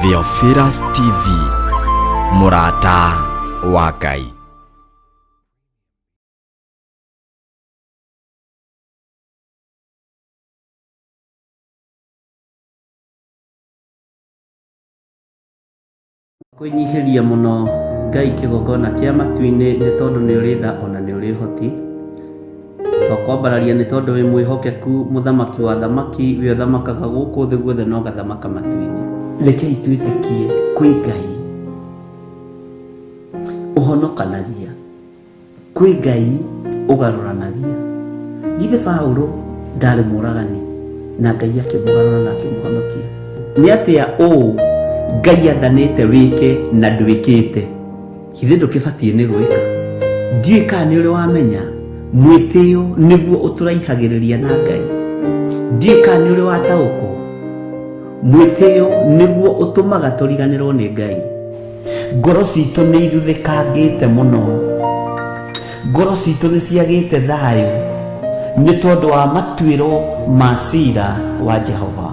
Theophilus TV, mũrata wa Ngai. Kwĩnyihĩria mũno Ngai kĩgongona kĩa matu-inĩ nĩ tondũ nĩ ũrĩ tha ona nĩ ũrĩ ũhoti. Twakwambararia nĩ tondũ wĩ mwĩhokeku mũthamaki wa thamaki wĩ ũthamakaga gũkũ thĩ guothe na ũgathamaka matu-inĩ. Rekei twĩtĩkie kwĩ Ngai ũhonokanagia. Kwĩ Ngai ũgarũranagia. Githĩ Paũlũ ndarĩ mũũragani na Ngai akĩmũgarũra na akĩmũhonokia? Nĩ atĩa ũũ Ngai athanĩte wĩke na ndwĩkĩte? Githĩ ndũkĩbatiĩ nĩ gwĩka? Ndiũĩ kana nĩ ũrĩ wamenya mwĩtĩo nĩguo ũtũraihagĩrĩria na Ngai. Ndiũĩ kana nĩ ũrĩ wataũkwo mwĩtĩo nĩguo ũtũmaga tũriganĩrwo nĩ Ngai. Ngoro citũ nĩ ithuthĩkangĩte mũno. Ngoro citũ nĩ ciagĩte thayũ nĩ tondũ wa matuĩro ma cira wa Jehova.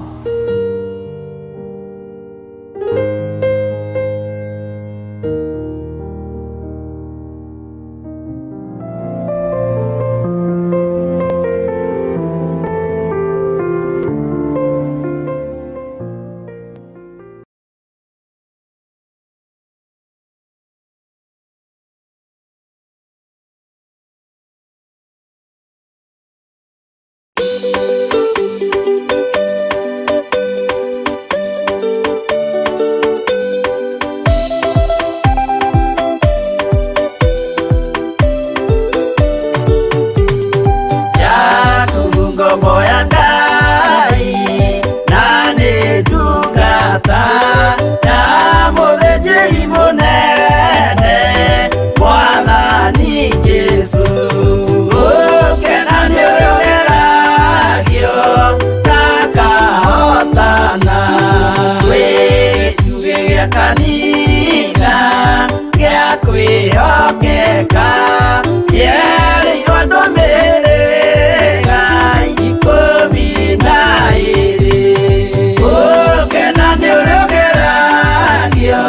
Jakubu ngombo ya Ngai na nĩ ndungata ya mũthĩnjĩri mũnene Mwathani Jesũ. Gũkena nĩ ũrĩa ũgeragio na akahotana. Wĩ gĩtugĩ gĩa kanitha gĩa kwĩhokeka kĩerĩirwo andũ a mĩhĩrĩga 12. Gũkena nĩ ũrĩa ũgeragio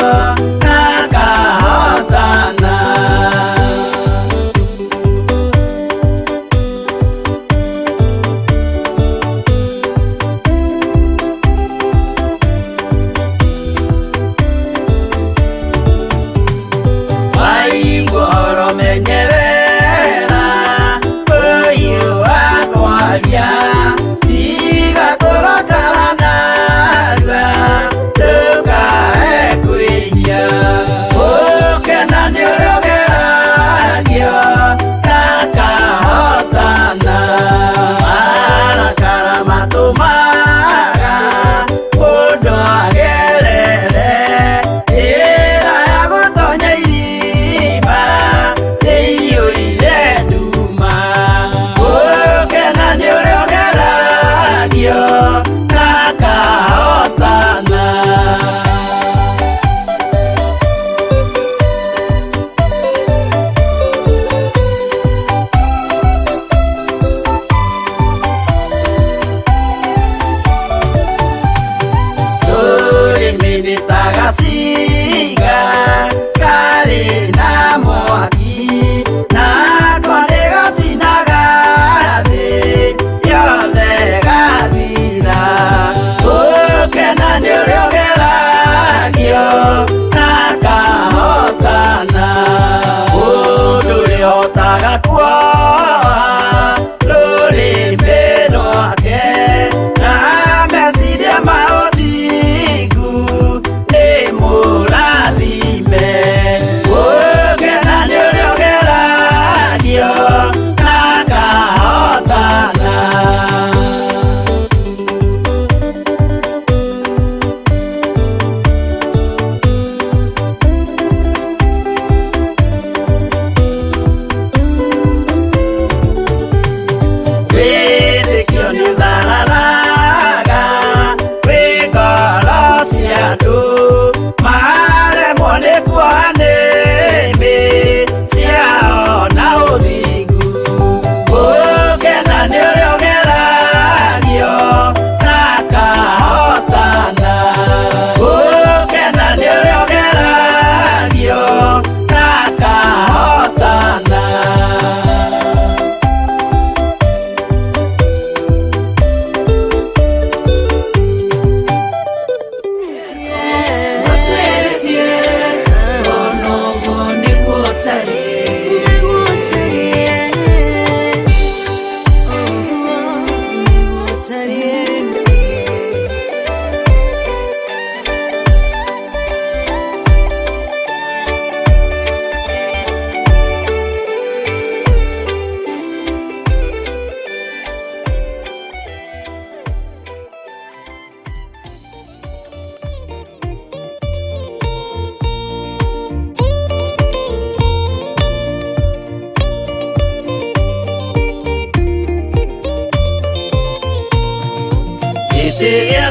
na akahotana. Waigua ũhoro menyerera ũyũ wa kwaria, tiga kũrakara narua ndũkae kwĩhia. Gũkena nĩ ũrĩa ũgeragio na akahotana. Marakara matũmaga mũndũ agerere njĩra ya gũtonya irima ĩiyũire nduma. Gũkena nĩ ũrĩa ũgeragio na akahotana. Rũrĩmĩ nĩ ta gacinga karĩ na mwaki, nako nĩ gacinaga thĩ yothe gathira. Gũkena nĩ ũrĩa ũgeragio na akahotana. Mũndũ ũrĩhotaga kuoha rũrĩmĩ rwake na meciria ma ũthingu nĩ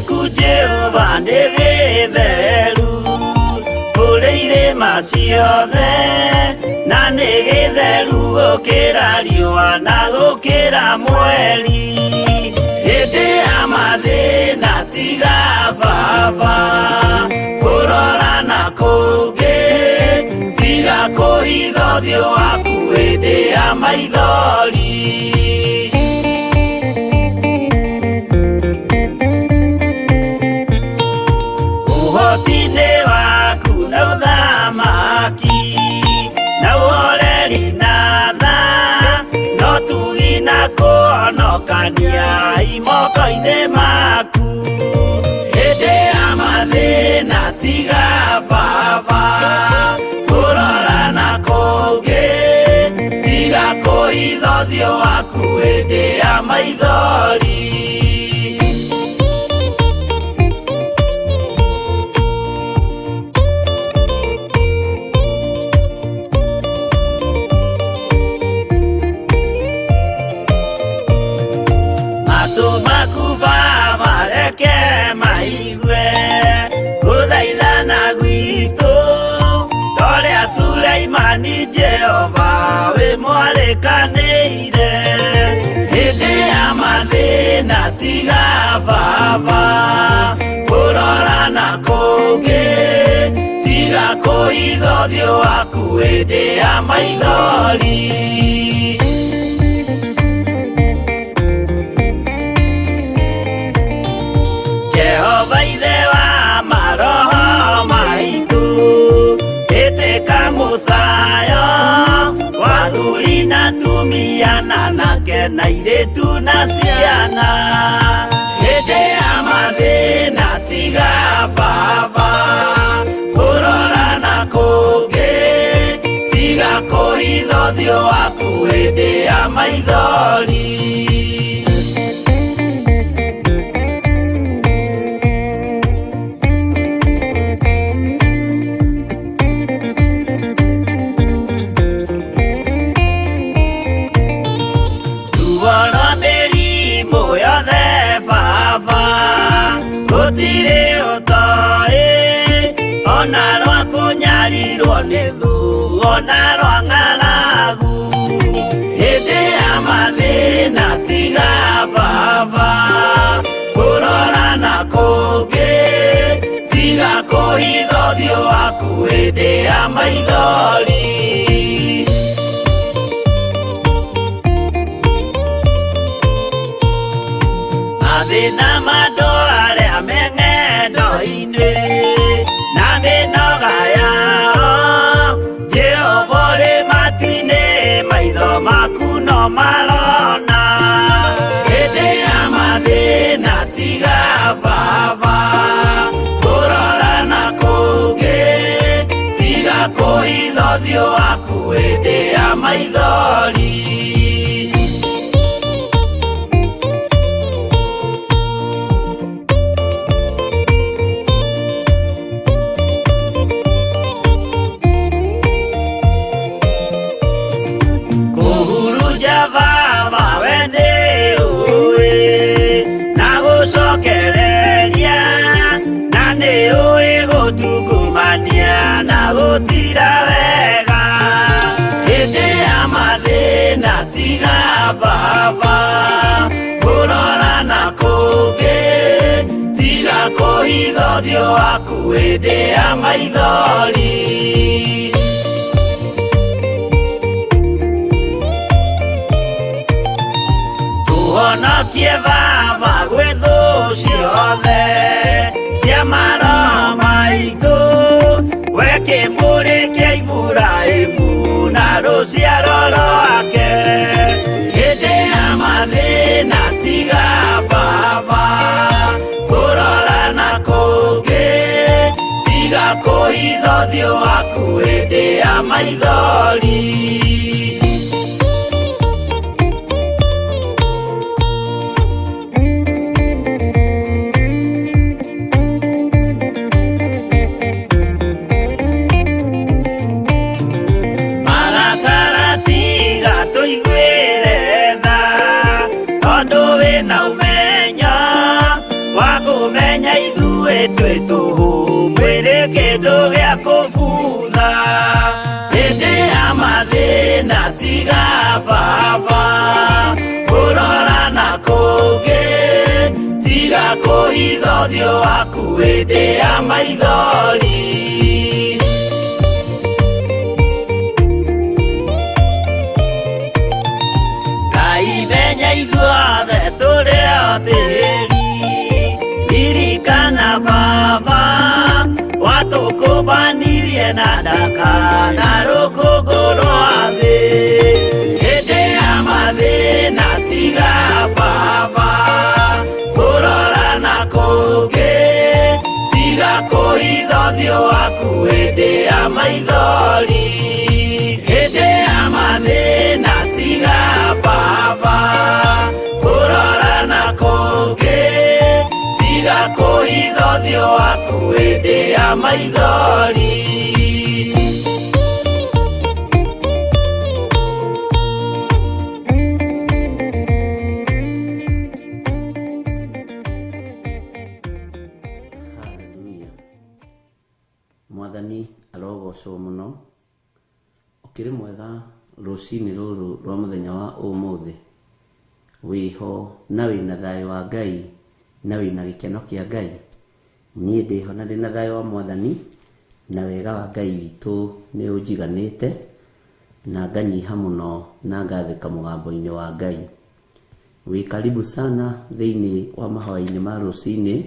Gĩaku Jehova nĩ gĩtheru kũrĩ irĩma ciothe, na nĩ gĩtheru gũkĩra riũa na gũkĩra mweri. Hĩndĩ ya mathĩna tiga baba kũrora na kũngĩ, tiga kũhitha ũthiũ waku hĩndĩ ya maithori. Ũhoti-inĩ waku na ũthamaki na ũhoreri na tha, no tugi na kũhonokania imoko-inĩ maku. Hĩndĩ ya mathĩna tiga baba kũrora na kũngĩ, tiga kũhitha ũthiũ waku hĩndĩ ya maithori. Matũ maku baba reke maigue gũthaithana gwitũ, torĩa Suleimani Jehova wĩ mwarĩkanĩire. Hĩndĩ ya mathĩna tiga baba kũrora na kũngĩ, tiga kũhitha ũthiũ waku hĩndĩ ya maithori. Jehova ithe wa maroho maitũ, ĩtĩka mũcayo wa athuri na atumia na anake na airĩtu na ciana. Hĩndĩ ya mathĩna tiga baba kũrora na kũngĩ, tiga kũhitha ũthiũ waku hĩndĩ ya maithori. Ruo rwa mĩrimũ yothe baba gũtirĩ ũtoĩ, ona rwa kũnyarirwo nĩ thũ, ona rwa ng'aragu. Hĩndĩ ya mathĩna tiga baba kũrora na kũngĩ, tiga kũhitha ũthiũ waku hĩndĩ ya maithori. Mathĩna ma andũ arĩa me ng'endo-inĩ na mĩnoga yao, Jehova ũrĩ matu-inĩ, maitho maku no marona. Hĩndĩ ya mathĩna tiga baba kũrora na kũngĩ, tiga kũhitha ũthiũ waku hĩndĩ ya maithori. Kũhurunja baba we nĩ ũĩ, na gũcokereria, na nĩ ũĩ gũtungumania na gũtira wega. Hĩndĩ ya mathĩna tiga baba kũrora na kũngĩ, tiga kũhitha ũthiũ waku hĩndĩ ya maithori. Tũhonokie baba gwĩ thũ ciothe cia maroho maitũ, we kĩmũrĩ kĩa Iburahĩmu na rũciaro rwake. Hĩndĩ ya mathĩna tiga baba kũrora na kũngĩ, tiga kũhitha ũthiũ waku hĩndĩ ya maithori. Marakara tiga tũiguĩre tha, tondũ wĩna ũmenyo wa kũmenya Twĩ tũhũ mwĩrĩ kĩndũ gĩa kũbutha hĩndĩ ya mathĩna tiga baba kũrora na kũngĩ tiga kũhitha ũthiũ waku hĩndĩ ya maithori. Ngai menya ithuothe tũrĩ o tĩri ririkana baba watũkũmbanirie na ndaka na rũkũngũ rwa thĩ hĩndĩ ya mathĩna tiga baba kũrora na kũngĩ tiga kũhitha ũthiũ waku hĩndĩ ya maithori hĩndĩ ya mathĩna tiga baba kũrora na kũngĩ tiga kũhitha ũthiũ waku hĩndĩ ya maithori. Haleluya. Mwathani arogocwo mũno. Ũkĩrĩ mwega rũcinĩ rũrũ rwa mũthenya wa ũmũthĩ. Wĩho na wĩna thayũ wa Ngai na wĩna gĩkeno kĩa Ngai. Niĩ ndĩho na ndĩna thayũ wa Mwathani na wega wa Ngai witũ nĩ ũnjiganĩte na nganyiha mũno na ngathĩka mũgambo-inĩ wa Ngai. Wĩ karibu sana thĩinĩ wa mahoya-inĩ ma rũcinĩ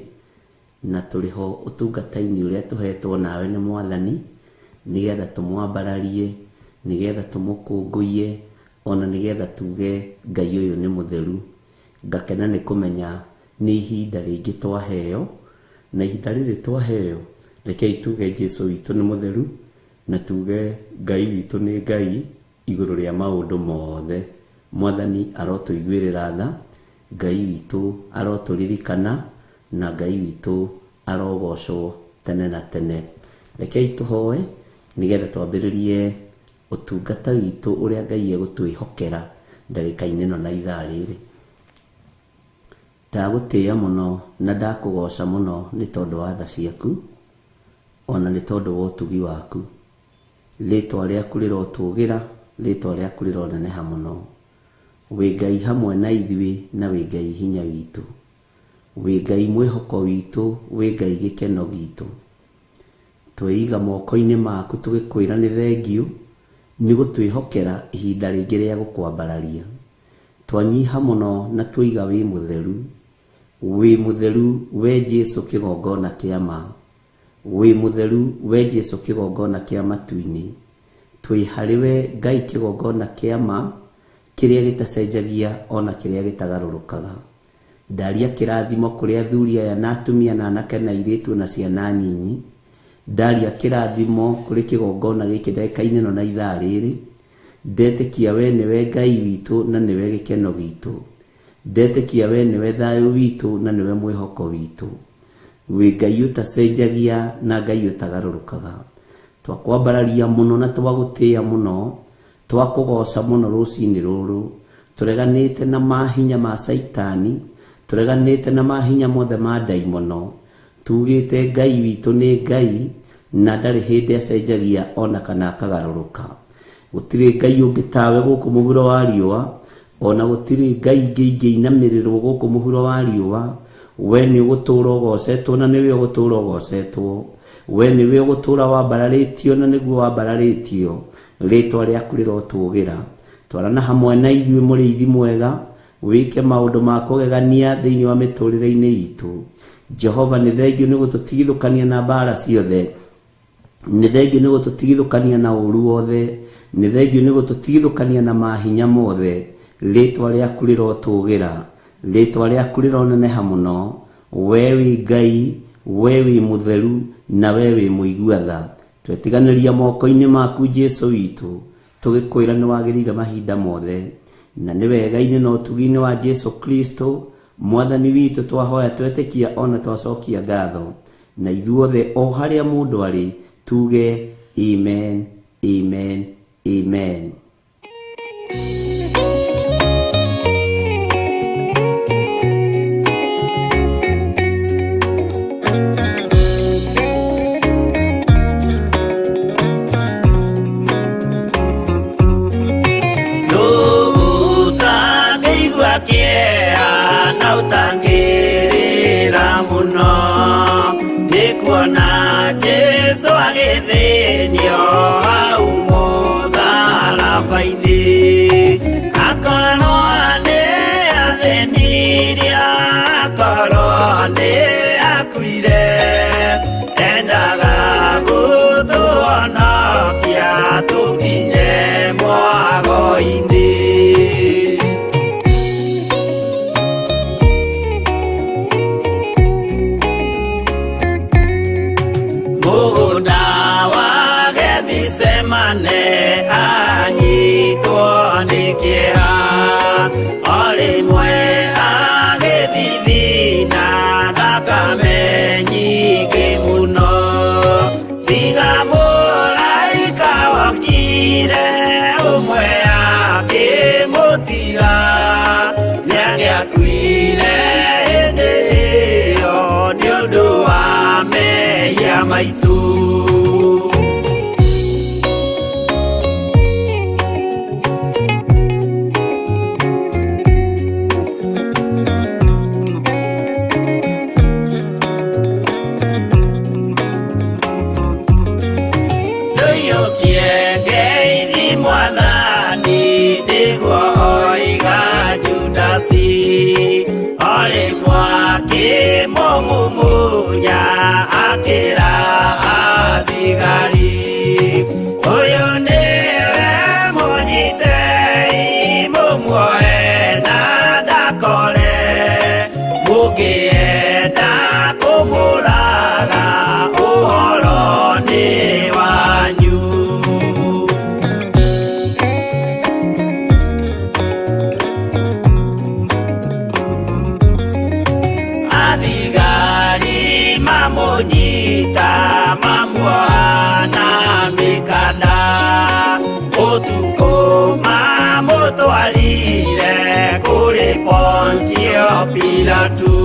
na tũrĩ ho ũtungata-inĩ ũrĩa tũhetwo nawe nĩ Mwathani nĩgetha tũmwambararie, nĩgetha tũmũkũngũiye, ona nĩgetha tuge Ngai ũyũ nĩ mũtheru. Ngakena nĩ kũmenya nĩ ihinda rĩngĩ twaheo, na ihinda rĩrĩ twaheo rekei tuge Jesu witũ nĩ mũtheru na tuge Ngai witũ nĩ Ngai igũrũ rĩa maũndũ mothe. Mwathani arotũiguĩrĩra tha, Ngai witũ arotũririkana na Ngai witũ arogocwo tene na tene. Rekei tũhoe nĩgetha twambĩrĩrie ũtungata witũ ũrĩa Ngai egũtwĩhokera ndagĩka-inĩ ĩno na ithaa rĩrĩ. Ndagũtĩĩa mũno na ndakũgoca mũno nĩ tondũ wa tha ciaku ona nĩ tondũ wa ũtugi waku. Rĩtwa rĩaku rĩrotũgĩra, rĩtwa rĩaku rĩroneneha mũno. Wĩ Ngai hamwe na ithuĩ na wĩ Ngai hinya witũ. Wĩ Ngai mwĩhoko witũ, wĩ Ngai gĩkeno gitũ. Tweiga moko-inĩ maku tũgĩkwĩra nĩ thengiũ nĩ gũtwĩhokera ihinda rĩngĩ rĩa gũkwambararia. Twanyiha mũno na tuoiga wĩ mũtheru. Wĩ mũtheru we Jesu kĩgongona kĩa ma. Wĩ mũtheru we Jesu kĩgongona kĩa matu-inĩ. Twĩ harĩ we Ngai kĩgongona kĩa ma kĩrĩa gĩtacenjagia ona kĩrĩa gĩtagarũrũkaga. Ndaria kĩrathimo kũrĩ athuri aya na atumia na anake na airĩtu na ciana nyinyi. Ndaria kĩrathimo kũrĩ kĩgongona gĩkĩ ndagĩka-inĩ ĩno na ithaa rĩrĩ. Ndetĩkia we nĩwe Ngai witũ na nĩwe gĩkeno gitũ. Ndetĩkia we nĩwe thayũ witũ na nĩwe mwĩhoko witũ. Wĩ Ngai ũtacenjagia na Ngai ũtagarũrũkaga. Twakwambararia mũno na twagũtĩĩa mũno, twakũgoca mũno rũcinĩ rũrũ. Tũreganĩte na mahinya ma Caitani, tũreganĩte na mahinya mothe ma ndaimono. Tugĩte Ngai witũ nĩ Ngai na ndarĩ hĩndĩ acenjagia ona kana akagarũrũka. Gũtirĩ Ngai ũngĩ tawe gũkũ mũhuro wa riũa, ona gũtirĩ Ngai ingĩ ingĩinamĩrĩrwo gũkũ mũhuro wa riũa. We nĩ ũgũtũũra ũgocetwo na nĩwe ũgũtũũra ũgocetwo. We nĩwe ũgũtũũra wambararĩtio na nĩguo wambararĩtio. Rĩtwa rĩaku rĩrotũgĩra. Twarana hamwe na ithuĩ mũrĩithi mwega, wĩke maũndũ ma kũgegania thĩinĩ wa mĩtũrĩre-inĩ itũ. Jehova nĩ thengiũ nĩ gũtũtigithũkania na mbara ciothe. Nĩ thengiũ nĩ gũtũtigithũkania na ũũru wothe. Nĩ thengiũ nĩ gũtũtigithũkania na mahinya mothe. Rĩtwa rĩaku rĩrotũgĩra. Rĩtwa rĩaku rĩroneneha mũno. We wĩ Ngai, we wĩ mũtheru na we wĩ mũigua tha. Twetiganĩria moko-inĩ maku Jesu witũ, tũgĩkwĩra nĩ wagĩrĩire mahinda mothe. Na nĩ wega-inĩ na ũtugi-inĩ wa Jesu Kristo Mwathani witũ twahoya twetĩkia ona twacokia ngatho. Na ithuothe o harĩa mũndũ arĩ tuge amen, amen, amen. Kuona Jesu agĩthĩnio hau mũtharaba-inĩ. Akorwo nĩ athĩnirio, akorwo nĩ akuire, endaga gũtũhonokia tũkinye mwago-inĩ. Mũgũnda wa Gethisemane anyitwo nĩ kĩeha, o rĩmwe agĩthithina thakame nyingĩ mũno. Tiga mũraika wokire ũmwe akĩmũtiga, nĩangĩakuire hĩndĩ ĩyo nĩ ũndũ wa mehia maitũ. Ndũiyũkie ngeithi Mwathani, nĩguo oiga Judasi, o rĩmwe akĩmũmumunya akĩra athigari, ũyũ nĩwe mũnyitei mũmuoe na ndakore, mũngĩenda kũmũraga ũhoro nĩ wanyu. Athigari mamũnyita mamuoha na mĩkanda, ũtukũ mamũtwarire kũrĩ Pontio Pilatu,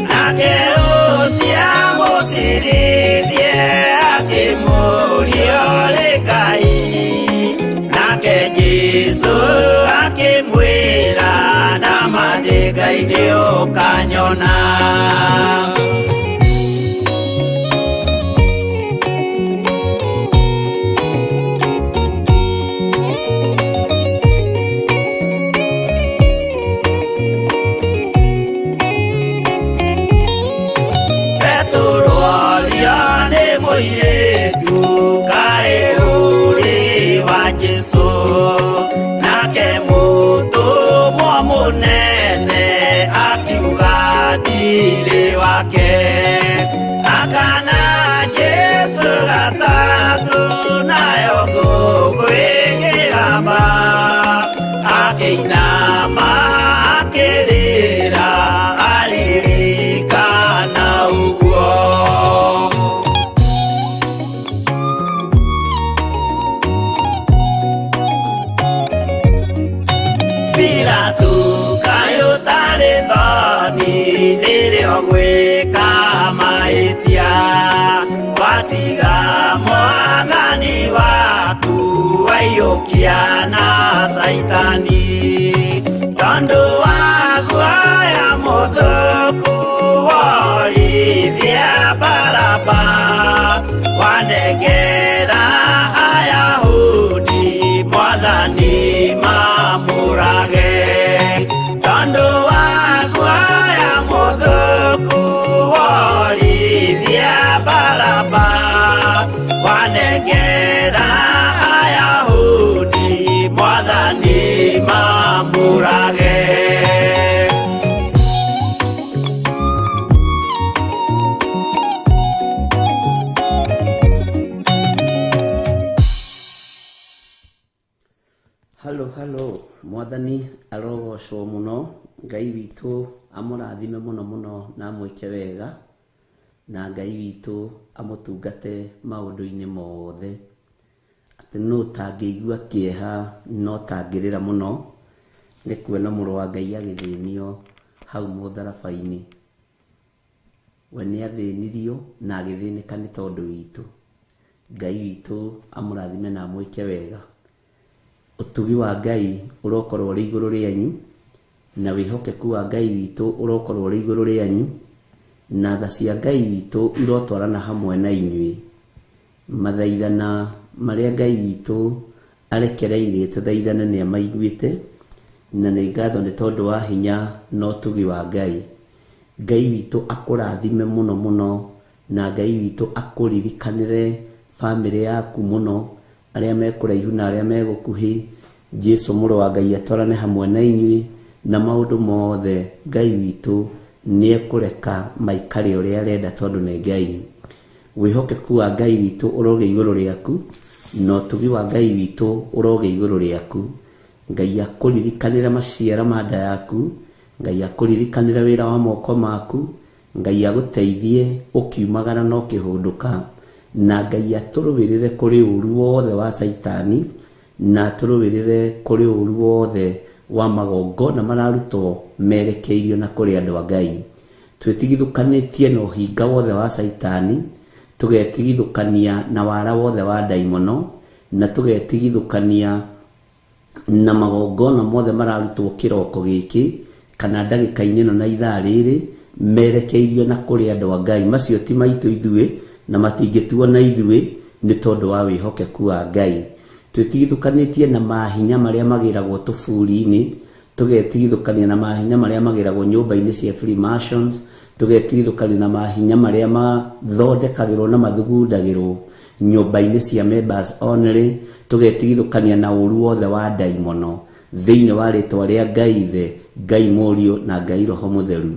nake ũcio amũcirithie akĩmũũria ũrĩ Ngai, nake Jesũ akĩmwĩra nama ndĩ Ngai nĩ ũkanyona. Petero orio nĩ mũirĩtu kaĩ ũrĩ wa Jesũ, nake mũtũmwo mũnene akiuga ndirĩ wake. Akana Jesũ gatatũ nayo ngũkũ ĩkĩgamba, akĩinama akĩrĩra aririkana ũguo. Pilatu kaĩ ũtarĩ thoni rĩrĩa ũgwĩka mahĩtia, watiga Mwathani waku waiyũkia na Caitani, tondũ wa guoya mũthũku worithia Baraba, wanengera Ayahudi Mwathani mamũrage, tondũ wa guoya mũthũku worithia Baraba, wanengera Ayahudi Mwathani mamũrage. Halo halo, Mwathani arogocwo mũno, Ngai witũ amũrathime mũno mũno na amwĩke wega, na Ngai witũ amũtungate maũndũ-inĩ mothe. Atĩ nũ ũtangĩigua kĩeha no tangĩrĩra mũno nĩ kuona mũrũ wa Ngai agĩthĩnio hau mũtharaba-inĩ. We nĩ athĩnirio na agĩthĩnĩka nĩ tondũ witũ. Ngai witũ amũrathime na amwĩke wega. Ũtugi wa Ngai ũrokorwo ũrĩ igũrũ rĩanyu, na wĩhokeku wa Ngai witũ ũrokorwo ũrĩ igũrũ rĩanyu, Na tha cia Ngai witũ irotwarana hamwe na inyuĩ. Mathaithana marĩa Ngai witũ arekereirie tũthaithane nĩ amaiguĩte, na nĩ ngatho nĩ tondũ wa hinya na ũtugi wa Ngai. Ngai witũ akũrathime mũno mũno, na Ngai witũ akũririkanĩre bamĩrĩ yaku mũno, arĩa me kũraihu na arĩa me gũkuhĩ. Jesu mũrũ wa Ngai atwarane hamwe na inyuĩ, na maũndũ mothe Ngai witũ nĩ ekũreka maikare ũrĩa arenda tondũ nĩ Ngai. Wĩhokeku wa Ngai witũ ũrogĩa igũrũ rĩaku, na ũtugi wa Ngai witũ ũrogĩa igũrũ rĩaku. Ngai akũririkanĩre maciaro ma nda yaku, Ngai akũririkanĩre wĩra wa moko maku, Ngai agũteithie ũkiumagara na ũkĩhũndũka, na Ngai atũrũĩrĩre kũrĩ ũru wothe wa Caitani, na atũrũĩrĩre kũrĩ ũru wothe wa magongona mararutwo merekeirio na kũrĩ andũ a Ngai. Twĩtigithũkanĩtie na ũhinga wothe wa Caitani, tũgetigithũkania na wara wothe wa ndaimono, na tũgetigithũkania na magongona mothe mararutwo kĩroko gĩkĩ kana ndagĩka-inĩ ĩno na ithaa rĩrĩ merekeirio na kũrĩ andũ a Ngai. Macio ti maitũ ithuĩ na matingĩtuona ithuĩ nĩ tondũ wa wĩhokeku wa Ngai. Twĩtigithũkanĩtie na mahinya marĩa magĩragwo tũburi-inĩ, tũgetigithũkania na mahinya marĩa magĩragwo nyũmba-inĩ cia Freemasons, tũgetigithũkania na mahinya marĩa mathondekagĩrwo na mathugundagĩrwo nyũmba-inĩ cia members only, tũgetigithũkania na ũru wothe wa ndaimono thĩinĩ wa rĩtwa rĩa Ngai Ithe, Ngai Mũriũ na Ngai Roho Mũtheru.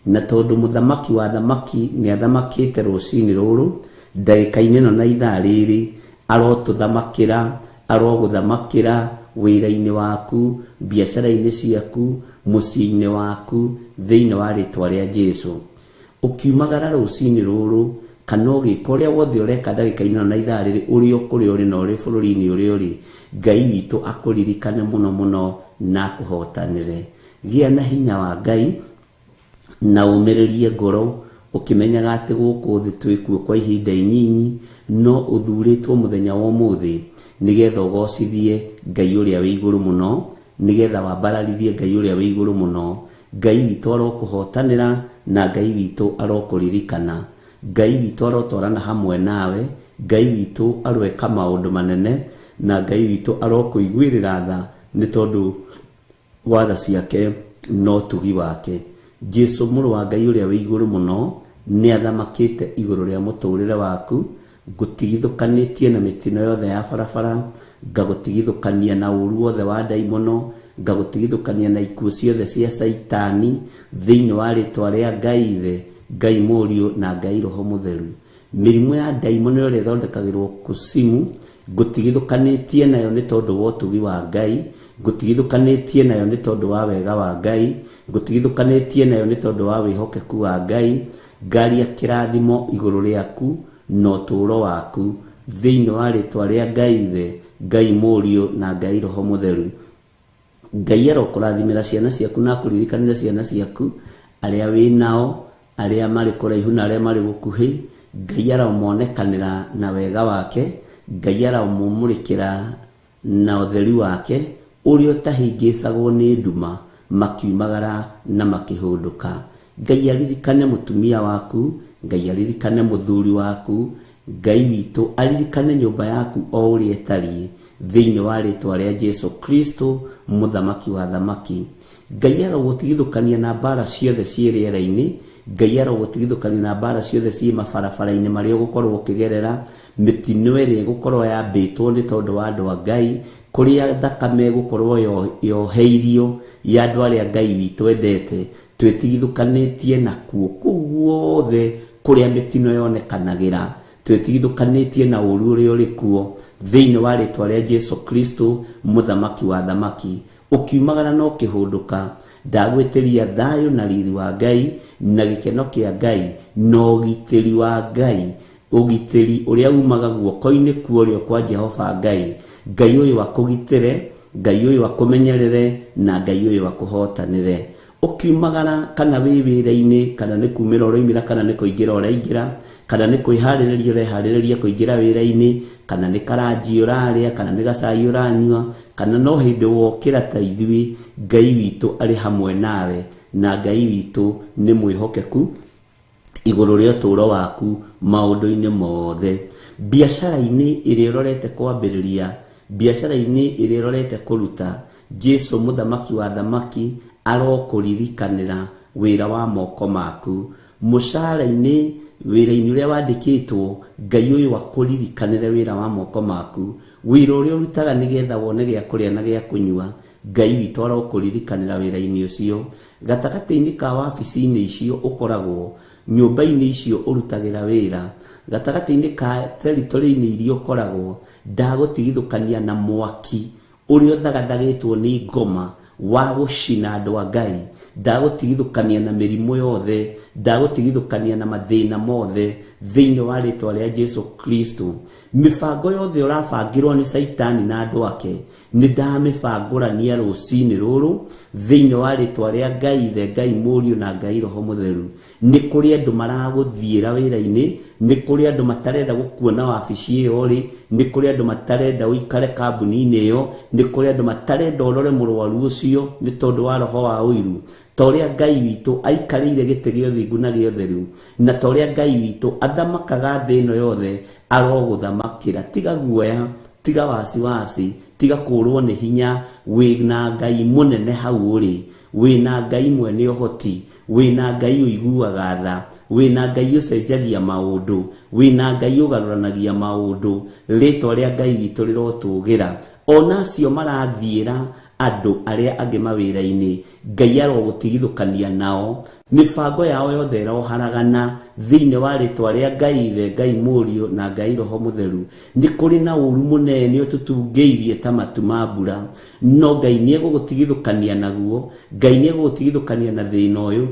Na tondũ mũthamaki wa thamaki nĩ athamakĩte rũcinĩ rũrũ, ndagĩka-inĩ ĩno na ithaa rĩrĩ, arotũthamakĩra, arogũthamakĩra wĩra-inĩ waku, biacara-inĩ ciaku, mũciĩ-inĩ waku, thĩinĩ wa rĩtwa rĩa Jesu. Ũkiumagara rũcinĩ rũrũ, kana ũgĩka ũrĩa wothe ũreka ndagĩka-inĩ ĩno na ithaa rĩrĩ, ũrĩ o kũrĩa ũrĩ na ũrĩ bũrũri-inĩ ũrĩa ũrĩ, Ngai witũ akũririkane mũno mũno na akũhotanĩre. Gĩa na hinya wa Ngai na ũmĩrĩrie ngoro ũkĩmenyaga atĩ gũkũ thĩ twĩkuo kwa ihinda inyinyi, no ũthurĩtwo mũthenya wa ũmũthĩ nĩgetha ũgocithie Ngai ũrĩa wĩ igũrũ mũno, nĩgetha wambararithie Ngai ũrĩa wĩ igũrũ mũno. Ngai witũ arokũhotanĩra na Ngai witũ arokũririkana. Ngai witũ arotwarana hamwe nawe, Ngai witũ aroeka maũndũ manene, na Ngai witũ arokũiguĩrĩra tha nĩ tondũ wa tha ciake na ũtugi wake. Jesu mũrũ wa Ngai ũrĩa wĩ igũrũ mũno nĩ athamakĩte igũrũ rĩa mũtũrĩre waku, ngũtigithũkanĩtie na mĩtino yothe ya barabara, ngagũtigithũkania na ũru wothe wa ndaimono, ngagũtigithũkania na ikuũ ciothe cia Caitani thĩinĩ wa rĩtwa rĩa Ngai Ithe, Ngai Mũriũ na Ngai Roho Mũtheru. Mĩrimũ ya ndaimono ĩrĩa ĩthondekagĩrwo kusimu, ngũtigithũkanĩtie nayo nĩ tondũ wa ũtugi wa Ngai, ngũtigithũkanĩtie nayo nĩ tondũ wa wega wa Ngai, ngũtigithũkanĩtie nayo nĩ tondũ wa wĩhokeku wa Ngai. Ngaria kĩrathimo igũrũ rĩaku na ũtũũro waku thĩinĩ wa rĩtwa rĩa Ngai Ithe, Ngai Mũriũ na Ngai Roho Mũtheru. Ngai arokũrathimĩra ciana ciaku na akũririkanĩre ciana ciaku, arĩa wĩ nao, arĩa marĩ kũraihu na arĩa marĩ gũkuhĩ. Ngai aromonekanĩra na wega wake, Ngai aromũmũrĩkĩra na ũtheri wake ũrĩa ũtahĩngĩcagwo nĩ nduma, makiumagara na makĩhũndũka. Ngai aririkane mũtumia waku, Ngai aririkane mũthuri waku, Ngai witũ aririkane nyũmba yaku o ũrĩa ĩtariĩ thĩinĩ wa rĩtwa rĩa Jesu Kristo mũthamaki wa thamaki. Ngai arogũtigithũkania na mbara ciothe ciĩ rĩera-inĩ, Ngai arogũtigithũkania na mbara ciothe ciĩ mabarabara-inĩ marĩa ũgũkorwo ũkĩgerera, mĩtino ĩrĩa ĩgũkorwo yambĩtwo nĩ tondũ wa andũ a Ngai, kũrĩa thakame ĩgũkorwo yoheirio ya andũ arĩa Ngai witũ endete, twĩtigithũkanĩtie nakuo kũu guothe kũrĩa mĩtino yonekanagĩra, twĩtigithũkanĩtie na ũru ũrĩa ũrĩ kuo thĩinĩ wa rĩtwa rĩa Jesu Kristo mũthamaki wa thamaki. Ũkiumagara na ũkĩhũndũka, ndagwĩtĩria thayũ na riri wa Ngai na gĩkeno kĩa Ngai na ũgitĩri wa Ngai, ũgitĩri ũrĩa umaga guoko-inĩ kwa ũrĩo kwa Jehova Ngai. Ngai ũyũ akũgitĩre, Ngai ũyũ akũmenyerere na Ngai ũyũ akũhotanĩre. Ũkiumagara kana wĩ wĩra-inĩ, kana nĩ kumĩra ũroimĩra, kana nĩ kũingĩra ũraingĩra, kana nĩ kwĩharĩrĩria ũreharĩrĩria kũingĩra wĩra-inĩ, kana nĩ karanji ũrarĩa, kana nĩ gacai ũranyua, kana no hĩndĩ wokĩra ta ithuĩ, Ngai witũ arĩ hamwe nawe, na Ngai witũ nĩ mwĩhokeku. Igũrũ rĩa ũtũũro waku maũndũ-inĩ mothe, biacara-inĩ ĩrĩa ũrorete kwambĩrĩria, biacara-inĩ ĩrĩa ũrorete kũruta, Jesu mũthamaki wa thamaki arokũririkanĩra wĩra wa moko maku. Mũcara-inĩ, wĩra-inĩ ũrĩa wandĩkĩtwo, Ngai ũyũ akũririkanĩre wĩra wa moko maku. Wĩra ũrĩa ũrutaga nĩgetha wone gĩa kũrĩa na gĩa kũnyua, Ngai witũ arokũririkanĩra wĩra-inĩ ũcio. Gatagatĩ-inĩ ka wabici-inĩ icio ũkoragwo, nyũmba-inĩ icio ũrutagĩra wĩra, gatagatĩ-inĩ ka territory-inĩ iria ũkoragwo, ndagũtigithũkania na mwaki ũrĩa ũthagathagĩtwo nĩ ngoma wa gũcina andũ a Ngai, ndagũtigithũkania na mĩrimũ yothe, ndagũtigithũkania na mathĩna mothe, thĩinĩ wa rĩtwa rĩa Jesu Kristo. Mĩbango yothe ũrabangĩrwo nĩ Caitani na andũ ake, nĩ ndamĩbangũrania rũcinĩ rũrũ, thĩinĩ wa rĩtwa rĩa Ngai Ithe, Ngai Mũriũ na Ngai Roho Mũtheru. Nĩ kũrĩ andũ maragũthiĩra wĩra-inĩ, nĩ kũrĩ andũ matarenda gũkuona wabici ĩyo ũrĩ, nĩ kũrĩ andũ matarenda ũikare kambuni-inĩ ĩyo, nĩ kũrĩ andũ matarenda ũrore mũrwaru ũcio nĩ tondũ wa roho wa ũiru. Ta ũrĩa Ngai witũ aikarĩire gĩtĩ gĩa ũthingu na gĩa ũtheru, na ta ũrĩa Ngai witũ athamakaga thĩ ĩno yothe, arogũthamakĩra. Tiga guoya, tiga wasiwasi, tiga kũrwo nĩ hinya, wĩna Ngai mũnene hau ũrĩ, wĩna Ngai mwene ũhoti, wĩna Ngai ũiguaga tha, wĩna Ngai ũcenjagia maũndũ, wĩna Ngai ũgarũranagia maũndũ. Rĩtwa rĩa Ngai witũ rĩrotũgĩra. Ona acio marathiĩra andũ arĩa angĩ mawĩra-inĩ, Ngai arogũtigithũkania nao. Mĩbango yao yothe ĩroharagana thĩinĩ wa rĩtwa rĩa Ngai Ithe, Ngai Mũriũ na Ngai Roho Mũtheru. Nĩ kũrĩ na ũru mũnene ũtũtungĩirie ta matu ma mbura, no Ngai nĩ egũgũtigithũkania naguo. Ngai nĩ egũgũtigithũkania na thĩna ũyũ.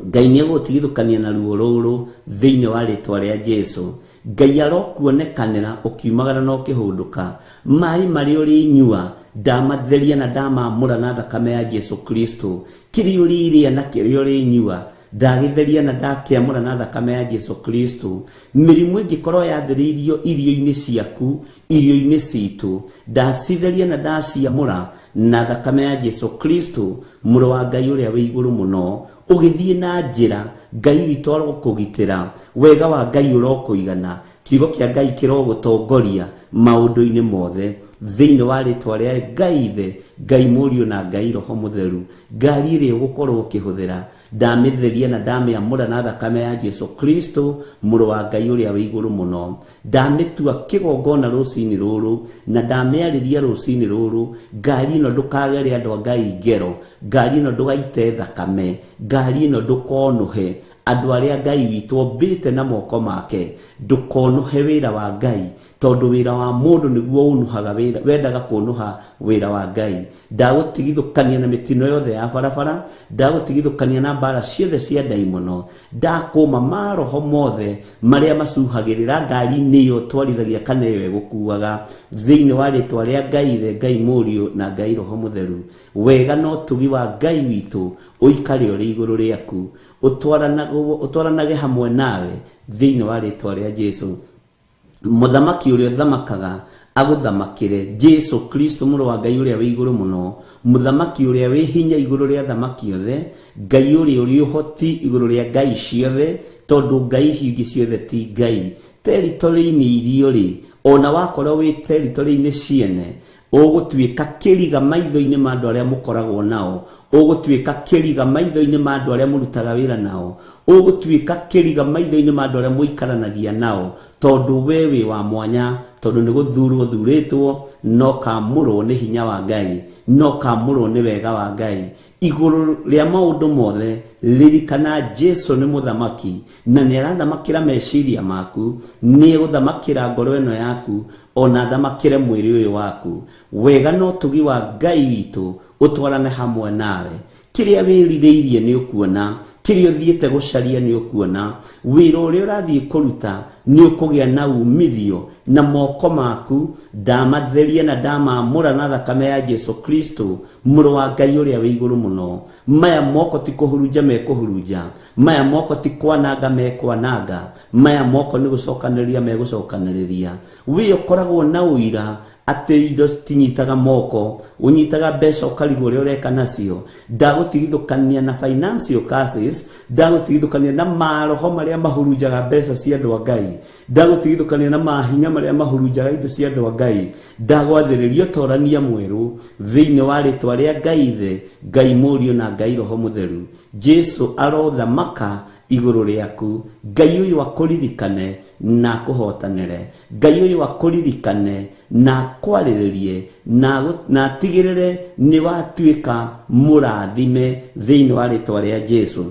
Ngai nĩ egũgũtigithũkania na ruo rũrũ thĩinĩ wa rĩtwa rĩa Jesu. Ngai arokuonekanĩra ũkiumagara na ũkĩhũndũka. Maĩ marĩa ũrĩnyua ndamatheria na ndamamũra na thakame ya Jesu Kristo. Kĩrĩa ũrĩrĩa na kĩrĩa ũrĩnyua ndagĩtheria na ndakĩamũra na thakame ya Jesu Kristo. Mĩrimũ ĩngĩkorwo yathĩrĩirio irio-inĩ ciaku, irio-inĩ citũ, ndacitheria na ndaciamũra na thakame ya Jesu Kristo, mũrũ wa Ngai ũrĩa wĩ igũrũ mũno. Ũgĩthiĩ na njĩra, Ngai witũ arokũgitĩra, wega wa Ngai ũrokũigana, kiugo kĩa Ngai kĩrogũtongoria maũndũ-inĩ mothe, thĩinĩ wa rĩtwa rĩa Ngai Ithe, Ngai Mũriũ na Ngai Roho Mũtheru. Ngari ĩrĩa ũgũkorwo ũkĩhũthĩra, ndamĩtheria na ndamĩamũra na thakame ya Jesu Kristo, mũrũ wa Ngai ũrĩa wĩ igũrũ mũno. Ndamĩtua kĩgongona rũcinĩ rũrũ na ndamĩarĩria rũcinĩ rũrũ. Ngari ĩno ndũkagere andũ a Ngai ngero, ngari ĩno ndũgaite thakame, ngari ĩno ndũkonũhe andũ arĩa Ngai witũ ombĩte na moko make. Ndũkonũhe wĩra wa Ngai, tondũ wĩra wa mũndũ nĩguo ũnũhaga wĩra, wendaga kũnũha wĩra wa Ngai. Ndagũtigithũkania na mĩtino yothe ya barabara, ndagũtigithũkania na mbara ciothe cia ndaimono, ndakũma maroho mothe marĩa macuhagĩrĩra ngari-inĩ ĩyo twarithagia kana ĩyo ĩgũkuaga, thĩinĩ wa rĩtwa rĩa Ngai Ithe, Ngai Mũriũ na Ngai Roho Mũtheru. Wega na ũtugi wa Ngai witũ ũikare ũrĩ igũrũ rĩaku, ũtwaranage hamwe nawe thĩinĩ wa rĩtwa rĩa Jesu. Mũthamaki ũrĩa ũthamakaga agũthamakĩre, Jesu Kristo mũrũ wa Ngai ũrĩa wĩ igũrũ mũno, mũthamaki ũrĩa wĩ hinya igũrũ rĩa thamaki othe, Ngai ũrĩa ũrĩ ũhoti igũrũ rĩa ngai ciothe, tondũ ngai ici ingĩ ciothe ti ngai. Territory-inĩ iria ũrĩ, ona wakorwo wĩ territory-inĩ ciene, ũgũtuĩka kĩriga maitho-inĩ ma andũ arĩa mũkoragwo nao, ũgũtuĩka kĩriga maitho-inĩ ma andũ arĩa mũrutaga wĩra nao, ũgũtuĩka kĩriga maitho-inĩ ma andũ arĩa mũikaranagia nao, tondũ we wĩ wa mwanya, tondũ nĩ gũthurwo ũthurĩtwo, na ũkamũrwo nĩ hinya wa Ngai, na ũkamũrwo nĩ wega wa Ngai. Igũrũ rĩa maũndũ mothe, ririkana Jesu nĩ mũthamaki, na nĩ arathamakĩra meciria maku, nĩ egũthamakĩra ngoro ĩno yaku, ona athamakĩre mwĩrĩ ũyũ waku. Wega na ũtugi wa Ngai witũ ũtwarane hamwe nawe. Kĩrĩa wĩrirĩirie nĩ ũkuona, kĩrĩa ũthiĩte gũcaria nĩ ũkuona, wĩra ũrĩa ũrathiĩ kũruta nĩ ũkũgĩa na umithio, na moko maku ndamatheria na ndamamũra na thakame ya Jesu Kristo, mũrũ wa Ngai ũrĩa wĩ igũrũ mũno. Maya moko ti kũhurunja mekũhurunja, maya moko ti kwananga mekwananga, maya moko nĩ gũcokanĩrĩria megũcokanĩrĩria. We ũkoragwo na ũira Atĩ indo citinyitaga moko, ũnyitaga mbeca ũkarigwo ũrĩa ũreka nacio. Ndagũtigithũkania na financial curses, ndagũtigithũkania na maroho marĩa mahurunjaga mbeca cia andũ a Ngai, ndagũtigithũkania na mahinya marĩa mahurunjaga indo cia andũ a Ngai. Ndagwathĩrĩria ũtorania mwerũ thĩinĩ wa rĩtwa rĩa Ngai Ithe, Ngai Mũriũ na Ngai Roho Mũtheru. Jesu arothamaka igũrũ rĩaku. Ngai ũyũ akũririkane na akũhotanĩre. Ngai ũyũ akũririkane na akwarĩrĩrie na atigĩrĩre nĩ watuĩka mũrathime thĩinĩ wa rĩtwa rĩa Jesu.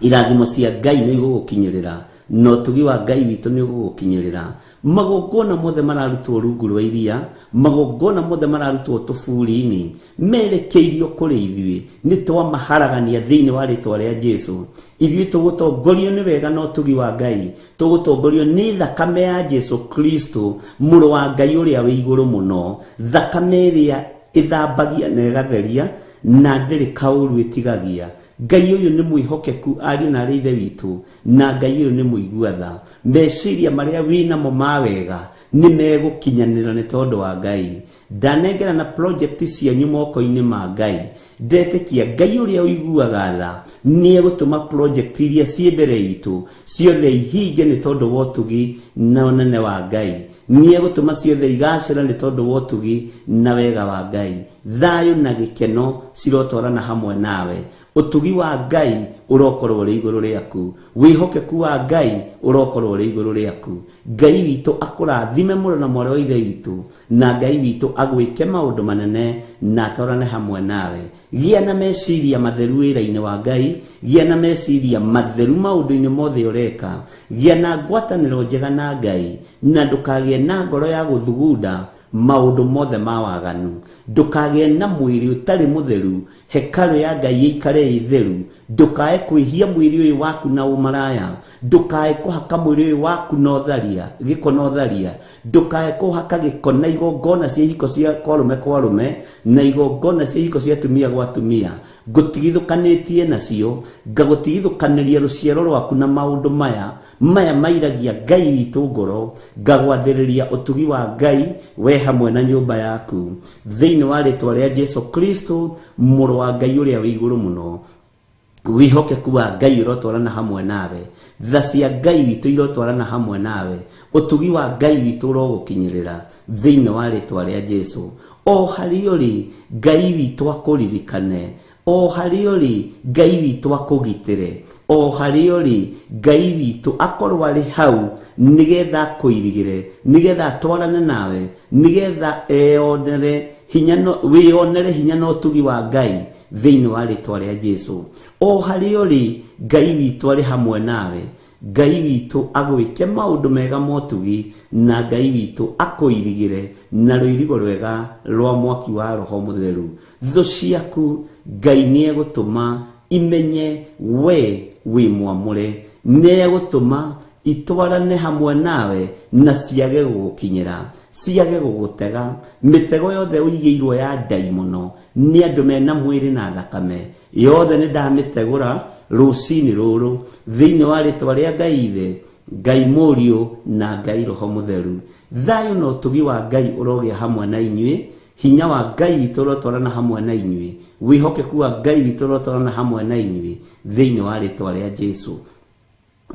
Irathimo cia Ngai nĩ igũgũkinyĩrĩra na ũtugi wa Ngai witũ nĩ ũgũgũkinyĩrĩra. Magongona mothe mararutwo rungu rwa iria, magongona mothe mararutwo tũburi-inĩ merekeirio kũrĩ ithuĩ, nĩ twamaharagania thĩinĩ wa rĩtwa rĩa Jesu. Ithuĩ tũgũtongorio nĩ wega na ũtugi wa Ngai, tũgũtongorio nĩ thakame ya Jesu Kristo, mũrũ wa Ngai ũrĩa wĩ igũrũ mũno, thakame ĩrĩa ĩthambagia na ĩgatheria na ndĩrĩ kaũru ĩtigagia. Ngai ũyũ nĩ mwĩhokeku, ariũ na arĩ ithe witũ, na Ngai ũyũ nĩ mũigua tha. Meciria marĩa wĩnamo ma wega nĩ megũkinyanĩra nĩ tondũ wa Ngai. Ndanengera na project cianyu moko-inĩ ma Ngai. Ndetĩkia Ngai ũrĩa ũiguaga tha nĩ egũtũma project iria ciĩ mbere itũ ciothe ihinge nĩ tondũ wa ũtugi na ũnene wa Ngai. Nĩ egũtũma ciothe igacĩre nĩ tondũ wa ũtugi na wega wa Ngai. Thayũ na gĩkeno cirotwarana hamwe nawe. Ũtugi wa Ngai ũrokorwo ũrĩ igũrũ rĩaku. Wĩhokeku wa Ngai ũrokorwo ũrĩ igũrũ rĩaku. Ngai witũ akũrathime mũrũ na mwarĩ wa ithe witũ, na Ngai witũ agwĩke maũndũ manene na atwarane hamwe nawe. Gĩa na meciria matheru wĩra-inĩ wa Ngai, gĩa na meciria matheru maũndũ-inĩ mothe ũreka, gĩa na ngwatanĩro njega na Ngai, na ndũkagĩe na ngoro ya gũthugunda maũndũ mothe ma waganu. Ndũkagĩe na mwĩrĩ ũtarĩ mũtheru, hekarũ ya Ngai ĩikare ĩ theru. Ndũkae kwĩhia mwĩrĩ ũyũ waku na ũmaraya, ndũkae kũhaka mwĩrĩ ũyũ waku na ũtharia, gĩko na ũtharia, ndũkae kũhaka gĩko na igongona cia ihiko cia kwa arũme kwa arũme na igongona cia ihiko cia atumia gwa atumia. Ngũtigithũkanĩtie nacio, ngagũtigithũkanĩria rũciaro rwaku na maũndũ maya maya mairagia Ngai witũ ngoro. Ngagwathĩrĩria ũtugi wa Ngai we hamwe na nyũmba yaku thĩinĩ wa rĩtwa rĩa Jesu Kristo, mũrũ wa Ngai ũrĩa wĩ igũrũ mũno. Wĩhokeku wa Ngai ũrotwarana hamwe nawe, tha cia Ngai witũ irotwarana hamwe nawe, ũtugi wa Ngai witũ ũrogũkinyĩrĩra thĩinĩ wa rĩtwa rĩa Jesu. O harĩa ũrĩ, Ngai witũ akũririkane. O harĩa ũrĩ, Ngai witũ akũgitĩre. O harĩa ũrĩ, Ngai witũ akorwo arĩ hau nĩgetha akũirigĩre, nĩgetha atwarane nawe, nĩgetha eyonere hinya wĩyonere hinya na ũtugi wa Ngai thĩinĩ wa rĩtwa rĩa Jesu. O harĩa ũrĩ, Ngai witũ arĩ hamwe nawe. Ngai witũ agwĩke maũndũ mega motugi, na Ngai witũ akũirigĩre na rũirigo rwega rwa mwaki wa Roho Mũtheru. Thũ ciaku Ngai nĩ egũtũma imenye we wĩ mwamũre, nĩ egũtũma itwarane hamwe nawe na ciage gũgũkinyĩra, ciage gũgũtega. Mĩtego yothe ũigĩirwo ya ndaimono nĩ andũ mena mwĩrĩ na thakame yothe nĩ ndamĩtegũra rũcinĩ rũrũ thĩinĩ wa rĩtwa rĩa Ngai Ithe, Ngai Mũriũ na Ngai Roho Mũtheru. Thayũ na ũtugi wa Ngai ũrogĩa hamwe na inyuĩ, hinya wa Ngai witũ ũrotwarana hamwe na inyuĩ, wĩhokeku wa Ngai witũ ũrotwarana hamwe na inyuĩ thĩinĩ wa rĩtwa rĩa Jesu.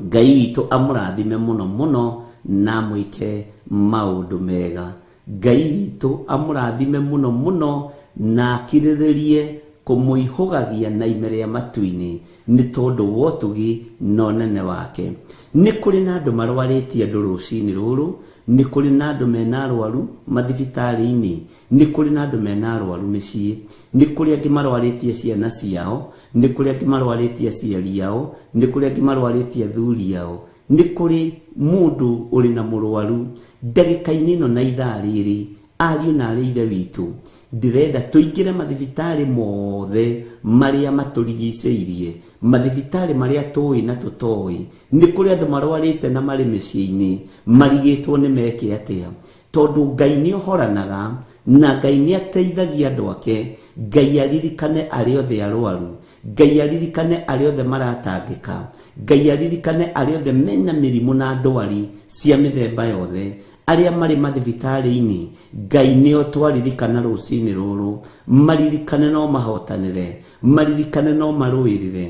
Ngai witũ amũrathime mũno mũno na amwĩke maũndũ mega. Ngai witũ amũrathime mũno mũno na akirĩrĩrie kũmũihũgagia na ime rĩa matu-inĩ nĩ tondũ wa ũtugi na ũnene wake. Nĩ kũrĩ na andũ marwarĩtie andũ rũcinĩ rũrũ, nĩ kũrĩ na andũ mena arwaru mathibitarĩ-inĩ, nĩ kũrĩ na andũ mena arwaru mĩciĩ, nĩ kũrĩ angĩ marwarĩtie ciana ciao, nĩ kũrĩ angĩ marwarĩtie aciari ao, nĩ kũrĩ angĩ marwarĩtie athuri ao, nĩ kũrĩ mũndũ ũrĩ na mũrwaru ndagĩka-inĩ ĩno na ithaa rĩrĩ. Ariũ na arĩ ithe witũ, ndĩrenda tũingĩre mathibitarĩ mothe marĩa matũrigicĩirie, mathibitarĩ marĩa tũĩ na tũtoĩ. Nĩ kũrĩ andũ marwarĩte na marĩ mĩciĩ-inĩ marigĩtwo nĩ meke atĩa, tondũ Ngai nĩ ohoranaga na Ngai nĩ ateithagia andũ ake. Ngai aririkane arĩa othe arwaru, Ngai aririkane arĩa othe maratangĩka, Ngai aririkane arĩa othe mena mĩrimũ na ndwari cia mĩthemba yothe. Arĩa marĩ mathibitarĩ-inĩ, Ngai nĩo twaririkana rũcinĩ rũrũ. Maririkane no mahotanĩre, maririkane no marũĩrĩre,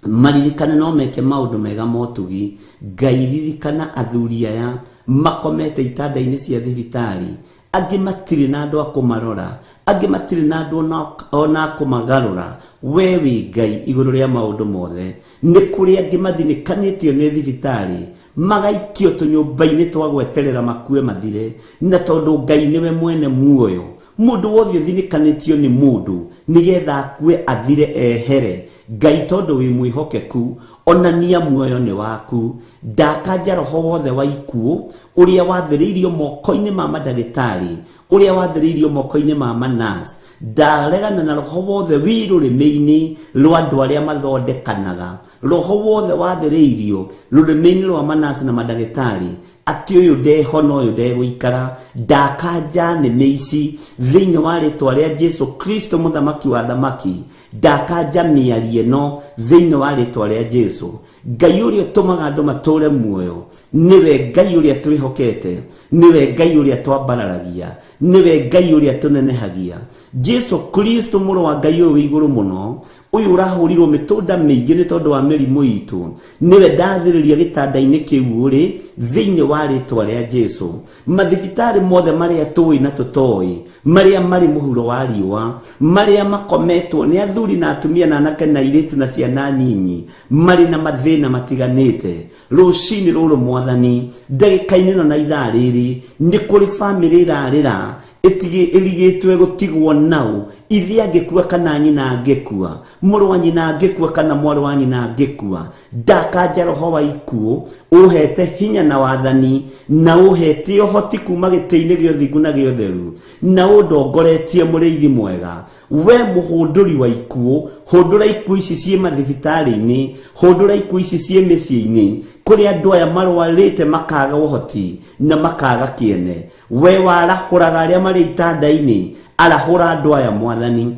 maririkane no meke maũndũ mega motugi. Ngai ririkana athuri aya makomete itanda-inĩ cia thibitarĩ, angĩ matirĩ na andũ a kũmarora, angĩ matirĩ na andũ ona a kũmagarũra. We wĩ Ngai igũrũ rĩa maũndũ mothe. Nĩ kũrĩ angĩ mathinĩkanĩtio nĩ thibitarĩ, magaikio tũnyũmba-inĩ twa gweterera makue mathire, na tondũ Ngai nĩwe mwene muoyo, mũndũ wothe ũthinĩkanĩtio nĩ mũndũ nĩgetha akue athire ehere, Ngai tondũ wĩ mwĩhokeku, onania muoyo nĩ waku. Ndakanja roho wothe wa ikuũ ũrĩa wathĩrĩirio moko-inĩ ma mandagĩtarĩ, ũrĩa wathĩrĩirio moko-inĩ ma manurse. Ndaregana na roho wothe wĩ rũrĩmĩ-inĩ rwa andũ arĩa mathondekanaga, roho wothe wathĩrĩirio rũrĩmĩ-inĩ rwa manurse na mandagĩtarĩ atĩ ũyũ ndeho na ũyũ ndegũikara. Ndakanja nĩmĩ ici thĩinĩ wa rĩtwa rĩa Jesu Kristo mũthamaki wa thamaki. Ndakanja mĩario ĩno thĩinĩ wa rĩtwa rĩa Jesu. Ngai ũrĩa ũtũmaga andũ matũre muoyo nĩwe Ngai ũrĩa twĩhokete, nĩwe Ngai ũrĩa twambararagia, nĩwe Ngai ũrĩa tũnenehagia. Jesu Kristo mũrũ wa Ngai ũyũ wĩ igũrũ mũno, ũyũ ũrahũrirwo mĩtũnda mĩingĩ nĩ tondũ wa mĩrimũ itũ, nĩwe ndathĩrĩria gĩtanda-inĩ kĩu ũrĩ thĩinĩ wa rĩtwa rĩa Jesu. Mathibitarĩ mothe marĩa tũĩ na tũtoĩ, marĩa marĩ mũhuro wa riũa, marĩa makometwo nĩ athuri na atumia na anake na airĩtu na ciana nyinyi, marĩ na mathĩna matiganĩte, rũcinĩ rũrũ Mwathani, ndagĩka-inĩ ĩno na ithaa rĩrĩ, nĩ kũrĩ bamĩrĩ ĩrarĩra ĩrigĩtwo ĩgũtigwo nau, ithe angĩkua kana nyina angĩkua, mũrũ wa nyina angĩkua kana mwarĩ wa nyina angĩkua. Ndakanja roho wa ikuũ ũhete hinya na wathani na ũhete ũhoti kuma gĩtĩ-inĩ gĩa ũthingu na gĩa ũtheru, na ũndongoretie mũrĩithi mwega. We mũhũndũri wa ikuũ, hũndũra ikuũ ici ciĩ mathibitarĩ-inĩ, hũndũra ikuũ ici ciĩ mĩciĩ-inĩ, kũrĩa andũ aya marwarĩte makaga ũhoti na makaga kĩene. We warahũraga arĩa marĩ itanda-inĩ, arahũra andũ aya Mwathani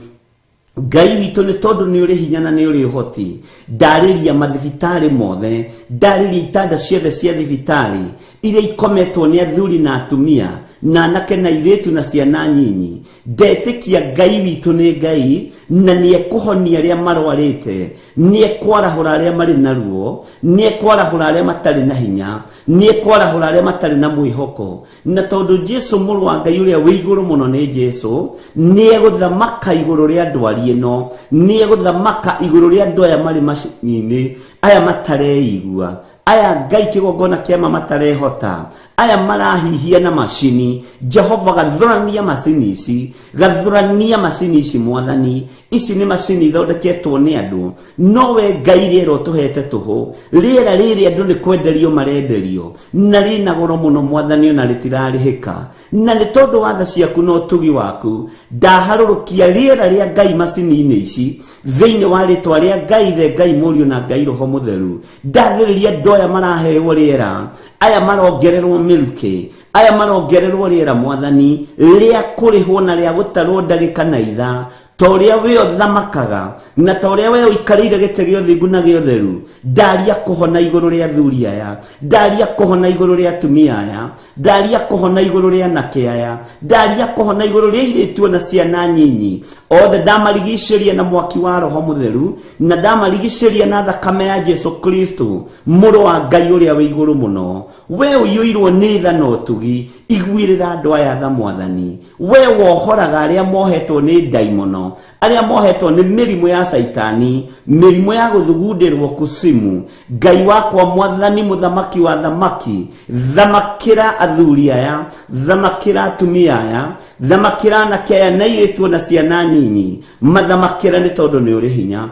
Ngai witũ, nĩ tondũ nĩ ũrĩ hinya na nĩ ũrĩ ũhoti. Ndarĩria mathibitarĩ mothe, ndarĩria itanda ciothe cia thibitarĩ iria ikometwo nĩ athuri na atumia na anake na airĩtu na ciana nyinyi. Ndetĩkia Ngai witũ nĩ Ngai na nĩ ekũhonia arĩa marwarĩte, nĩ ekwarahũra arĩa marĩ na ruo, nĩ ekwarahũra arĩa matarĩ na hinya, nĩ ekwarahũra arĩa matarĩ na mwĩhoko. Na tondũ Jesu mũrũ wa Ngai ũrĩa wĩ igũrũ mũno nĩ Jesu, nĩ egũthamaka igũrũ rĩa ndwari ĩno, nĩ egũthamaka igũrũ rĩa andũ aya marĩ macini-inĩ, aya matareigua, aya Ngai kĩgongona kĩama matarehota, aya marahihia na macini. Jehova, gathũrania macini ici, gathũrania macini ici Mwathani. Ici nĩ macini ithondeketwo nĩ andũ, no we Ngai rĩera ũtũhete tũhũ. Rĩera rĩrĩ andũ nĩ kwenderio marenderio, na rĩna goro mũno Mwathani, ona rĩtirarĩhĩka. Na nĩ tondũ wa tha ciaku na ũtugi waku, ndaharũrũkia rĩera rĩa Ngai macini-inĩ ici thĩinĩ wa rĩtwa rĩa Ngai Ithe, Ngai Mũriũ na Ngai Roho Mũtheru. Ndathĩrĩria andũ aya marahewo rĩera, aya marongererwo mĩrukĩ, aya marongererwo rĩera Mwathani, rĩa kũrĩhwo na rĩa gũtarwo ndagĩka na ithaa, ta ũrĩa we ũthamakaga na ta ũrĩa we ũikarĩire gĩtĩ gĩa ũthingu na gĩa ũtheru. Ndaria kũhona igũrũ rĩa athuri aya, ndaria kũhona igũrũ rĩa atumia aya, ndaria kũhona igũrũ rĩa anake aya, ndaria kũhona igũrũ rĩa airĩtu ona ciana nyinyi othe. Ndamarigicĩria na mwaki wa Roho Mũtheru, na ndamarigicĩria na thakame ya Jesu Kristo mũrũ wa Ngai ũrĩa wĩ igũrũ mũno. We ũiyũirwo nĩ tha na ũtugi, iguĩrĩra andũ aya tha Mwathani. We wohoraga arĩa mohetwo nĩ ndaimono, arĩa mohetwo nĩ mĩrimũ ya caitani, mĩrimũ ya gũthugundĩrwo kusimu. Ngai wakwa Mwathani, mũthamaki wa thamaki, thamakĩra athuri aya, thamakĩra atumia aya, thamakĩra anake aya na airĩtu ona ciana nyinyi. Mathamakĩra nĩ tondũ nĩ ũrĩ hinya,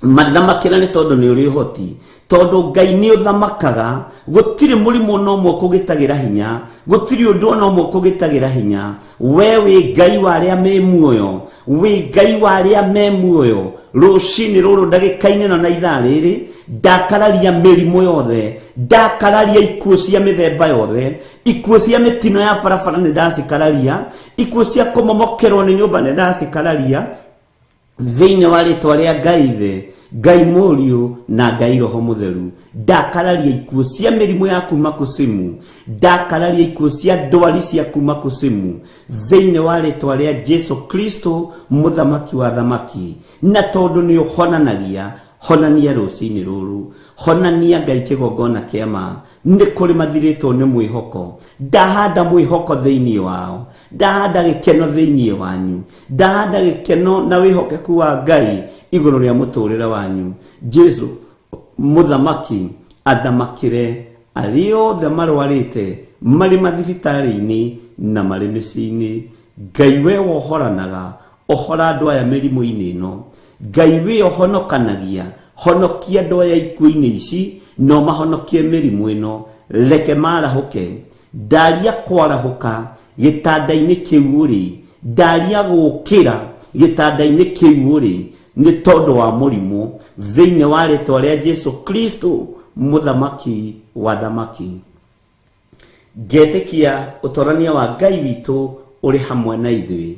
mathamakĩra nĩ tondũ nĩ ũrĩ ũhoti, tondũ Ngai nĩ ũthamakaga. Gũtirĩ mũrimũ ona ũmwe ũkũgĩtagĩra hinya, gũtirĩ ũndũ ona ũmwe ũkũgĩtagĩra hinya. We wĩ Ngai wa arĩa me muoyo, wĩ Ngai wa arĩa me muoyo. Rũcinĩ rũrũ, ndagĩka-inĩ ĩno na ithaa rĩrĩ, ndakararia mĩrimũ yothe, ndakararia ikuũ cia mĩthemba yothe, ikuũ cia mĩtino ya barabara nĩ ndacikararia, ikuũ cia kũmomokerwo nĩ nyũmba nĩ ndacikararia thĩinĩ wa rĩtwa rĩa Ngai Ithe, Ngai Mũriũ na Ngai Roho Mũtheru. Ndakararia ikuũ cia mĩrimũ ya kuma kusimu, ndakararia ikuũ cia ndwari cia kuma kusimu thĩinĩ wa rĩtwa rĩa Jesu Kristo mũthamaki wa thamaki. Na tondũ nĩ ũhonanagia, honania rũcinĩ rũrũ, honania Ngai kĩgongona kĩa ma. Nĩ kũrĩ mathirĩtwo nĩ mwĩhoko, ndahanda mwĩhoko thĩinĩ wao, ndahanda gĩkeno thĩinĩ wanyu, ndahanda gĩkeno na wĩhokeku wa Ngai igũrũ rĩa mũtũrĩre wanyu. Jesu mũthamaki athamakĩre arĩa othe marwarĩte marĩ mathibitarĩ-inĩ na marĩ mĩciĩ-inĩ. Ngai we wohoranaga, ohora andũ aya mĩrimũ-inĩ ĩno. Ngai we ũhonokanagia, honokia andũ aya ikuũ-inĩ ici na ũmahonokie mĩrimũ ĩno. Reke marahũke. Ndaria kwarahũka gĩtanda-inĩ kĩu ũrĩ, ndaria gũkĩra gĩtanda-inĩ kĩu ũrĩ, nĩ tondũ wa mũrimũ, thĩinĩ wa rĩtwa rĩa Jesu Kristo mũthamaki wa thamaki. Ngetĩkia ũtorania wa Ngai witũ ũrĩ hamwe na ithuĩ,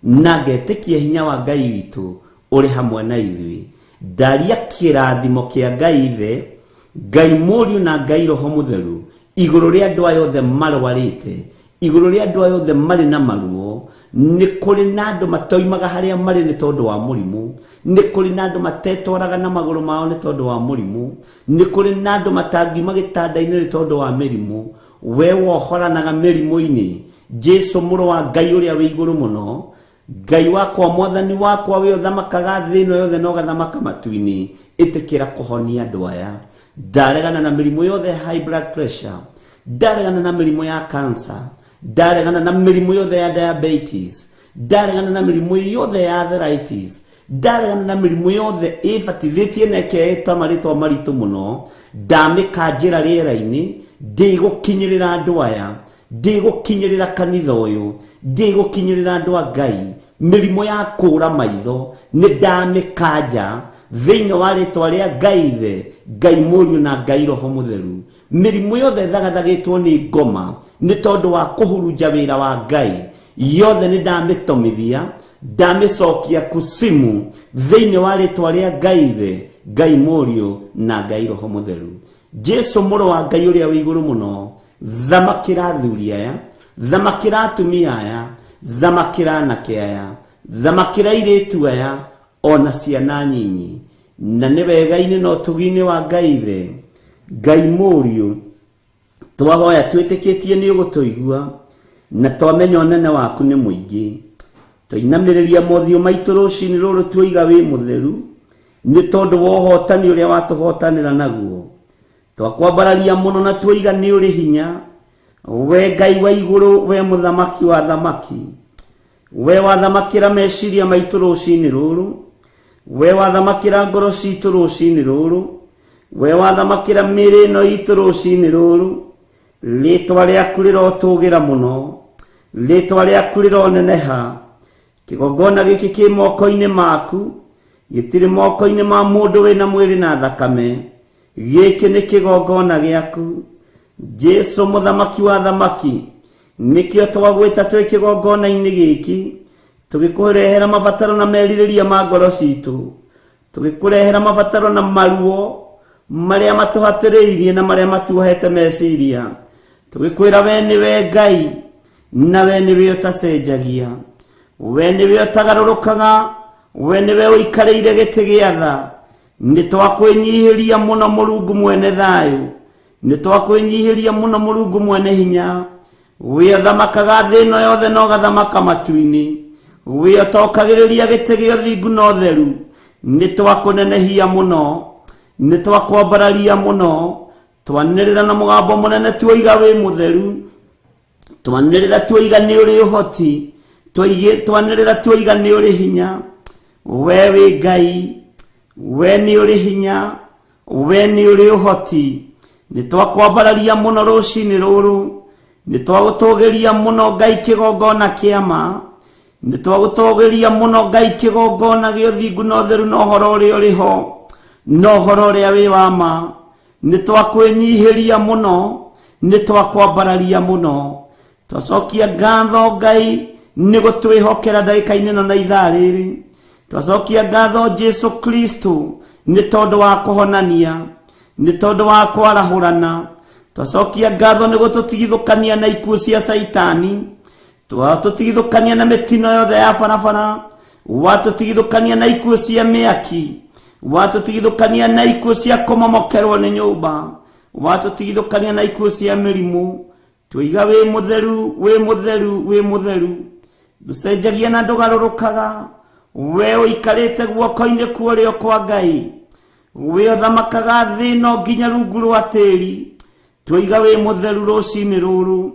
na ngetĩkia hinya wa Ngai witũ ũrĩ hamwe na ithuĩ. Ndaria kĩrathimo kĩa Ngai Ithe, Ngai Mũriũ na Ngai Roho Mũtheru igũrũ rĩa andũ aya othe marwarĩte, igũrũ rĩa andũ aya othe marĩ na maruo. Nĩ kũrĩ na andũ matoimaga harĩa marĩ nĩ tondũ wa mũrimũ, nĩ kũrĩ na andũ matetwaraga na magũrũ mao nĩ tondũ wa mũrimũ, nĩ kũrĩ na andũ matangiuma gĩtanda-inĩ nĩ tondũ wa mĩrimũ. We wohoranaga mĩrimũ-inĩ, Jesu mũrũ wa Ngai ũrĩa wĩ igũrũ mũno, Ngai wakwa, mwathani wakwa, we ũthamakaga thĩ ĩno yothe na ũgathamaka matu-inĩ, ĩtĩkĩra kũhonia andũ aya. Ndaregana na mĩrimũ yothe ya high blood pressure, ndaregana na mĩrimũ ya cancer, ndaregana na mĩrimũ yothe ya diabetes, ndaregana na mĩrimũ yothe ya arthritis, ndaregana na mĩrimũ yothe ĩbatithĩtie na ĩkeĩta marĩtwa maritũ mũno. Ndamĩkanjĩra rĩera-inĩ, ndĩgũkinyĩrĩra andũ aya, ndĩgũkinyĩrĩra kanitha ũyũ, ndĩgũkinyĩrĩra andũ a Ngai. Mĩrimũ ya kũra maitho nĩ ndamĩkanja thĩinĩ wa rĩtwa rĩa Ngai Ithe, Ngai Mũriũ na Ngai Roho Mũtheru. Mĩrimũ yothe ĩthagathagĩtwo nĩ ngoma nĩ tondũ wa kũhurunja wĩra wa Ngai, yothe nĩ ndamĩtomithia, ndamĩcokia kusimu thĩinĩ wa rĩtwa rĩa Ngai Ithe, Ngai Mũriũ na Ngai Roho Mũtheru. Jesu mũrũ wa Ngai ũrĩa wĩ igũrũ mũno, thamakĩra athuri aya, thamakĩra atumia aya, thamakĩra anake aya, thamakĩra airĩtu aya, ona ciana nyinyi. Na nĩ wega-inĩ na ũtugi-inĩ wa Ngai Ithe, Ngai Mũriũ, twahoya twĩtĩkĩtie nĩ ũgũtũigua, na twamenya ũnene waku nĩ mũingĩ. Twainamĩrĩria mothiũ maitũ rũcinĩ rũrũ tuoiga wĩ mũtheru, nĩ tondũ wa ũhotani ũrĩa watũhotanĩra naguo. Twakwambararia mũno na tuoiga nĩ ũrĩ hinya, we Ngai wa igũrũ, we mũthamaki wa thamaki. We wathamakĩra meciria maitũ rũcinĩ rũrũ, we wathamakĩra ngoro citũ rũcinĩ rũrũ, we wathamakĩra mĩĩrĩ ĩno itũ rũcinĩ rũrũ. Rĩtwa rĩaku rĩrotũgĩra mũno, rĩtwa rĩaku rĩroneneha. Kĩgongona gĩkĩ kĩ moko-inĩ maku, gĩtirĩ moko-inĩ ma mũndũ wĩna mwĩrĩ na thakame. Gĩkĩ nĩ kĩgongona gĩaku, Jesu mũthamaki wa thamaki. Nĩkĩo twagwĩta twĩ kĩgongona-inĩ gĩkĩ, tũgĩkũrehera mabataro na merirĩria ma ngoro citũ, tũgĩkũrehera mabataro na maruo marĩa matũhatĩrĩirie na marĩa matuohete meciria, tũgĩkwĩra we nĩwe Ngai na we nĩwe ũtacenjagia, we nĩwe ũtagarũrũkaga, we nĩwe ũikarĩire gĩtĩ gĩa tha. Nĩ twakwĩnyihĩria mũno Mũrungu mwene thayũ, nĩ twakwĩnyihĩria mũno Mũrungu mwene hinya, we ũthamakaga thĩ ĩno yothe na ũgathamaka matu-inĩ, we ũtokagĩrĩria gĩtĩ gĩa ũthingu na ũtheru. Nĩ twakũnenehia mũno, nĩ twakwambararia mũno, twanĩrĩra na mũgambo mũnene tuoiga wĩ mũtheru, twanĩrĩra tuoiga nĩ ũrĩ ũhoti, twanĩrĩra tuoiga nĩ ũrĩ hinya. We wĩ Ngai, we nĩ ũrĩ hinya, we nĩ ũrĩ ũhoti. Nĩ twakwambararia mũno rũcinĩ rũrũ, nĩ twagũtũgĩria mũno Ngai kĩgongona kĩa ma, nĩ twagũtũgĩria mũno Ngai kĩgongona gĩa ũthingu na ũtheru na ũhoro ũrĩa ũrĩ ho na ũhoro ũrĩa wĩ wa ma. Nĩ twakwĩnyihĩria mũno, nĩ twakwambararia mũno, twacokia ngatho Ngai nĩ gũtwĩhokera ndagĩka-inĩ ĩno na ithaa rĩrĩ. Twacokia ngatho Jesu Kristo Nĩ tondũ wa kũhonania, nĩ tondũ wa kwarahũrana. Twacokia ngatho nĩ gũtũtigithũkania na ikuũ cia Caitani, twatũtigithũkania na mĩtino yothe ya barabara, watũtigithũkania na ikuũ cia mĩaki, watũtigithũkania na ikuũ cia kũmomokerwo nĩ nyũmba, watũtigithũkania na ikuũ cia mĩrimũ. Twiga wĩ mũtheru, wĩ mũtheru, wĩ mũtheru, ndũcenjagia na ndũgarũrũkaga. We ũikarĩte guoko-inĩ kwa ũrĩo kwa Ngai, we ũthamakaga thĩ no nginya rungu rwa tĩri. Twiga wĩ mũtheru rũcinĩ rũrũ,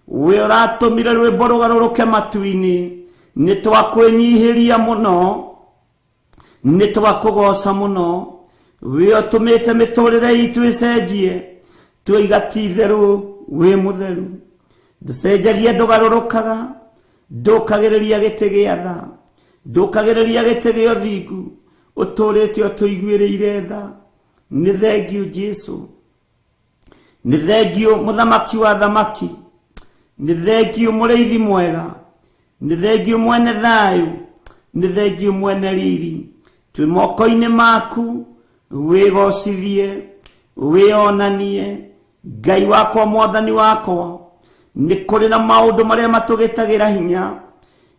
we ũratũmire rwĩmbo rũgarũrũke matu-inĩ. Nĩ twakwĩnyihĩria mũno, nĩ twakũgoca mũno, we ũtũmĩte mĩtũrĩre itũ ĩcenjie. Twiga ti itherũ wĩ mũtheru, ndũcenjagia, ndũgarũrũkaga, ndũkagĩrĩria gĩtĩ gĩa tha, ndũkagĩrĩria gĩtĩ gĩa ũthingu, ũtũrĩte ũtũiguĩrĩire tha. Nĩ thengiũ Jesu, nĩ thengiũ mũthamaki wa thamaki, nĩ thengiũ mũrĩithi mwega, nĩ thengiũ mwene thayũ, nĩ thengiũ mwene riri. Twĩ moko-inĩ maku, wĩgocithie, wĩonanie Ngai wakwa, mwathani wakwa. Nĩ kũrĩ na maũndũ marĩa matũgĩtagĩra hinya,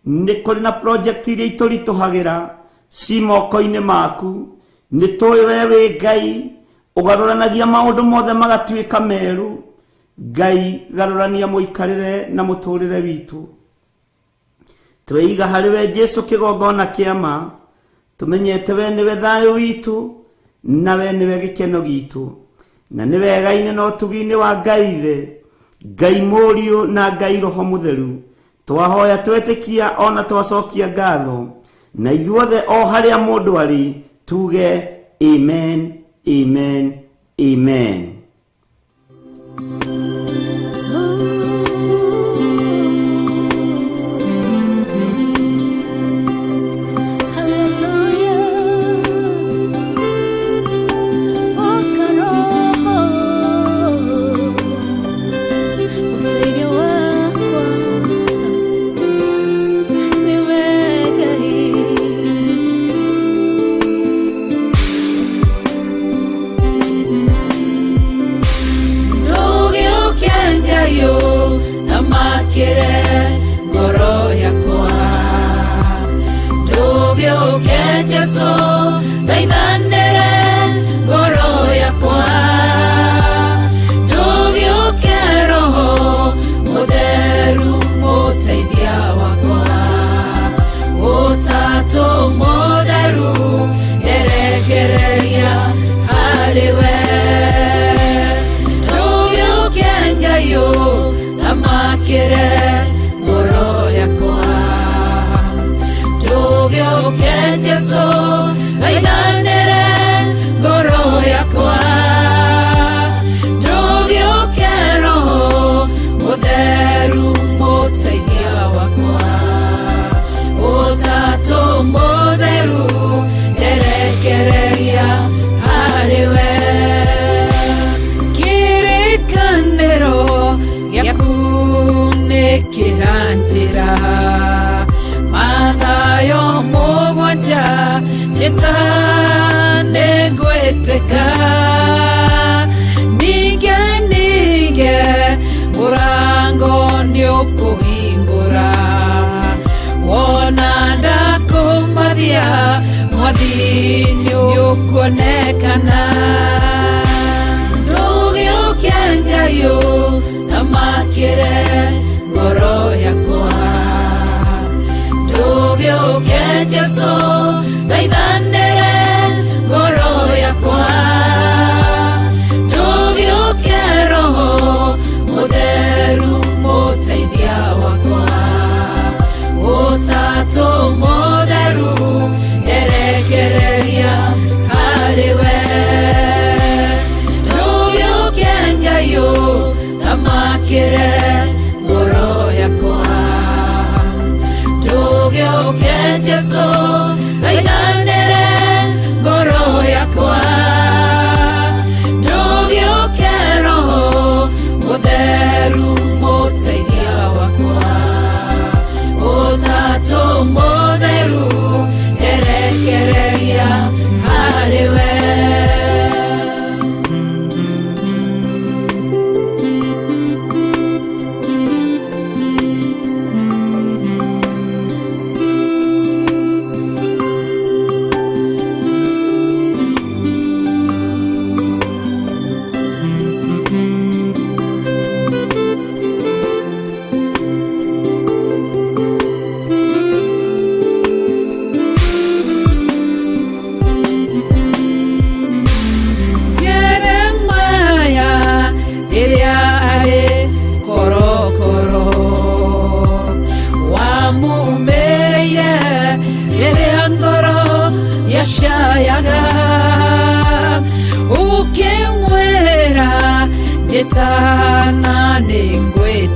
nĩ kũrĩ na project iria itũritũhagĩra, ci moko-inĩ maku. Nĩ tũĩ we wĩ Ngai ũgarũranagia maũndũ mothe magatuĩka merũ. Ngai, garũrania mũikarĩre na mũtũrĩre witũ. Tweiga harĩ we Jesu kĩgongona kĩa ma, tũmenyete we nĩwe thayũ witũ, na we nĩwe gĩkeno gitũ, na nĩ wega-inĩ na ũtugi-inĩ wa Ngai Ithe, Ngai Mũriũ na Ngai Roho Mũtheru. Twahoya twetĩkia ona twacokia ngatho, na ithuothe o harĩa mũndũ arĩ tuge amen, amen, amen. Mũtheru, erekereria harĩ we.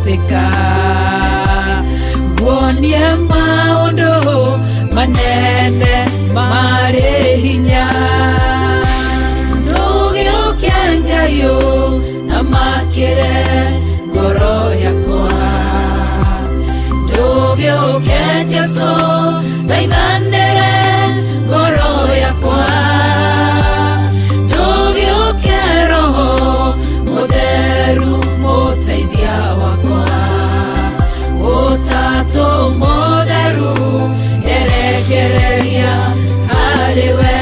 Ndũngĩhĩtĩka Nguonie maũndũ manene marĩ hinya Ndũgĩũke Ngai ũthamakĩre ngoro yakwa Ndũgĩũke Jesũ thaithanĩre ngoro yakwa Ndũgĩũke Roho Mũtheru mũteithia wakwa Ũtatũ mũtheru nderekereria harĩ we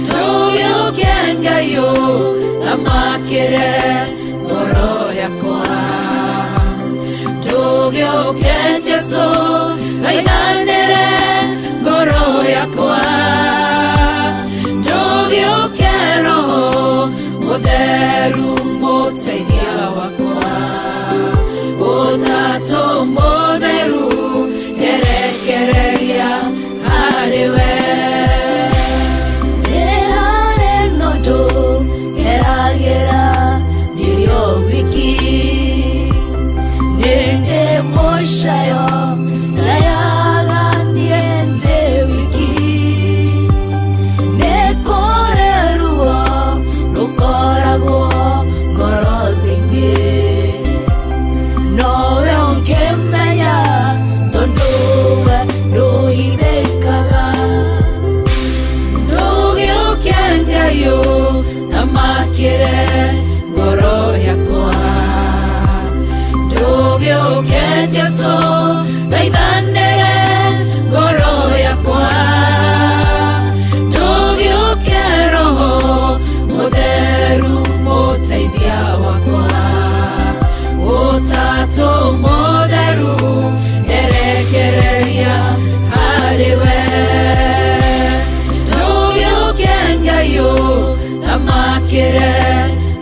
Ndũgĩũke Ngai ũthamakĩre ngoro yakwa Ndũgĩũke Jesũ thaithanĩre ngoro yakwa Ndũgĩũke Roho Mũtheru mũteithia wakwa Ũtatũ mũtheru nderekereria harĩ we Nĩ harĩ na ũndũ ngeragĩra ndirĩ o wiki Nĩ ndĩ mũcayo njayaga niĩ ndĩ wiki Nĩ kũrĩ ruo rũkoragwo ngoro thĩinĩ Nowe ũngĩmenya tondũ we ndũhithĩkaga Ndũgĩũke Ngai ũthamakĩre ngoro yakwa Ndũgĩũke Jesũ thaithanĩre ngoro yakwa Ndũgĩũke Roho Mũtheru mũteithia wakwa Ũtatũ mũtheru nderekereria harĩ we Ndũgĩũke Ngai ũthamakĩre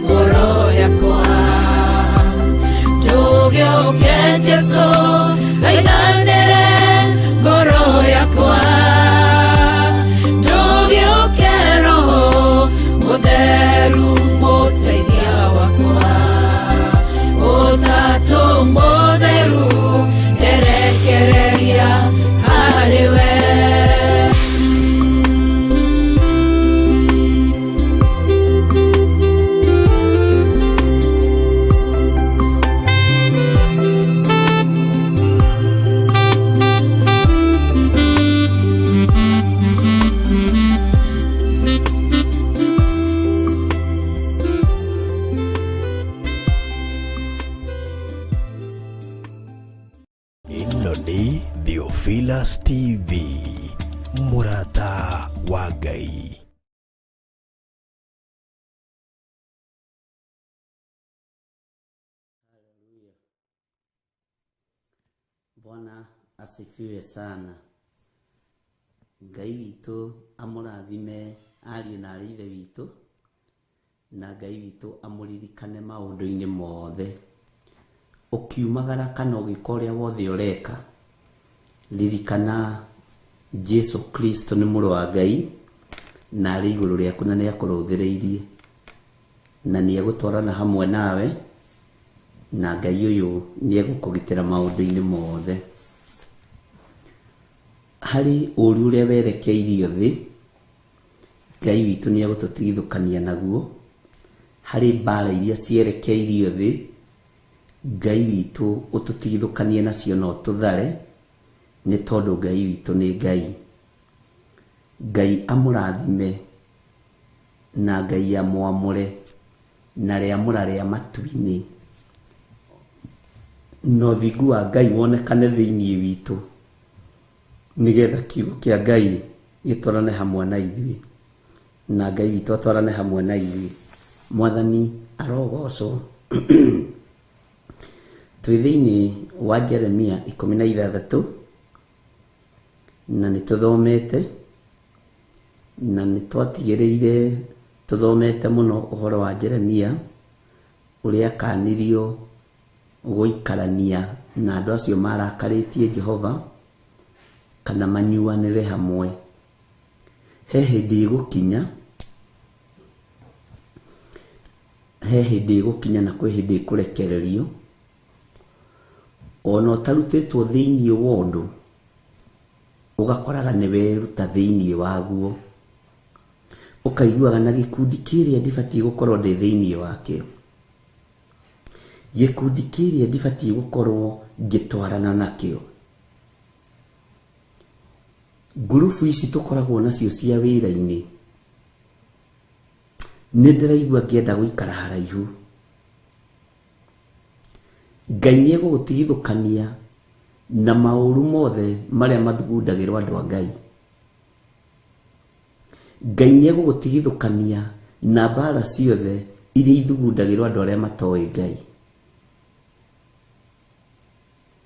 ngoro yakwa Ndũgĩũke Jesũ thaithanĩre ngoro yakwa Ndũgĩũke Roho Mũtheru mũteithia wakwa Ũtatũ mũtheru nderekereria harĩ we Ĩno nĩ Theophilus TV, mũrata wa Ngai. Bwana asifiwe sana. Ngai witũ amũrathime ariũ na arĩ ithe witũ na Ngai witũ amũririkane maũndũ-inĩ mothe. Ũkiumagara kana ũgĩka ũrĩa wothe ũreka, ririkana Jesu Kristo nĩ mũrũ wa Ngai na arĩ igũrũ rĩaku na nĩ akũrũthĩrĩirie na nĩ egũtwarana hamwe nawe na Ngai ũyũ nĩ egũkũgitĩra maũndũ-inĩ mothe. Harĩ ũru ũrĩa werekeirio thĩ, Ngai witũ nĩ egũtũtigithũkania naguo. Harĩ mbara iria cierekeirio thĩ, Ngai witũ ũtũtigithũkanie nacio na ũtũthare, nĩ tondũ Ngai witũ nĩ Ngai. Ngai amũrathime na Ngai amwamũre na rĩamũra rĩa matu-inĩ na ũthingu wa Ngai wonekane thĩinĩ witũ nĩgetha kiugo kĩa Ngai gĩtwarane hamwe na ithuĩ na Ngai witũ atwarane hamwe na ithuĩ. Mwathani arogocwo. Twĩ thĩinĩ wa Jeremia 16 na nĩ tũthomete na nĩ twatigĩrĩire tũthomete mũno ũhoro wa Jeremia ũrĩa akanirio gũikarania na andũ acio marakarĩtie Jehova kana manyuanĩre hamwe. He hĩndĩ ĩgũkinya, he hĩndĩ ĩgũkinya na kwĩ hĩndĩ ĩkũrekererio Ona ũtarutĩtwo thĩinĩ wa ũndũ, ũgakoraga nĩ weruta thĩinĩ waguo. Ũkaiguaga na gĩkundi kĩrĩa ndibatiĩ gũkorwo ndĩ thĩinĩ wakĩo. Gĩkundi kĩrĩa ndibatiĩ gũkorwo ngĩtwarana nakĩo. Ngurubu ici tũkoragwo nacio cia wĩra-inĩ, nĩ ndĩraigua ngĩenda gũikara haraihu. Ngai nĩ egũgũtigithũkania na maũru mothe marĩa mathugundagĩrwo andũ a Ngai. Ngai nĩ egũgũtigithũkania na mbara ciothe iria ithugundagĩrwo andũ arĩa matoĩ Ngai.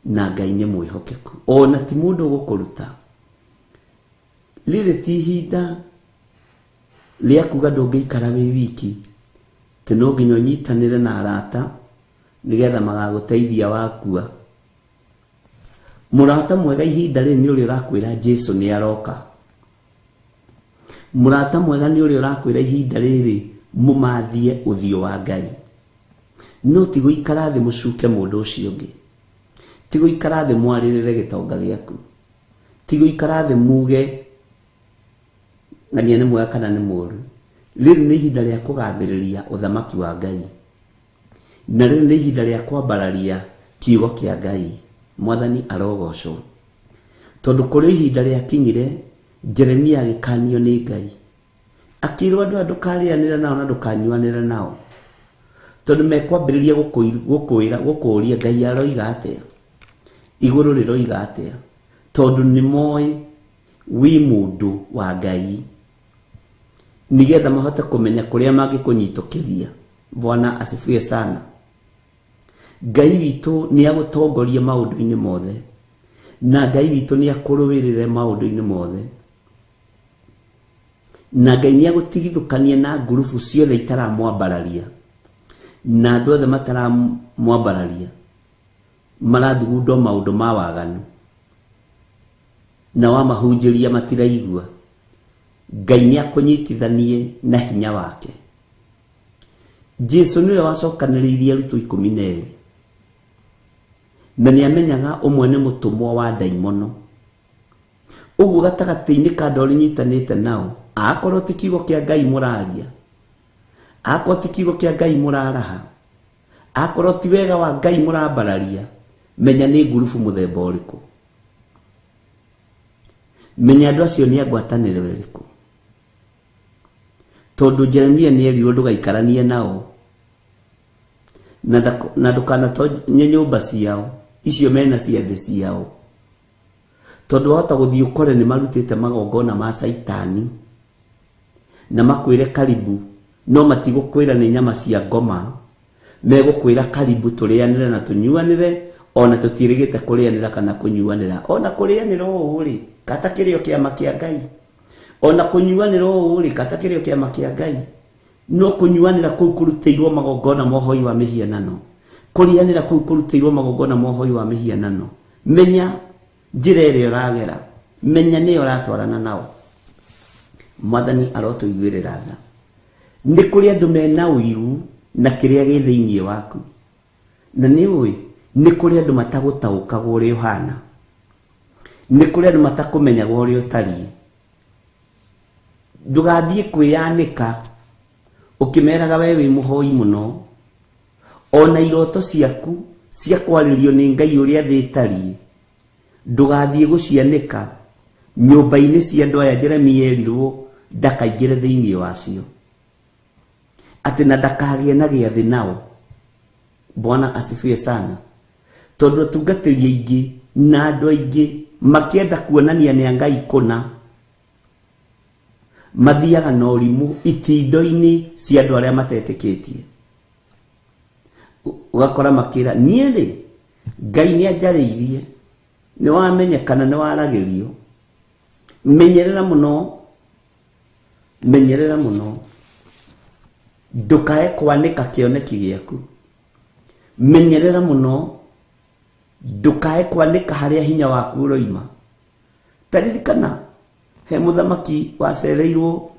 Na Ngai nĩ mwĩhokeku. Ona ti mũndũ ũgũkũruta. Rĩrĩ ti ihinda rĩa kuga ndũngĩikara wĩ wiki, atĩ no nginya ũnyitanĩre na arata nĩgetha magagũteithia wakua. Mũrata mwega ihinda rĩrĩ nĩ ũrĩa ũrakwĩra Jesu nĩ aroka. Mũrata mwega nĩ ũrĩa ũrakwĩra ihinda rĩrĩ mũmathie ũthiũ wa Ngai. No ti gũikara thĩ mũcuke mũndũ ũcio ũngĩ. Ti gũikara thĩ mwarĩrĩre gĩtonga gĩaku. Ti gũikara thĩ muge ng'ania nĩ mwega kana nĩ mũũru. Rĩrĩ nĩ ihinda rĩa kũgathĩrĩria ũthamaki wa Ngai. Na rĩrĩ nĩ ihinda rĩa kwambararia kiugo kĩa Ngai. Mwathani arogocwo. Tondũ kũrĩ ihinda rĩakinyire Jeremia agĩkanio nĩ Ngai. Akĩrwo andũ aya ndũkarĩanĩre nao na ndũkanyuanĩre nao. Tondũ mekwambĩrĩria gũkwĩra gũkũria Ngai aroiga atĩa. Igũrũ rĩroiga atĩa. Tondũ nĩ moĩ wĩ mũndũ wa Ngai. Nĩgetha mahote kũmenya kũrĩa mangĩkũnyitũkĩria. Bwana asifiwe sana. Ngai witũ nĩ agũtongoria maũndũ-inĩ mothe. Na Ngai witũ nĩ akũrũĩrĩre maũndũ-inĩ mothe. Na Ngai nĩ agũtigithũkania na ngurubu ciothe itaramwambararia. Na andũ othe mataramwambararia marathugunda maũndũ ma waganu. Na wamahunjĩria matiraigua. Ngai nĩ akũnyitithanie na hinya wake. Jesu nĩwe wacokanĩrĩirie arutwo 12. Na nĩ amenyaga ũmwe nĩ mũtũmwo wa ndaimono. Ũguo gatagatĩ-inĩ ka andũ arĩa ũnyitanĩte nao, akorwo ti kiugo kĩa Ngai mũraria, akorwo ti kiugo kĩa Ngai mũraraha, akorwo ti wega wa Ngai mũrambararia, menya nĩ ngurubu mũthemba ũrĩkũ. Menya andũ acio nĩ a ngwatanĩro ĩrĩkũ. Tondũ Jeremia nĩ erirwo ndũgaikaranie nao na ndũkanatonye nyũmba ciao icio mena ciathĩ ciao. Tondũ wahota gũthiĩ ũkore nĩ marutĩte magongona ma Caitani na makwĩre karibu, no matigũkwĩra nĩ nyama cia ngoma, megũkwĩra karibu tũrĩanĩre na tũnyuanĩre, ona tũtiĩrĩgĩte kũrĩanĩra kana kũnyuanĩra. Ona kũrĩanĩra ũũ rĩ, kata kĩrĩo kĩama kĩa Ngai. Ona kũnyuanĩra ũũ rĩ, kata kĩrĩo kĩama kĩa Ngai. No kũnyuanĩra kũu kũrutĩirwo magongona ma ũhoi wa mĩhianano. Kũrĩanĩra kũu kũrutĩirwo magongona ma ũhoi wa mĩhianano. Menya njĩra ĩrĩa ũragera, menya nĩyo ũratwarana nao. Mwathani arotũiguĩrĩra tha. Nĩ kũrĩ andũ mena ũiru na kĩrĩa gĩ thĩinĩ waku. Na nĩ ũĩ, nĩ kũrĩ andũ matagũtaũkagwo ũrĩa ũhana. Nĩ kũrĩ andũ matakũmenyaga ũrĩa ũtariĩ. Ndũgathiĩ kwĩyanĩka ũkĩmeraga we wĩ mũhoi mũno. Ona iroto ciaku cia kwarĩrio nĩ Ngai ũrĩa thĩ ĩtariĩ, ndũgathiĩ gũcianĩka nyũmba-inĩ cia andũ aya Jeremia erirwo ndakaingĩre thĩinĩ wacio. Atĩ na ndakagĩe na gĩathĩ nao. Bwana asifiwe sana. Tondũ atungatĩri aingĩ na andũ aingĩ makĩenda kuonania nĩ a Ngai kũna, mathiaga na ũrimũ itindo-inĩ cia andũ arĩa matetĩkĩtie. Ũgakora makĩra niĩ rĩ, Ngai nĩ anjarĩirie, nĩ wamenyekana, nĩ waragĩrio. Menyerera mũno, menyerera mũno, ndũkae kwanĩka kĩoneki gĩaku. Menyerera mũno, ndũkae kwanĩka harĩa hinya waku ũroima. Ta ririkana, he mũthamaki wacereirwo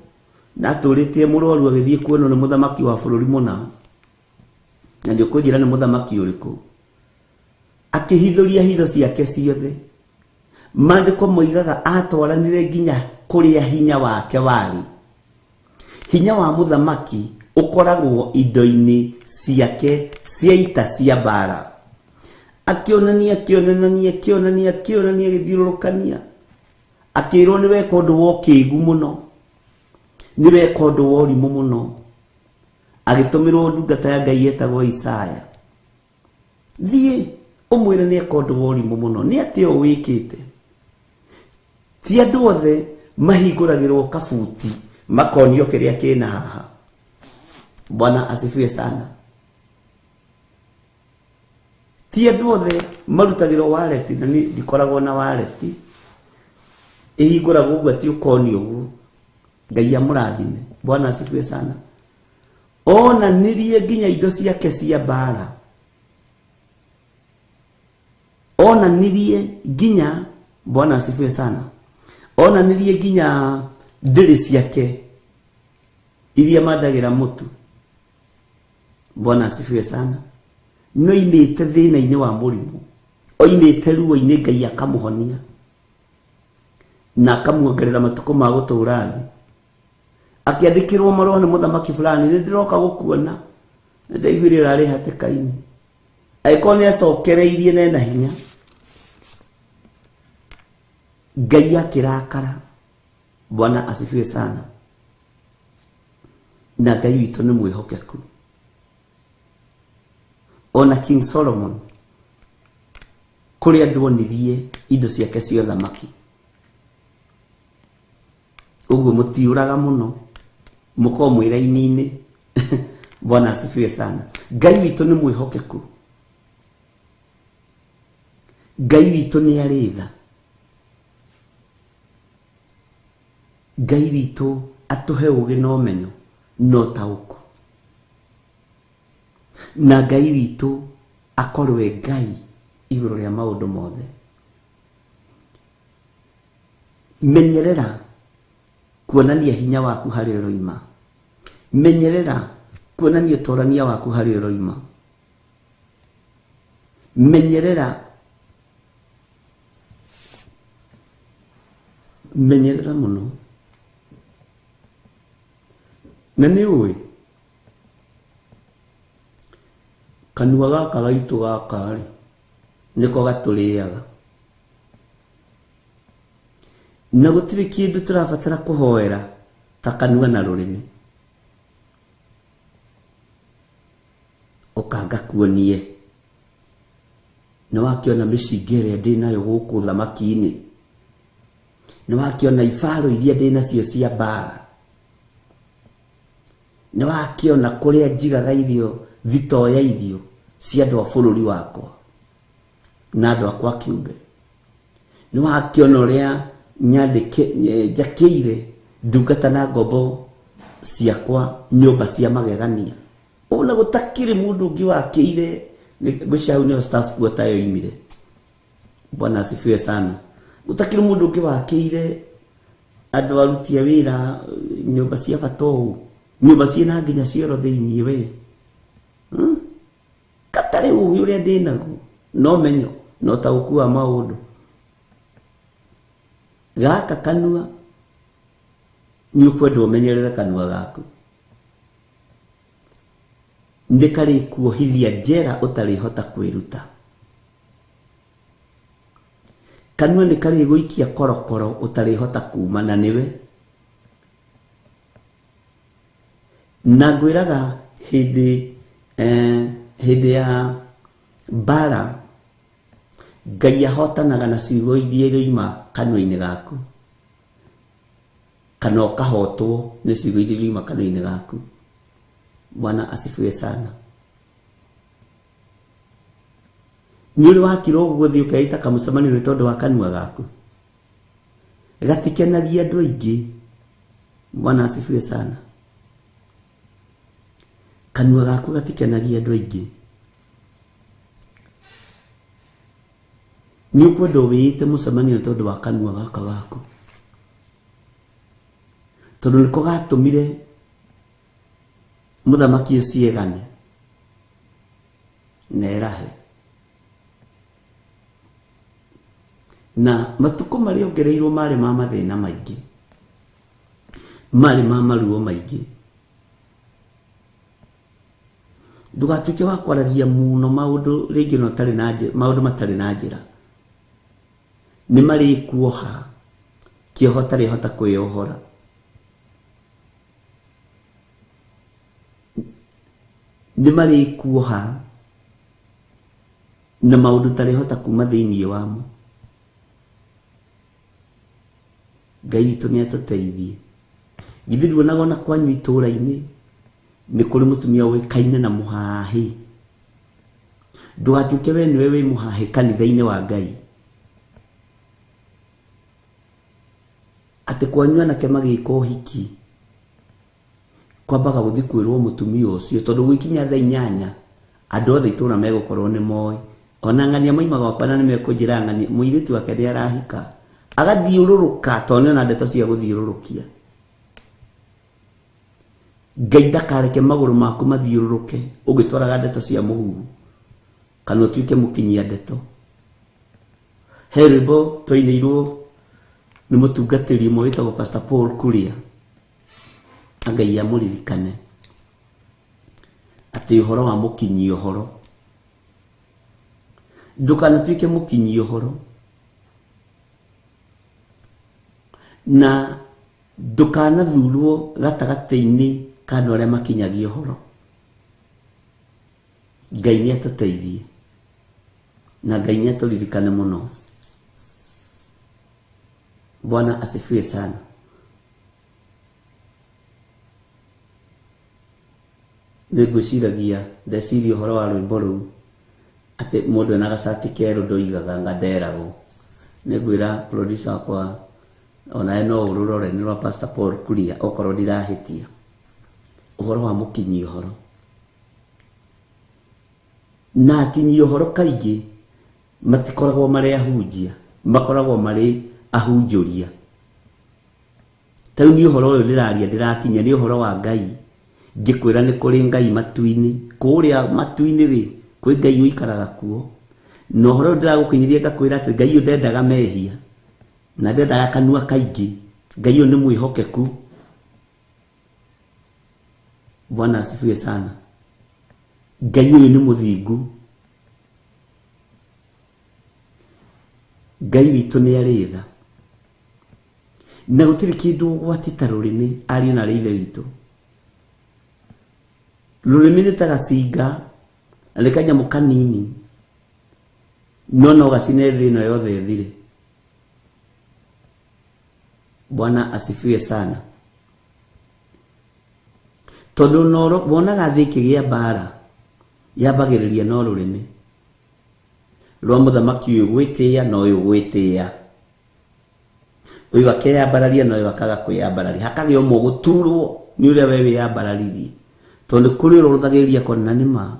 na atũrĩtie mũrwaru agĩthiĩ kuonwo nĩ mũthamaki wa bũrũri mũna. Na nĩ ũkũnjĩra nĩ mũthamaki ũrĩkũ. Akĩhithũria hitho ciake ciothe. Maandĩko moigaga atwaranire nginya kũrĩa hinya wake warĩ. Hinya wa mũthamaki ũkoragwo indo-inĩ ciake cia ita cia mbara. Akĩonania akĩonania akĩonania akĩonania agĩthiũrũrũkania. Akĩrwo nĩ weka ũndũ wa ũkĩgu mũno, nĩ weka ũndũ wa ũrimũ mũno. Agĩtũmĩrwo ndungata ya Ngai yetagwo Isaya, thiĩ ũmwĩre nĩ eka ũndũ wa ũrimũ mũno. Nĩ atĩa ũũ wĩkĩte? Ti andũ othe mahingũragĩrwo kabuti makonio kĩrĩa kĩna haha. Bwana asifiwe sana. Ti andũ othe marutagĩrwo wallet, na niĩ ndikoragwo na wallet. Ĩhingũragwo ũguo atĩ ũkonio ũguo. Ngai amũrathime. Bwana asifiwe sana. Onanirie nginya indo ciake cia mbara. Onanirie nginya, Bwana asifiwe sana, onanirie nginya ndĩrĩ ciake iria mandagĩra mũtu. Bwana asifiwe sana. No oimĩte thĩna-inĩ wa mũrimũ, oimĩte ruo-inĩ, Ngai akamũhonia na akamuongerera matukũ ma gũtũũra thĩ. Akĩandĩkĩrwo marũa nĩ mũthamaki fulani, nĩ ndĩroka gũkuona, nĩ ndaiguire ũrarĩ hatĩka-inĩ. Angĩkorwo nĩ acokereirie na ena hinya, Ngai akĩrakara. Bwana asifiwe sana. Na Ngai witũ nĩ mwĩhokeku. Ona King Solomon kũrĩa andũ onirie indo ciake cia ũthamaki. Ũguo mũtiũraga mũno, mũkorwo mwĩ raini-inĩ. Bwana asifiwe sana. Ngai witũ nĩ mwĩhokeku. Ngai witũ nĩ arĩ tha. Ngai witũ atũhe ũgĩ na ũmenyo na ũtaũku. Na Ngai witũ akorwo e Ngai igũrũ rĩa maũndũ mothe. Menyerera kuonania hinya waku harĩa ũroima. Menyerera kuonania ũtorania waku harĩa ũroima. Menyerera, menyerera mũno. Na nĩ ũĩ kanua gaka gaitũ gaka rĩ, nĩko gatũrĩaga. Na gũtirĩ kĩndũ tũrabatara kũhoera ta kanua na rũrĩmĩ. Ũka ngakuonie. Nĩ wakĩona mĩcinga ĩrĩa ndĩnayo gũkũ thamaki-inĩ. Nĩ wakĩona ibaro iria ndĩnacio cia mbara. Nĩ wakĩona kũrĩa njigaga irio, thitoo ya irio cia andũ a bũrũri wakwa na andũ akwa kĩũmbe. Nĩ wakĩona ũrĩa njakĩire ndungata na ngombo ciakwa nyũmba cia magegania. Ona gũtakĩrĩ mũndũ ũngĩ wakĩire, ngwĩciria hau nĩho staff quarter yoimire. Bwana asifiwe sana. Gũtakĩrĩ mũndũ ũngĩ wakĩire andũ aruti a wĩra nyũmba cia bata ũũ, nyũmba ciĩna nginya cioro thĩiniĩ we. Gatarĩ ũgĩ ũrĩa ndĩnaguo, no menyo, no ũtaũku wa maũndũ. Gaka kanua nĩ ũkwenda ũmenyerere kanua gaku. Nĩ karĩkuohithia njera ũtarĩhota kwĩruta. Kanua nĩ karĩgũikia korokoro ũtarĩhota kuma na nĩwe. Na ngwĩraga hĩndĩ hĩndĩ ya mbara Ngai ahotanaga na ciugo iria iroima kanua-inĩ gaku, kana ũkahotwo nĩ ciugo iria iroima kanua-inĩ gaku. Bwana asifiwe sana. Nĩ ũrĩ wakira ũguo ũthiĩ ũkeita kamũcemanio nĩ tondũ wa kanua gaku? Gatikenagia andũ aingĩ. Bwana asifiwe sana. Kanua gaku gatikenagia andũ aingĩ. Nĩ ũkwenda wĩite mũcemanio nĩ tondũ wa kanua gaka gaku, tondũ nĩko gatũmire mũthamaki ũcio egane na erahe. Na matukũ marĩa ongereirwo marĩ ma mathĩna maingĩ, marĩ ma maruo maingĩ. Ndũgatuĩke wa kwaragia mũno maũndũ rĩngĩ na ũtarĩ na njĩra, maũndũ matarĩ na njĩra. Nĩ marĩkuoha kĩoho ũtarĩhota kwĩyohora. Nĩ marĩkuoha na maũndũ ũtarĩhota kuma thĩinĩ wamo. Ngai witũ nĩ atũteithie. Githĩ nduonaga ona kwanyu itũũra-inĩ nĩ kũrĩ mũtumia ũĩkaine na mũhahĩ. Ndũgatuĩke we nĩwe wĩ mũhahĩ kanitha-inĩ wa Ngai. Atĩ kwanyu anake magĩka ũhiki kwambaga gũthiĩ kwĩrwo mũtumia ũcio, tondũ gwĩkinya thaa 8 andũ othe itũũra megũkorwo nĩ moĩ. Ona ng'ania moima gwakwa na nĩ mekũnjĩra ng'ania mũirĩtu wake nĩ arahika. Agathiũrũrũka tondũ nĩona ndeto cia gũthiũrũrũkia. Ngai ndakareke magũrũ maku mathiũrũrũke ũngĩtwaraga ndeto cia mũhuhu kana ũtuĩke mũkinyia ndeto. He rwĩmbo twainĩirwo nĩ mũtungatĩri ũmwe wĩtagwo Pastor Paul Kuria, Ngai amũririkane, atĩ ũhoro wa mũkinyi ũhoro. Ndũkanatuĩke mũkinyi ũhoro na ndũkanathurwo gatagatĩ-inĩ ka andũ arĩa makinyagia ũhoro. Ngai nĩ atũteithie na Ngai nĩ atũririkane mũno. Bwana asifiwe sana. Nĩ ngwĩciragia ndeciria ũhoro wa rwĩmbo rũu atĩ mũndũ ena gacati kerũ ndoigaga anga nderagwo. Nĩ ngwĩra producer wakwa onawe no ũrũrore, nĩ rwa Pastor Paul Kuria okorwo ndirahĩtia. Ũhoro wa mũkinyi ũhoro. Na akinyi ũhoro kaingĩ matikoragwo marĩ ahunjia, makoragwo marĩ ahunjũria. Ta rĩu niĩ ũhoro ũyũ ndĩraria ndĩrakinyia nĩ ũhoro wa Ngai. Ngĩkwĩra nĩ kũrĩ Ngai matu-inĩ, kũrĩa matu-inĩ rĩ kwĩ Ngai ũikaraga kuo. Na ũhoro ũyũ ndĩragũkinyĩria ngakwĩra atĩ Ngai ũyũ ndendaga mehia na ndendaga kanua kaingĩ. Ngai ũyũ nĩ mwĩhokeku. Bwana asifiwe sana. Ngai ũyũ nĩ mũthingu. Ngai witũ nĩ arĩ tha na gũtirĩ kĩndũ ũgwati ta rũrĩmĩ, ariũ na arĩ ithe witũ. Rũrĩmĩ nĩ ta gacinga, nĩ kanyamũ kanini, no no gacine thĩ ĩno yothe ĩthire. Bwana asifiwe sana. Tondũ no wonaga thĩ ĩkĩgĩa mbara yambagĩrĩria no rũrĩmĩ rwa mũthamaki ũyũ gwĩtĩĩa na ũyũ gwĩtĩĩa, ũyũ akeyambararia na ũyũ akaga kwĩyambararia, hakagĩa ũmwe ũgũturwo nĩ ũrĩa we wĩyambararirie. Tondũ kũrĩ ũrĩa ũrũthagĩrĩria kona nĩ ma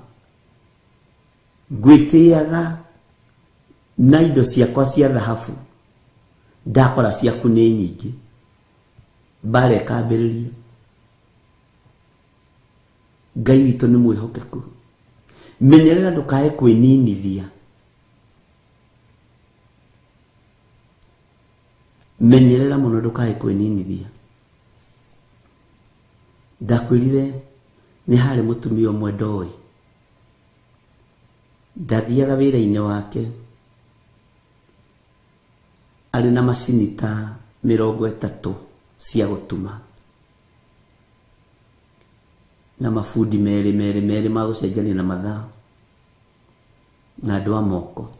ngwĩtĩaga na indo ciakwa cia thahabu, ndakora ciaku nĩ nyingĩ, mbara ĩkambĩrĩria. Ngai witũ nĩ mwĩhokeku. Menyerera ndũkae kwĩninithia. Menyerera mũno ndũkae kwĩninithia. Ndakwĩrire nĩ harĩ mũtumia ũmwe ndoĩ, ndathiaga wĩra-inĩ wake arĩ na macini ta 30 cia gũtuma na mabundi merĩ merĩ merĩ ma gũcenjania na mathaa na andũ a moko.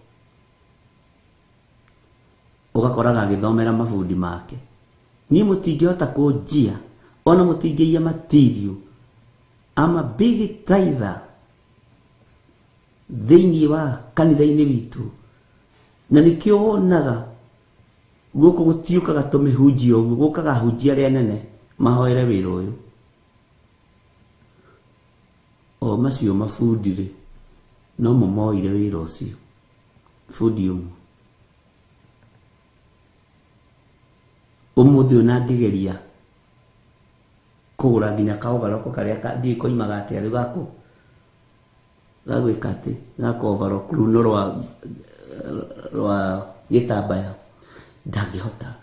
Ũgakoraga agĩthomera mabundi make. Niĩ mũtingĩhota kũnjia ona mũtingĩiya material. I'm a big tither thĩinĩ wa kanitha-inĩ witũ, na nĩkĩo wonaga gũkũ gũtiũkaga tũmĩhunjia ũguo, gũkaga ahunjia arĩa anene mahoere wĩra ũyũ. O macio mabundi rĩ, no mo moire wĩra ũcio. Bundi ũmwe ũmũthĩ ũyũ na ngĩgeria kũgũra nginya kaovaroko karĩa ndiũĩ koimaga atĩa rĩu gako gagwĩka atĩ gaka overlock runo rwa gĩtambaya. Ndangĩhota.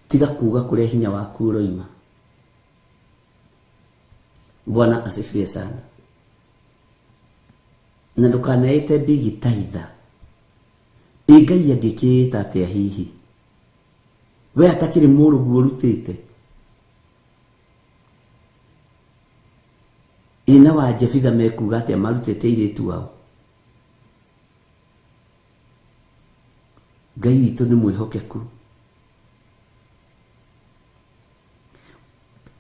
Tiga kuga kũrĩa hinya waku ũroima. Bwana asifiwe sana. Na ndũkaneĩte bigi taitha. Ĩ Ngai angĩkĩĩta atĩa hihi? We atakĩrĩ mũrũguo ũrutĩte. Ĩ na wa Jefitha mekuga atĩa marutĩte airĩtu ao? Ngai witũ nĩ mwĩhokeku.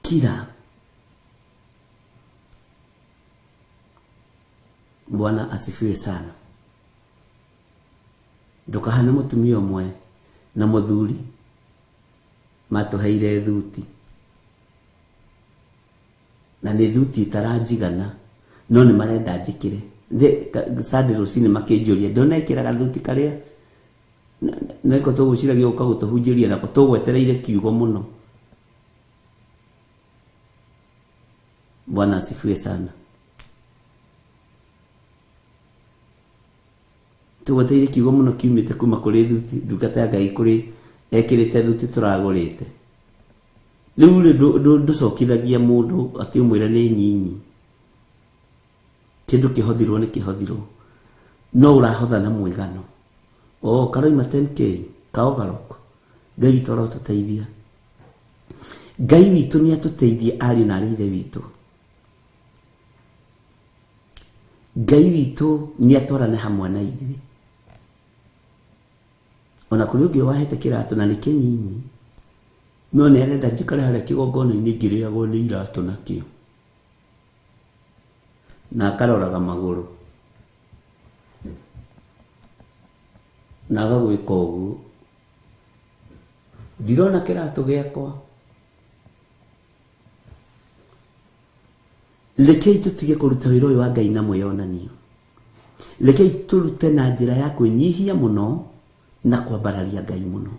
Kira. Bwana asifiwe sana. Ndũkahane mũtumia ũmwe na mũthuri matũheire thuti. Na nĩ thuti itaranjigana no nĩ marenda njĩkĩre. Sunday rũcinĩ makĩnjũria ndonekĩraga thuti karĩa nĩko tũgwĩciragia gũka gũtũhunjĩria nako tũgwetereire kiugo mũno. Bwana asifiwe sana. Tũgwetereire kiugo mũno kiumĩte kuma kũrĩ thuti, ndungata ya Ngai kũrĩ ekĩrĩte thuti tũragũrĩte. Rĩu rĩ ndũcokithagia mũndũ atĩ ũmwĩre nĩ nyinyi. Kĩndũ kĩhothirwo nĩ kĩhothirwo. No ũrahotha na mũigano. Oh, karoima 10K ka overlock. Ngai witũ arotũteithia. Ngai witũ nĩ atũteithie ariũ na arĩ ithe witũ. Ngai witũ nĩ atwarane hamwe na ithuĩ. Ona kũrĩ ũngĩ wahete kĩratũ na nĩ kĩnyinyi, no nĩ arenda njikare harĩa kĩgongona-inĩ ngĩrĩagwo nĩ iratũ nakĩo. Na akaroraga magũrũ. Na agagwĩka ũguo. Ndirona kĩratũ gĩakwa. Rekei tũtige kũruta wĩra ũyũ wa Ngai na mwĩyonanio. Rekei tũrute na njĩra ya kwĩnyihia mũno na kwambararia Ngai mũno.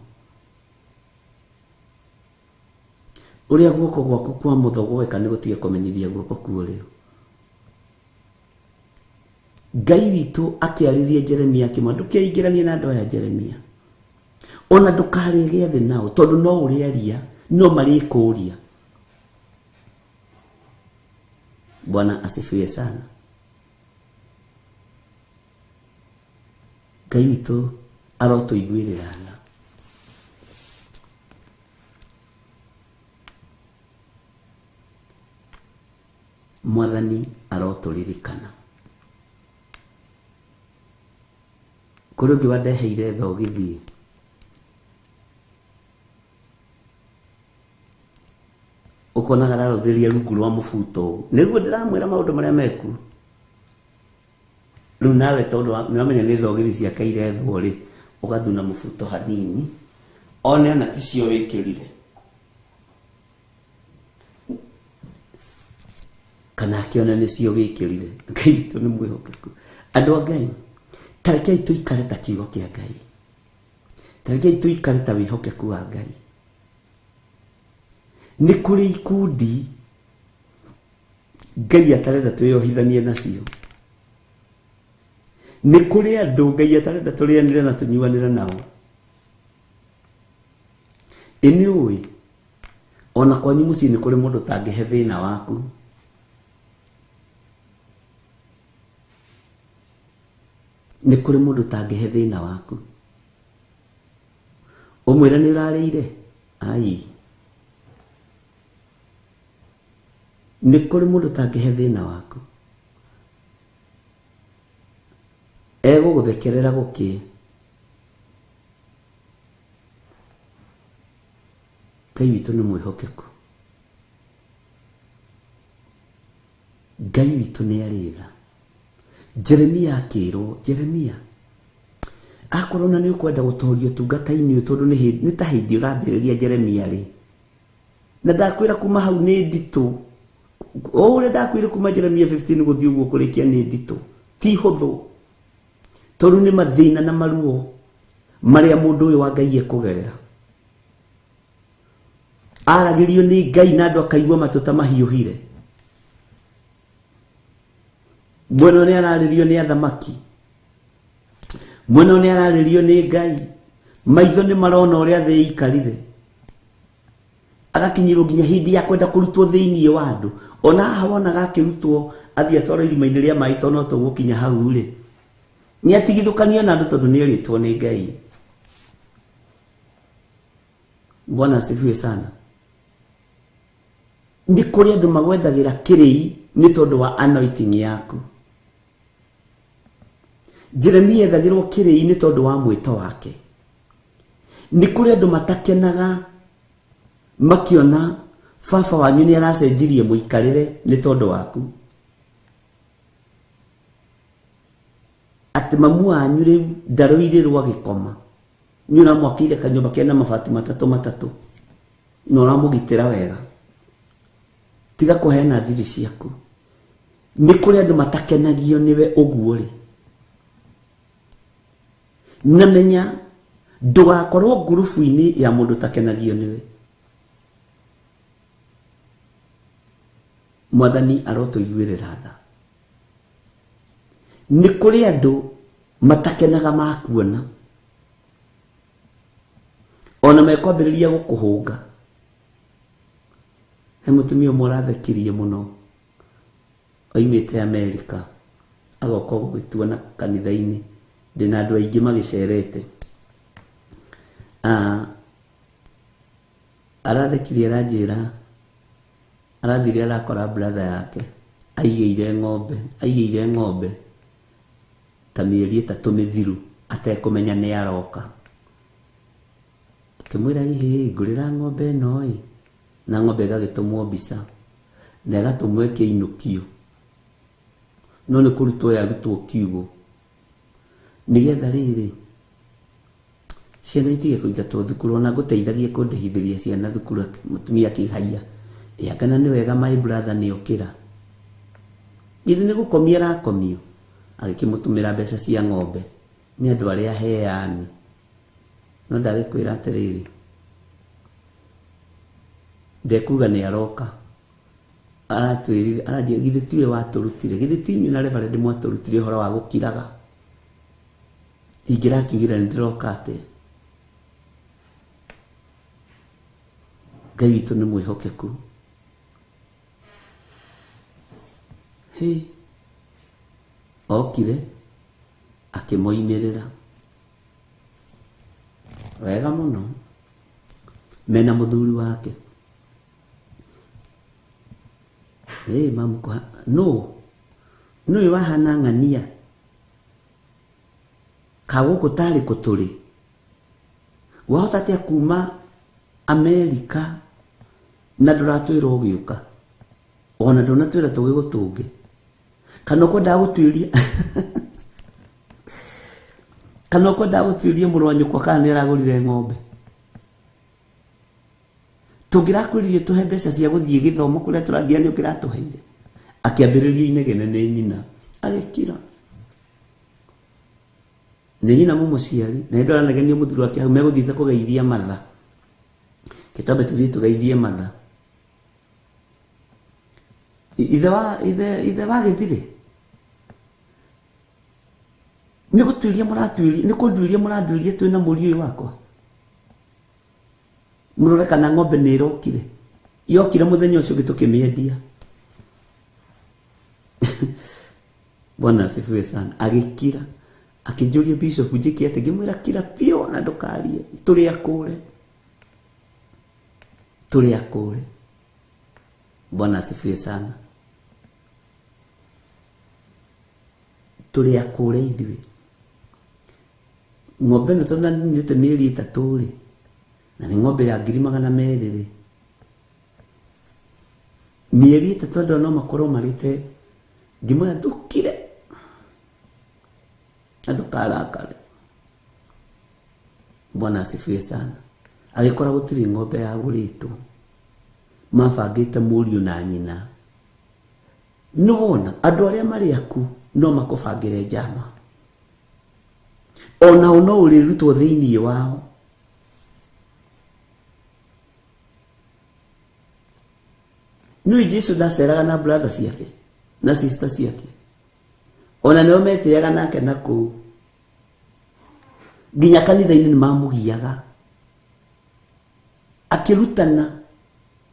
Ũrĩa guoko gwaku kwa mũtho gweka nĩ gũtige kũmenyithia guoko kwa ũrĩo. Ngai witũ akĩarĩria Jeremia akĩmwĩra ndũkeingĩranie na andũ aya Jeremia. Ona ndũkarĩe gĩathĩ nao tondũ no ũrĩaria no marĩkũria. Bwana asifiwe sana. Ngai witũ arotũiguĩrĩra tha. Mwathani arotũririkana. Kũrĩ ũngĩ wandeheire thogithi. Ũkonaga ararũthĩria rungu rwa mũbuto. Nĩguo ndĩramwĩra maũndũ marĩa mekuo. Rĩu nawe tondũ nĩwamenya nĩ thogithi ciake irethwo rĩ, ũgathuna mũbuto hanini, one ona ticio wĩkĩrire. Kana akĩone nĩcio wĩkĩrire. Ngai witũ nĩ mwĩhokeku. Andũ a Ngai, ta rekei tũikare ta kiugo kĩa Ngai. Ta rekei tũikare ta wĩhokeku wa Ngai. Nĩ kũrĩ ikundi Ngai atarenda twĩyohithanie nacio. Nĩ kũrĩ andũ Ngai atarenda tũrĩanĩre na tũnyuanĩre nao. Ĩ nĩ ũĩ ona kwanyu mũciĩ nĩ kũrĩ mũndũ ũtangĩhe thĩna waku. Nĩ kũrĩ mũndũ ũtangĩhe thĩna waku. Ũmwĩre nĩ ũrarĩire? Ai. Nĩ kũrĩ mũndũ ũtangĩhe thĩna waku. Egũgũthekerera gũkĩe. Ngai witũ nĩ mwĩhokeku. Ngai witũ nĩ arĩ tha. Jeremia akĩrwo, Jeremia, akorwo na nĩ ũkwenda gũtoria ũtungata-inĩ ũyũ tondũ nĩ ta hĩndĩ ũrambĩrĩria Jeremia rĩ. Na ndakwĩra kuma hau nĩ nditũ. O ũrĩa ndakwĩra kuma Jeremia 15 gũthiĩ ũguo kũrĩkia nĩ nditũ. Ti hũthũ. Tondũ nĩ mathĩna na maruo marĩa mũndũ ũyũ wa Ngai ekũgerera. Aragĩrio nĩ Ngai na andũ akaigua matũ ta mahiũhire. Mwena ũrĩa ararĩrio nĩ athamaki. Mwena ũrĩa ararĩrio nĩ Ngai. Maitho nĩ marona ũrĩa thĩ ĩikarire. Agakinyĩrwo nginya hĩndĩ ya kwenda kũrutwo thĩinĩ wa andũ. Ona haha wonaga akĩrutwo athiĩ atwarwo irima-inĩ rĩa maĩ tondũ no tũgũkinya hau rĩ. Nĩ atigithũkanio na andũ tondũ nĩ erĩtwo nĩ Ngai. Bwana asifiwe sana. Nĩ kũrĩ andũ magwethagĩra kĩrĩi nĩ tondũ wa anointing yaku. Jeremia ethagĩrwo kĩrĩi nĩ tondũ wa mwĩto wake. Nĩ kũrĩ andũ matakenaga makiona baba wanyu nĩ aracenjirie mũikarĩre nĩ tondũ waku. Atĩ mamu wanyu rĩu ndarũirĩrwo agĩkoma. Nĩ ũramwakĩire kanyũmba kena mabati matatũ matatũ na ũramũgitĩra wega. Tiga kũheana thiri ciaku. Nĩ kũrĩ andũ matakenagio nĩwe ũguo rĩ. Na menya ndũgakorwo ngurubu-inĩ ya mũndũ ũtakenagio nĩwe. Mwathani arotũiguĩrĩra tha. Nĩ kũrĩ andũ matakenaga makuona. Ona mekwambĩrĩria gũkũhũnga. He mũtumia ũmwe ũrathekirie mũno oimĩte Amerika agoka gũgĩtuona kanitha-inĩ ndĩna andũ aingĩ magĩcerete. Arathekirie aranjĩra arathire arakora brother yake aigĩire ng'ombe ta mĩeri 3 mĩthiru atekũmenya nĩ aroka. Akĩmwĩra ihĩ ngũrĩra ng'ombe ĩno ĩ, na ng'ombe ĩgagĩtũmwo mbica na ĩgatũmwo ĩkĩinũkio, no nĩ kũrutwo yarutwo kiugũ nĩgetha rĩrĩ ciana itige kũingatwo thukuru. Ona ngũteithagie kũndĩhithĩria ciana thukuru. Mũtumia akĩhaia ĩ kana nĩ wega my brother nĩ okĩra, githĩ nĩ gũkomia arakomio. Agĩkĩmũtũmĩra mbeca cia ng'ombe nĩ andũ arĩa heani. No ndagĩkwĩra atĩrĩrĩ, ndekuga nĩ aroka. Aratwĩrire aranjĩra githĩ tiwe watũrutire, githĩ ti inyuĩ na reverend mwatũrutire ũhoro wa gũkiraga. Ingĩrakiugire nĩ ndĩroka atĩa. Ngai witũ nĩ mwĩhokeku. Hĩ, okire akĩmoimĩrĩra wega mũno mena mũthuri wake. Ĩ mamu no nũĩ wahana ng'ania ka gũkũ tarĩ kũ tũrĩ. Wahota atĩa kuma Amerika na ndũratwĩra ũgĩũka, ona ndũnatwĩra tũgĩgũtũnge, kana ũkwendaga gũtuĩria kana ũkwendaga gũtuĩria mũrũ wa nyũkwa kana nĩ aragũrire ng'ombe. Tũngĩrakwĩrire tũhe mbeca cia gũthiĩ gĩthomo kũrĩa tũrathiĩ nĩ ũkĩratũheire. Akĩambĩrĩria inegene nĩ nyina agĩkira. Nĩ nyina mũmũciari na nĩ ndũranegenio mũthuri wake hau megũthiĩte kũgeithia matha. Kĩtambe tũthiĩ tũgeithie matha. Ithe wa gĩthirĩ nĩ gũtuĩria mũratuĩria, nĩ kũnduĩria mũranduĩria twĩna mũriũ ũyũ wakwa. Mũrore kana ng'ombe nĩ ĩrokire. Yokire mũthenya ũcio ũngĩ tũkĩmĩendia. Bwana asifiwe sana. Agĩkira akĩnjũria bishop njĩke atĩa, ngĩmwĩra kira biũ na ndũkarie, tũrĩ akũre, tũrĩ akũre. Bwana asifiwe sana. Tũrĩ akũre ithuĩ. Ng'ombe ĩno tondũ nanyitĩte mĩeri 3 rĩ, na nĩ ng'ombe ya 200,000 rĩ, mĩeri 3 andũ no makorwo marĩte. Ngĩmwĩra ndũkire na ndũkarakare. Bwana asifiwe sana. Agĩkora gũtirĩ ng'ombe yagũrĩtwo, mabangĩte mũriũ na nyina. Nĩwona andũ arĩa marĩ aku no makũbangĩre njama, onao no ũrĩrutwo thĩinĩ wao. Nĩũĩ Jesũ ndaceraga na brother ciake na sister ciake, ona nĩo metĩaga nake na kũu. Nginya kanitha-inĩ nĩ mamũgiaga. Akĩrutana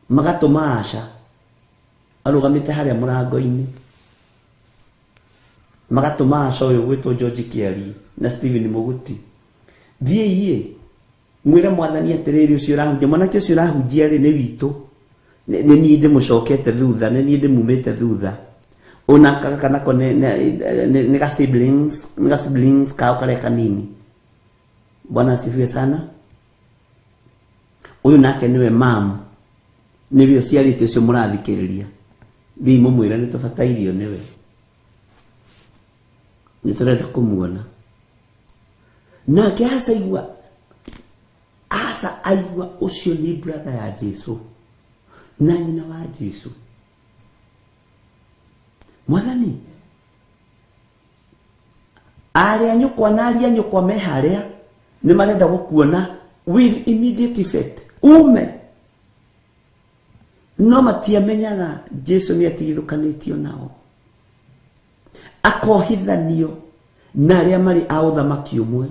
magatũma aca arũgamĩte harĩa mũrango-inĩ. Magatũma aca ũyũ gwĩtwo George Kĩarie na Stephen Mũguti. Thiĩi mwĩre mwathani atĩrĩrĩ ũcio ũrahunjia mwanake ũcio ũrahunjia rĩ nĩ witũ. Nĩ niĩ ndĩmũcokete thutha, nĩ niĩ ndĩmumĩte thutha. Ona kaka nako nĩ ga siblings, nĩ ga siblings kao karĩa kanini. Bwana asifiwe sana. Ũyũ nake nĩwe mamu, nĩwe ũciarĩte ũcio mũrathikĩrĩria. Thiĩ mũmwĩre nĩ tũbatairio nĩwe. Nĩ tũrenda kũmuona. Nake Asa igua, Asa aigua ũcio nĩ brother ya Jesu na nyina wa Jesu. Mwathani, arĩa nyũkwa na aria nyũkwa me harĩa nĩ marenda gũkuona with immediate effect. Ume. No matiamenyaga Jesu nĩ atigithũkanĩtio nao. Akohithanio na arĩa marĩ a ũthamaki ũmwe.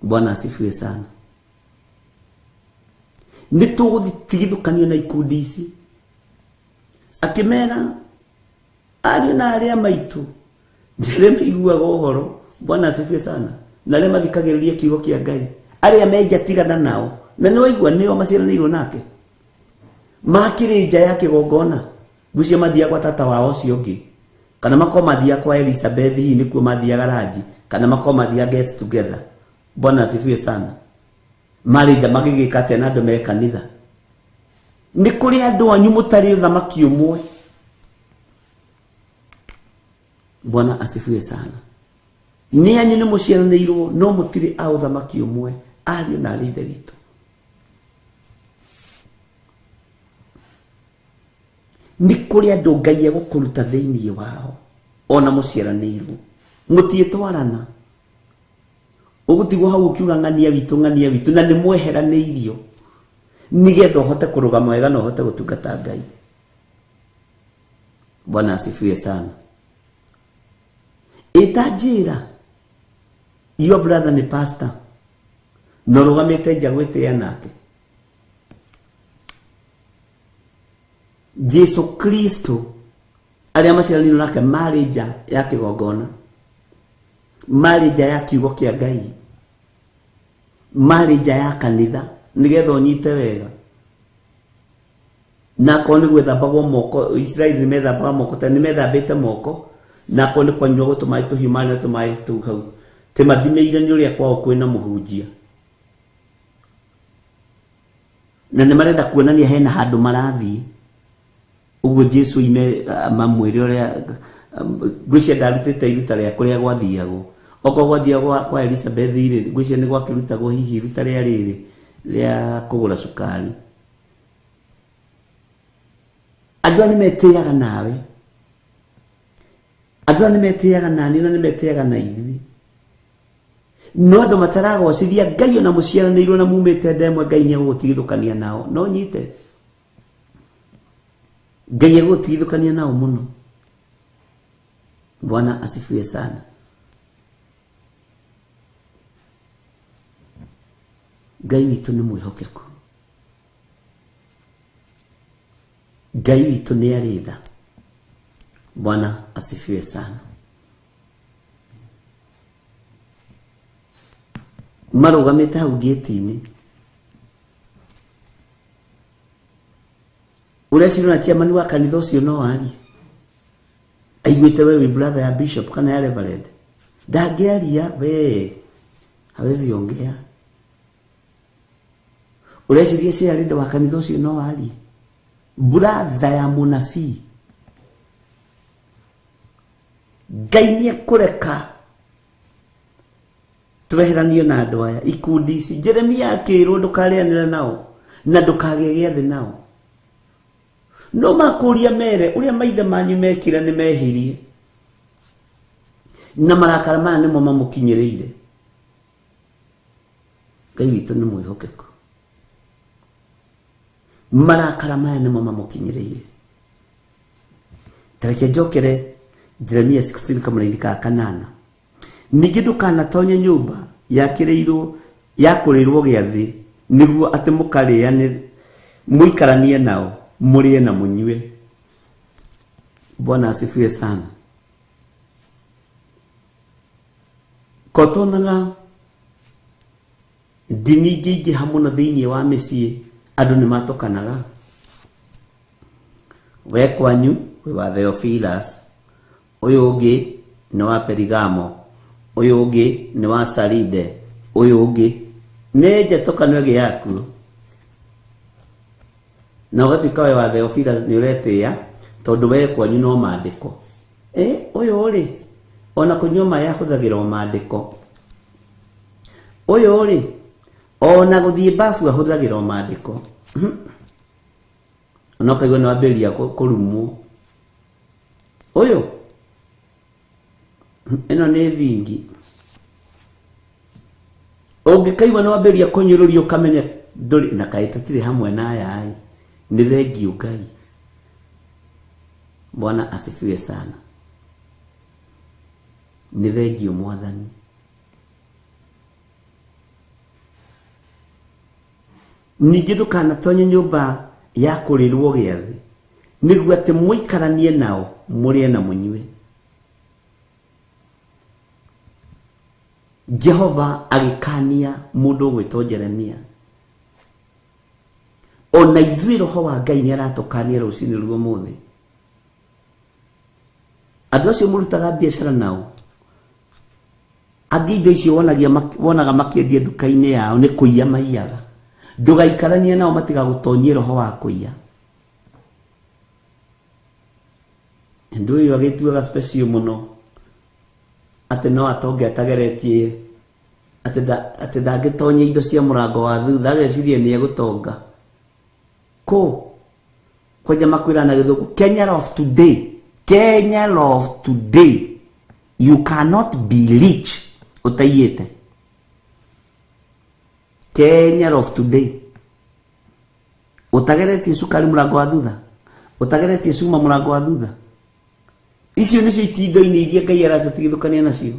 Bwana asifiwe sana. Nĩ tũgũtigithũkanio na ikundi ici. Akĩmera ariũ na arĩa maitũ arĩa maiguaga ũhoro. Bwana asifiwe sana. Na arĩa mathikagĩrĩria kiugo kĩa Ngai, arĩa menja tigana nao, na nĩ waigua nĩo maciaranĩirwo nake. Makĩrĩ nja ya kĩgongona, ngwĩciria mathiaga kwa tata wao ũcio ũngĩ, kana makorwo mathiaga kwa Elizabeth, hihi nĩkuo mathiaga ranji, kana makorwo mathiaga get together. Bwana asifiwe sana. Marĩ nja magĩgĩka atĩa na andũ me kanitha? Nĩ kũrĩ andũ anyu mũtarĩ ũthamaki ũmwe. Bwana asifiwe sana. Nĩ anyu nĩ mũciaranĩirwo no mũtirĩ a ũthamaki ũmwe, ariũ na arĩ ithe witũ. Nĩ kũrĩ andũ Ngai egũkũruta thĩinĩ wao ona mũciaranĩirwo, mũtiĩtwarana. Ũgũtigwo hau ũkiuga ng'ania witũ, ng'ania witũ, na nĩ mweheranĩirio nĩgetha ũhote kũrũgama wega na ũhote gũtungata Ngai. Bwana asifiwe sana. Ĩta njĩra, your brother nĩ pastor, na ũrũgamĩte nja gwĩtĩa nake. Jesu Kristo arĩa maciaranĩirwo nake marĩ nja ya kĩgongona, marĩ nja ya kiugo kĩa Ngai, marĩ nja ya kanitha, nĩgetha ũnyite wega. Na akorwo nĩ gwĩthambagwo moko, Isiraeli nĩ methambaga moko, tondũ nĩ methambĩte moko, na akorwo nĩ kwanyuagwo tũmaĩ tũhiũ marĩ na tũmaĩ tũu hau. Tĩ mathimĩire nĩ ũrĩa kwao kwĩna mũhunjia. Na nĩ marenda kuonania hena handũ marathiĩ. Ũguo Jesu ime mamwĩre ũrĩa ngwĩciria ndarutĩte iruta rĩa kũrĩa gwathiagwo. Okorwo gwathiagwo kwa Elizabeth rĩ, ngwĩciria nĩ gwakĩrutagwo hihi iruta rĩa rĩrĩ rĩa kũgũra cukari. Andũ aya nĩ metĩaga nawe. Andũ aya nĩ metĩaga nani na nĩ metĩaga na ithuĩ. No andũ mataragocithia Ngai ona mũciaranĩirwo na mumĩte nda ĩmwe, Ngai nĩ egũgũtigithũkania nao. No nyite. Ngai egũgũtigithũkania nao mũno. Bwana asifiwe sana. Ngai witũ nĩ mwĩhokeku. Ngai witũ nĩ arĩ tha. Bwana asifiwe sana. Marũgamĩte hau gate-inĩ. Ũreciria na chairman wa kanitha ũcio no arie? Aiguĩte we wĩ brother ya bishop kana ya reverend. Ndangĩaria we, hawezi ongea. Ũreciria chairman wa kanitha ũcio no arie? Brother ya mũnabii. Ngai nĩ ekũreka tweheranio na andũ aya ikundi ici. Jeremia akĩrwo ndũkarĩanĩre nao na ndũkagĩe gĩathĩ nao. No makũria mere ũrĩa maithe manyu mekire nĩ mehirie, na marakara maya nĩmo mamũkinyĩrĩire. Ngai witũ nĩ mwĩhokeku. Marakara maya nĩmo mamũkinyĩrĩire. Ta reke njokere Jeremia 16 kamũraini ka kanana. Ningĩ ndũkanatonye nyũmba yakĩrĩirwo yakũrĩrwo gĩathĩ nĩguo atĩ mũkarĩanĩre mũikaranie nao mũrĩe na mũnyue. Bwana asifiwe sana. Kotonaga ndini ingĩ ingĩha mũno thĩinĩ wa mĩciĩ andũ nĩ matũkanaga. We kwanyu wĩ wa Theophilus, ũyũ ũngĩ nĩ wa Perigamo, ũyũ ũngĩ nĩ wa Saride, ũyũ ũngĩ nĩ njatũkano ĩngĩ yaku. Na ũgatuĩka we wa Theophilus nĩ ũretĩĩa tondũ we kwanyu no maandĩko. Ũyũ rĩ ona kũnyua maĩ ahũthagĩra o maandĩko. Ũyũ rĩ ona gũthiĩ bafu ahũthagĩra o maandĩko. Ona ũkaigua nĩ wambĩrĩria kũrumwo. Ũyũ ĩno nĩ thingi. Ũngĩkaigua nĩ wambĩrĩria kũnyũrũrio ũkamenya ndũrĩ na kaĩ tũtirĩ hamwe na aya ĩ. Nĩ thengiũ Ngai. Bwana asifiwe sana. Nĩ thengiũ Mwathani. Ningĩ ndũkanatonye nyũmba ya kũrĩrwo gĩathĩ nĩguo atĩ mũikaranie nao mũrĩe na mũnyue. Jehova agĩkania mũndũ ũgwĩtwo Jeremia. Ona ithuĩ roho wa Ngai nĩ aratũkania rũcinĩ rwa ũmũthĩ. Andũ acio mũrutaga biacara nao angĩ indo icio wonaga makĩendia nduka-inĩ yao nĩ kũiya maiyaga. Ndũgaikaranie nao matigagũtonyie roho wa kũiya. Ũndũ ũyũ agĩtuaga special mũno atĩ no atonge atageretie atĩ ndangĩtonya indo cia mũrango wa thutha ageciria nĩ egũtonga. Kũ kwanja makwĩra na gĩthũngũ Kenya of today, Kenya of today, you cannot be rich ũtaiyĩte. Kenya of today ũtageretie cukari mũrango wa thutha, ũtageretie cuma mũrango wa thutha. Icio nĩcio itindo-inĩ iria Ngai aratũtigithũkania nacio.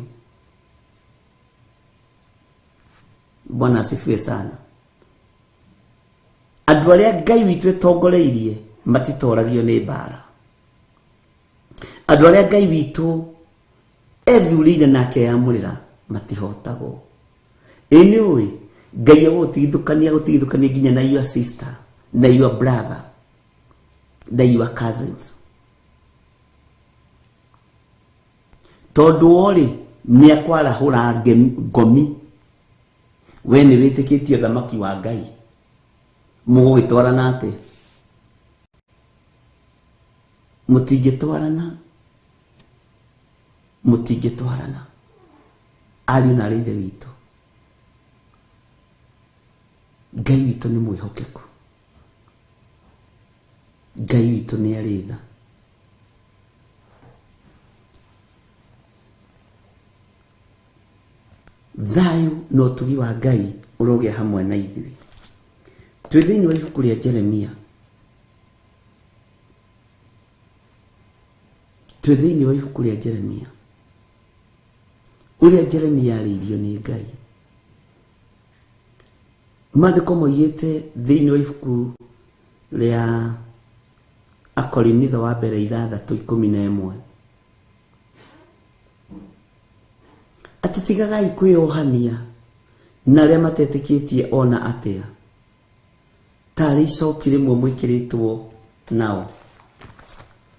Bwana asifiwe sana. Andũ arĩa Ngai witũ etongoreirie matitoragio nĩ mbara. Andũ arĩa Ngai witũ ethurĩire na akeyamũrĩra matihotagwo. Ĩ nĩ ũĩ Ngai egũgũtigithũkania gũtigithũkania nginya na your sister, na your brother, na your cousins. Tondũ worĩ nĩ akwarahũra ngomi. We nĩ wĩtĩkĩtie ũthamaki wa Ngai. Mũgũgĩtwarana atĩa? Mũtingĩtwarana. Mũtingĩtwarana. Ariũ na aarĩ a Ithe witũ, Ngai witũ nĩ mwĩhokeku. Ngai witũ nĩ arĩ tha. Thayũ na ũtugi wa Ngai ũrogĩa hamwe na ithuĩ. Twĩ thĩinĩ wa ibuku rĩa Jeremia. Twĩ thĩinĩ wa ibuku rĩa Jeremia. Ũrĩa Jeremia arĩirio nĩ Ngai. Maandĩko moigĩte thĩinĩ wa ibuku rĩa Akorinitho wa mbere 6:11 atĩ tigagai kwĩyohania na arĩa matetĩkĩtie ona atĩa, tarĩ icoki rĩmwe mwĩkĩrĩtwo nao.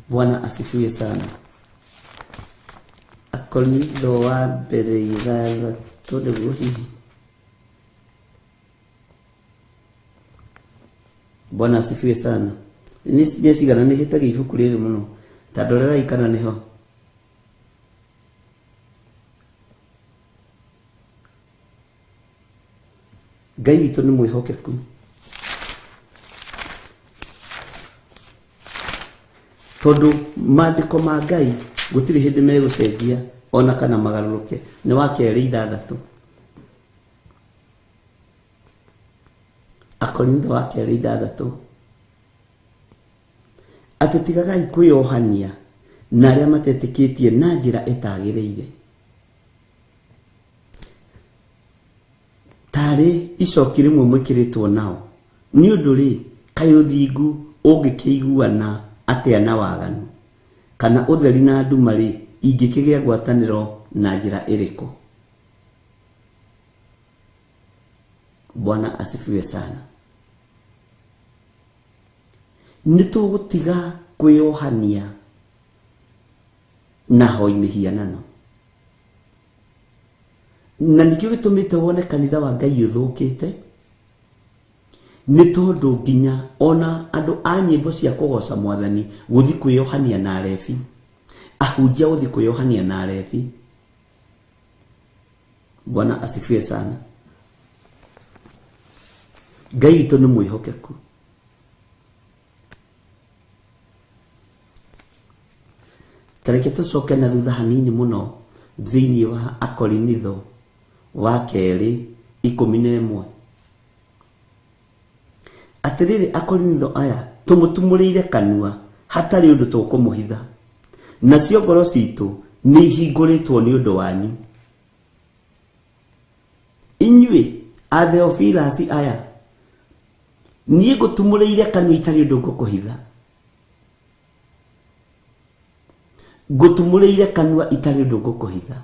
Bwana asifiwe sana. Akorinitho wa mbere 6 nĩguo hihi. Bwana asifiwe sana. Nĩ cigana nĩ hĩtagia ibuku rĩrĩ mũno ta ndorerai kana nĩho. Ngai witũ nĩ mwĩhokeku. Tondũ maandĩko ma Ngai gũtirĩ hĩndĩ megũcenjia ona kana magarũrũke. Nĩ wa kerĩ 6. Akorintho wa kerĩ 6. Atĩ tigagai kwĩyohania na arĩa matetĩkĩtie na njĩra ĩtagĩrĩire. Tarĩ icoki rĩmwe mwĩkĩrĩtwo nao. Nĩ ũndũ rĩ, kaĩ ũthingu ũngĩkĩiguana atĩa na waganu? Kana ũtheri na nduma rĩ, ingĩkĩgĩa ngwatanĩro na njĩra ĩrĩkũ? Bwana asifiwe sana. Nĩ tũgũtiga kwĩyohania na hoi mĩhianano. Na nĩkĩo gĩtũmĩte wone kanitha wa Ngai ũthũkĩte, nĩ tondũ nginya ona andũ a nyĩmbo cia kũgoca mwathani gũthiĩ kwĩyohania na arebi, ahunjia gũthiĩ kwĩyohania na arebi. Bwana asifiwe sana. Ngai witũ nĩ mwĩhokeku. Tareke tũcoke na thutha hanini mũno thĩinĩ wa Akorinitho wa kerĩ 11. Atĩrĩrĩ Akorinitho aya, tũmũtumũrĩire kanua hatarĩ ũndũ tũkũmũhitha, nacio ngoro citũ nĩ ihingũrĩtwo nĩ ũndũ wanyu. Inyuĩ a Theofilasi aya, niĩ ngũtumũrĩire kanua itarĩ ũndũ ngũkũhitha. Ngũtumũrĩire kanua itarĩ ũndũ ngũkũhitha.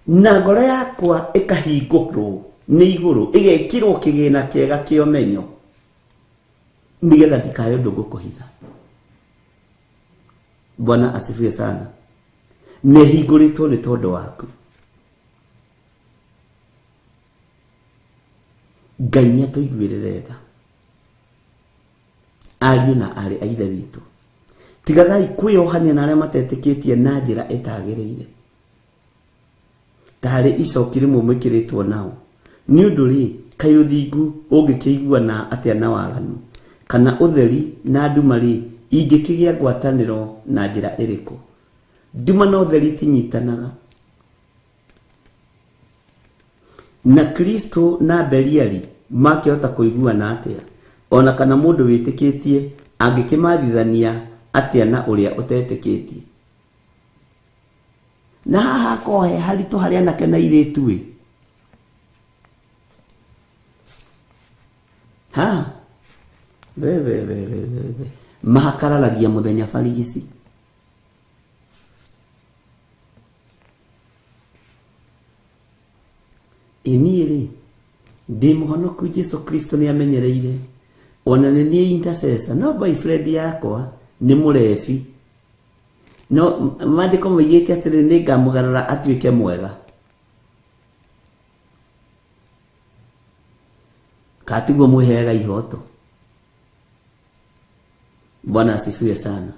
Na ngoro yakwa ĩkahingũrwo nĩ igũrũ, ĩgekĩrwo kĩgĩna kĩega kĩa ũmenyo, nĩgetha ndikae ũndũ ngũkũhitha. Bwana asifiwe sana. Nĩ hingũrĩtwo nĩ tondũ waku. Ngai nĩ atũiguĩrĩre tha, ariũ na aarĩ a Ithe witũ. Tigagai kwĩyohania na arĩa matetĩkĩtie na njĩra ĩtagĩrĩire, tarĩ icoki rĩmwe mwĩkĩrĩtwo nao. Nĩ ũndũ rĩ, kaĩ ũthingu ũngĩkĩiguana atĩa na waganu? Kana ũtheri na nduma rĩ, ingĩkĩgĩa ngwatanĩro na njĩra ĩrĩkũ? Nduma na ũtheri itinyitanaga. Na Kristo na Beliali makĩhota kũiguana atĩa? Ona kana mũndũ wĩtĩkĩtie angĩkĩmathithania atĩa na ũrĩa ũtetĩkĩtie? Na haha hakoragwo he haritũ harĩ anake na airĩtu ĩ. Ha? We we we we we we. Mahakararagia mũthenya barigici. Ĩ niĩ rĩ, ndĩ mũhonoku Jesu Kristo nĩ amenyereire. Ona nĩ niĩ intercessor, no boyfriend yakwa nĩ mũrebi. No maandĩko moigĩte atĩrĩ, nĩ ngamũgarũra atuĩke mwega. Katiguo mwĩheaga ihoto. Bwana asifiwe sana.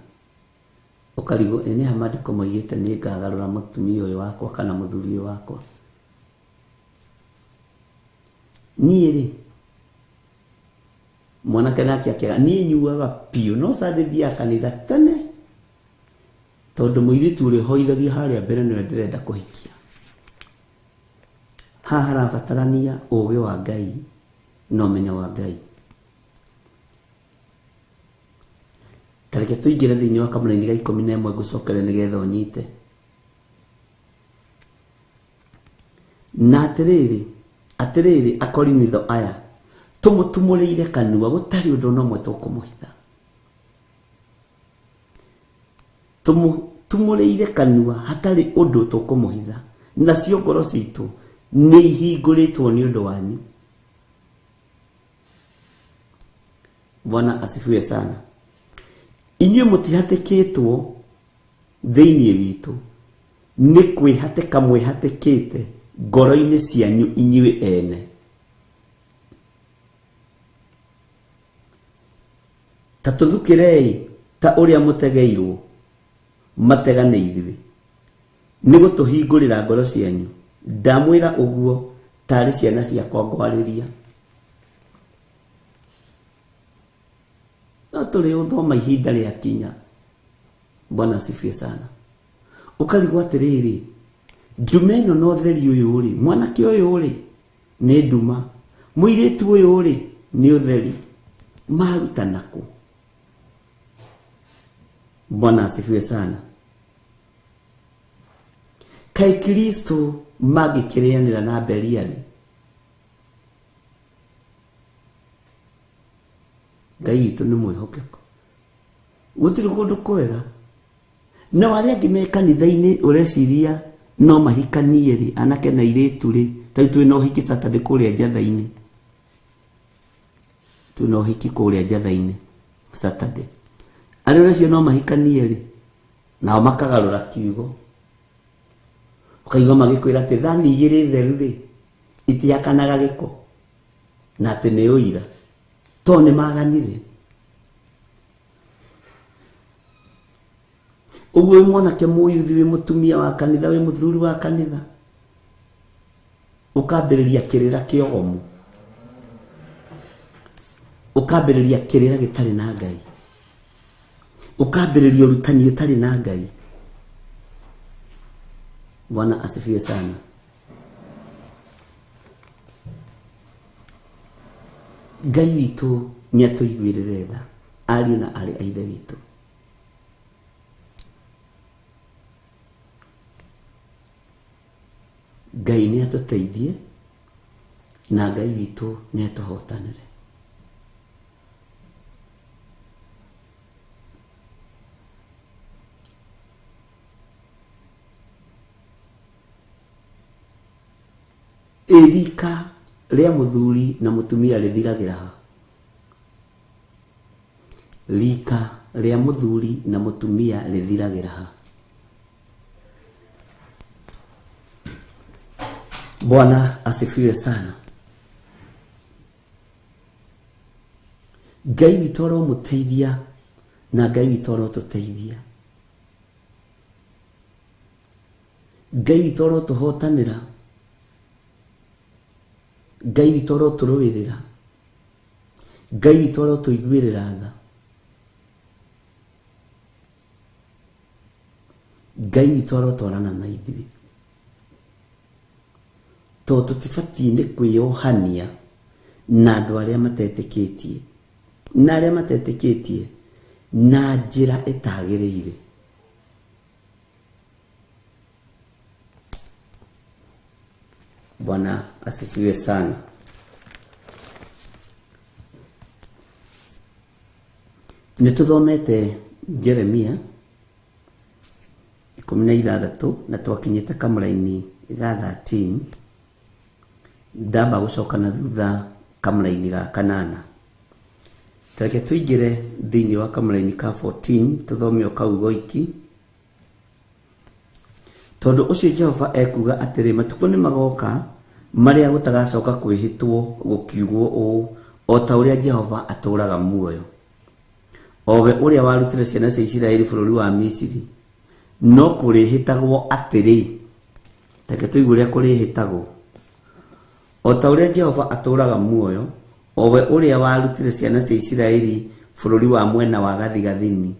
Ũkarigwo ĩ nĩ ha maandĩko moigĩte nĩ ngagarũra mũtumia ũyũ wakwa kana mũthuri ũyũ wakwa. Niĩ rĩ, mwanake nake akĩaga, niĩ nyuaga biũ no Sunday thiaga kanitha tene tondũ mũirĩtu ũrĩa ũhoithagia harĩa mbere nĩwe ndĩrenda kũhikia. Haha harabatarania ũũgĩ wa Ngai na ũmenyo wa Ngai. Tareke tũingĩre thĩinĩ wa kamũraini ga 11 ngũcokere nĩgetha ũnyite. Na atĩrĩrĩ, atĩrĩrĩ Akorinitho aya, tũmũtumũrĩire kanua gũtarĩ ũndũ ona ũmwe tũkũmũhitha. Tũmũtumũrĩire kanua hatarĩ ũndũ tũkũmũhitha, nacio ngoro citũ nĩ ihingũrĩtwo nĩ ũndũ wanyu. Bwana asifiwe sana. Inyuĩ mũtihatĩkĩtwo thĩinĩ witũ, nĩ kwĩhatĩka mwĩhatĩkĩte ngoro-inĩ cianyu inyuĩ ene. Ta tũthukĩrei ta ũrĩa mũtegeirwo matega nĩ ithuĩ, nĩ gũtũhingũrĩra ngoro cianyu. Ndamwĩra ũguo tarĩ ciana ciakwa ngwarĩria. No tũrĩ ũthoma ihinda rĩakinya. Bwana asifiwe sana. Ũkarigwo atĩrĩrĩ, nduma ĩno na ũtheri ũyũ rĩ, mwanake ũyũ rĩ nĩ nduma, mũirĩtu ũyũ rĩ nĩ ũtheri, marutana kũ? Bwana asifiwe sana. Kaĩ Kristo Mangĩkĩrĩanĩra na Beliali? Ngai witũ nĩ mwĩhokeku, gũtirĩ kũndũ kwega. Nao arĩa angĩ me kanitha-inĩ ũreciria no mahikanie rĩ, anake na airĩtu rĩ, ta rĩu twĩna ũhiki Saturday kũrĩa Njatha-inĩ, twĩna ũhiki kũrĩa Njatha-inĩ Saturday, arĩa ũreciria no mahikanie rĩ, nao makagarũra kiugo, ũkaigua magĩkwĩra atĩ thani igĩrĩ theru rĩ itihakanaga gĩko, na atĩ nĩ ũira, tondũ nĩ maganire. Ũguo wĩ mwanake mũyuthi, wĩ mũtumia wa kanitha, wĩ mũthuri wa kanitha, ũkambĩrĩria kĩrĩra kĩogomu, ũkambĩrĩria kĩrĩra gĩtarĩ na Ngai, ũkambĩrĩria ũrutani ũtarĩ na Ngai. Bwana asifiwe sana. Ngai witũ nĩ atũiguĩrĩre tha, ariũ na aarĩ a Ithe witũ. Ngai nĩ atũteithie na Ngai witũ nĩ atũhotanĩre. Rika rĩa mũthuri na mũtumia rĩthiragĩra ha? Rika rĩa mũthuri na mũtumia rĩthiragĩra ha? Bwana asifiwe sana. Ngai witũ aromũteithia na Ngai witũ arotũteithia. Ngai witũ arotũhotanĩra. Ngai witũ arotũrũĩrĩra. Ngai witũ arotũiguĩrĩra tha. Ngai witũ arotwarana na ithuĩ, tondũ tũtibatiĩ nĩ kwĩyohania na andũ arĩa matetĩkĩtie, na arĩa matetĩkĩtie na njĩra ĩtagĩrĩire. Bwana asifiwe sana. Nĩ tũthomete Jeremia 16 na twakinyĩte kamũraini ga 13, ndamba gũcoka na thutha kamũraini ga 8. Tareke tũingĩre thĩinĩ wa kamũraini ka 14 tũthome o kau goiki. Tondũ ũcio Jehova ekuuga atĩrĩ, matukũ nĩ magoka marĩa gũtagacoka kwĩhĩtwo gũkiugwo ũũ, o ta ũrĩa Jehova atũũraga muoyo, o we ũrĩa warutire ciana cia Isiraeli bũrũri wa Misiri, no kũrĩhĩtagwo atĩrĩ. Reke tũigue ũrĩa kũrĩhĩtagwo. O ta ũrĩa Jehova atũũraga muoyo, o we ũrĩa warutire ciana cia Isiraeli bũrũri wa mwena wa gathigathini,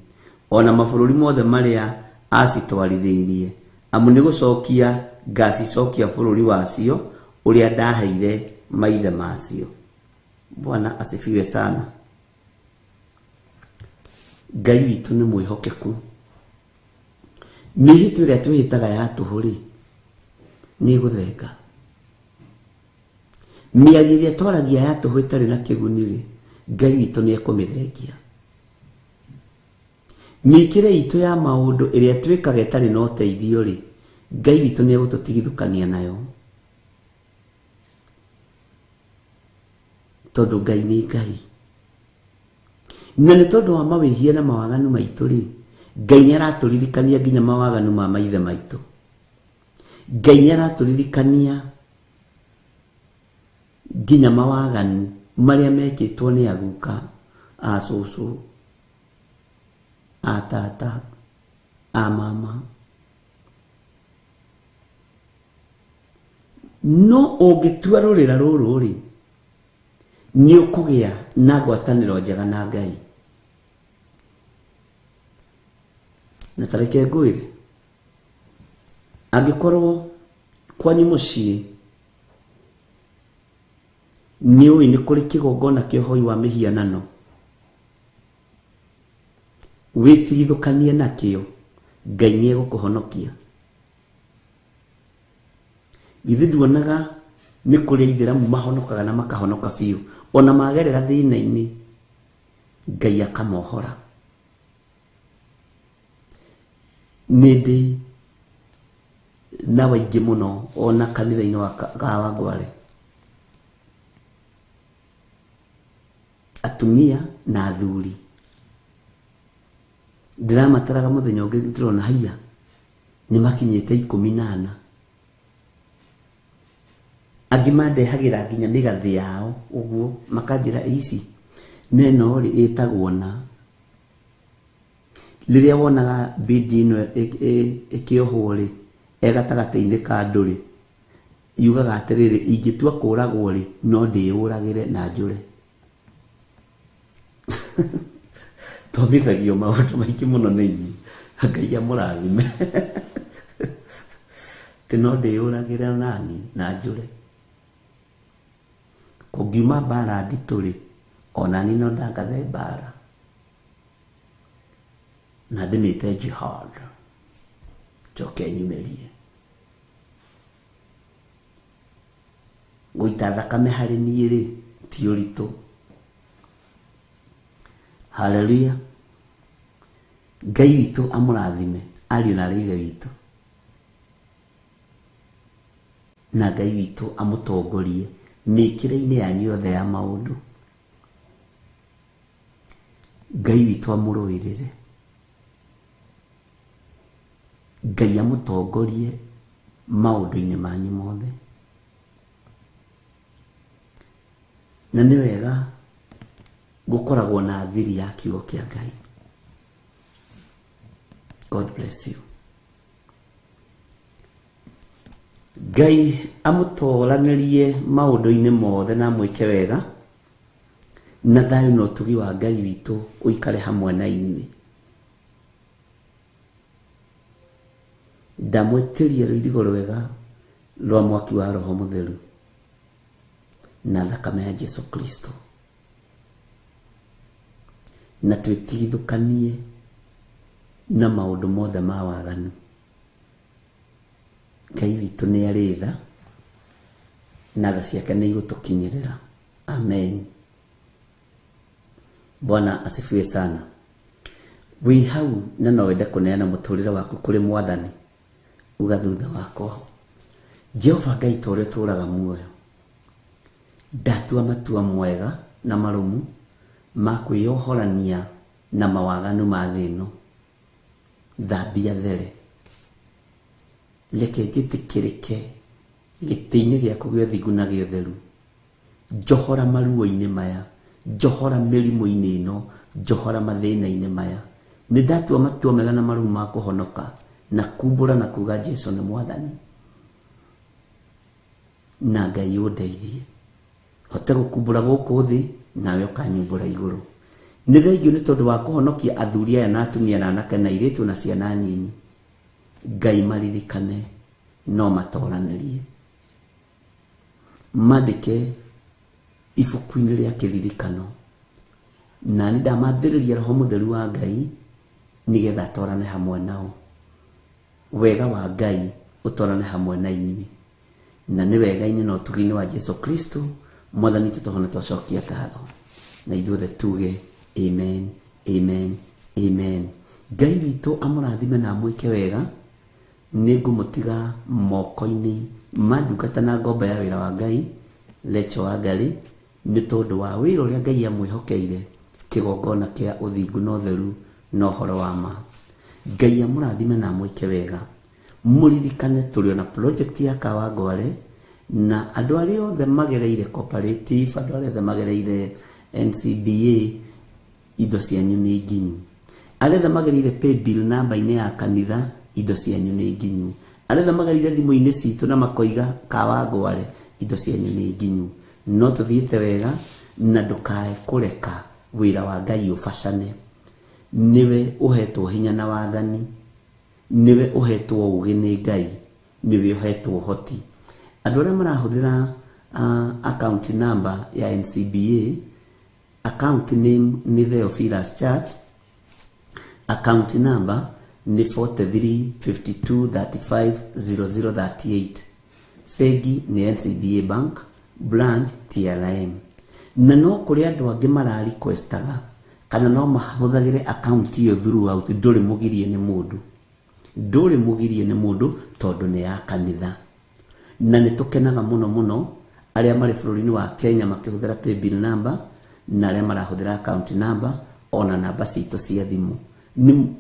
o na mabũrũri mothe marĩa acitwarithĩirie, amu nĩ gũcokia ngacicokia bũrũri wacio ũrĩa ndaheire maithe macio. Bwana asifiwe sana. Ngai witũ nĩ mwĩhokeku. Mĩhĩtwa ĩrĩa twĩhĩtaga ya tũhũ rĩ, nĩ ĩgũthenga. Mĩario ĩrĩa twaragia ya tũhũ ĩtarĩ na kĩguni rĩ, Ngai witũ nĩ ekũmĩthengia. Mĩkĩre itũ ya maũndũ ĩrĩa twĩkaga ĩtarĩ na ũteithio rĩ, Ngai witũ nĩ egũtũtigithũkania nayo, tondũ Ngai nĩ Ngai. Na nĩ tondũ wa mawĩhia na mawaganu maitũ rĩ, Ngai nĩ aratũririkania nginya mawaganu ma maithe maitũ. Ngai nĩ aratũririkania nginya mawaganu marĩa mekĩtwo nĩ aguka, a cũcũ, a tata, a mama. No ũngĩtua rũrĩra rũrũ rĩ, nĩ ũkũgĩa na ngwatanĩro njega na Ngai. Na tareke ngwĩre, angĩkorwo kwanyu mũciĩ nĩ ũĩ nĩ kũrĩ kĩgongona kĩa ũhoi wa mĩhianano, wĩtigithũkanie nakĩo, Ngai nĩ egũkũhonokia. Githĩ nduonaga nĩ kũrĩ aithĩramu mahonokaga na makahonoka biũ, ona magerera thĩna-inĩ Ngai akamohora. Nĩ ndĩ na waingĩ mũno ona kanitha-inĩ wa Kawangware, atumia na athuri. Ndĩramataraga mũthenya ũngĩ ndĩrona haiya nĩ makinyĩte 14. Angĩ mandehagĩra nginya mĩgathĩ yao ũguo, makanjĩra ici neno rĩ ĩtagwo na. Rĩrĩa wonaga bidi ĩno ĩkĩohwo rĩ, e gatagatĩ-inĩ ka andũ rĩ, yugaga atĩrĩrĩ, ingĩtua kũragwo rĩ, no ndĩyũragĩre na njũre. Thomithagio maũndũ maingĩ mũno nĩ inyuĩ, Ngai amũrathime. Atĩ no ndĩyũragĩre nani na njũre. Kũngiuma mbara nditũ rĩ, onani no ndangathe mbara na ndĩmĩte jihad, njoke nyumĩrie. Gũita thakame harĩ niĩ rĩ, ti ũritũ. Haleluya. Ngai witũ amũrathime ariũ na aarĩ a Ithe witũ, na Ngai witũ amũtongorie mĩkĩre-inĩ yanyu yothe ya maũndũ. Ngai witũ amũrũĩrĩre, Ngai amũtongorie maũndũ-inĩ manyu mothe. Na nĩ wega gũkoragwo na thiri ya kiugo kĩa Ngai. God bless you. Ngai amũtoranĩrie maũndũ-inĩ mothe na amwĩke wega, na thayũ na ũtugi wa Ngai witũ ũikare hamwe na inyuĩ. Ndamwĩtĩria rũirigo rwega rwa mwaki wa Roho Mũtheru na thakame ya Jesu Kristo, na twĩtigithũkanie na maũndũ mothe ma waganu. Ngai witũ nĩ arĩ tha, na tha ciake nĩ igũtũkinyĩrĩra. Amen. Bwana asifiwe sana. Wĩ hau na no wende kũneana mũtũrĩre waku kũrĩ Mwathani, uga thutha wakwa, Jehova Ngai ta ũrĩa ũtũũraga muoyo, ndatua matua mwega na marũmu ma kwĩyohorania na mawaganu ma thĩ ĩno. Thambia there, reke njĩtĩkĩrĩke gĩtĩ-inĩ gĩaku gĩa ũthingu na gĩa ũtheru. Njohora maruo-inĩ maya, njohora mĩrimũ-inĩ ĩno, njohora mathĩna-inĩ maya. Nĩ ndatua matua mega na marũmu ma kũhonoka na kumbũra na kuga Jesu nĩ Mwathani, na Ngai ũndeithie hote gũkumbũra gũkũ thĩ, nawe ũkanyumbũra igũrũ. Nĩ thengiũ nĩ tondũ wa kũhonokia athuri aya na atumia na anake na airĩtu na ciana nyinyi. Ngai maririkane no matoranĩrie, mandĩke ibuku-inĩ rĩa kĩririkano, na nĩ ndamathĩrĩria Roho Mũtheru wa Ngai nĩgetha atwarane hamwe nao. Wega wa Ngai ũtwarane hamwe na inyuĩ, na nĩ wega-inĩ na ũtugi-inĩ wa Jesu Kristo Mwathani witũ tũhone twacokia ngatho, na ithuothe tuge amen, amen, amen. Ngai witũ amũrathime na amwĩke wega. Nĩ ngũmũtiga moko-inĩ ma ndungata na ngombo ya wĩra wa Ngai Rachel Wangari, nĩ tondũ wa wĩra ũrĩa Ngai amwĩhokeire, kĩgongona kĩa ũthingu na ũtheru na ũhoro wa ma. Ngai amũrathime na amwĩke wega. Mũririkane tũrĩ ona project ya Kawangware, na andũ arĩa othe magereire cooperative, andũ arĩa othe magereire NCBA, indo cianyu nĩ nginyu. Arĩa othe magereire paybill namba-inĩ ya kanitha, indo cianyu nĩ nginyu. Arĩa othe magereire thimũ-inĩ citũ na makoiga Kawangware, indo cianyu nĩ nginyu. No tũthiĩte wega, na ndũkae kũreka wĩra wa Ngai ũbacane. Nĩwe ũhetwo hinya na wathani, nĩwe ũhetwo ũũgĩ nĩ Ngai, nĩwe ũhetwo ũhoti. Andũ arĩa marahũthĩra account number ya NCBA, account name nĩ Theophilus Church, account number nĩ 43 52 35 00 38, Bengi nĩ NCBA Bank, branch TLM. Na no kũrĩ andũ angĩ mara requestaga kana no mahũthagĩre account ĩyo throughout, ndũrĩ mũgirie nĩ mũndũ. Ndũrĩ mũgirie nĩ mũndũ tondũ nĩ ya kanitha. Na nĩ tũkenaga mũno mũno arĩa marĩ bũrũri-inĩ wa Kenya makĩhũthĩra paybill number na arĩa marahũthĩra account number ona namba citũ cia thimũ.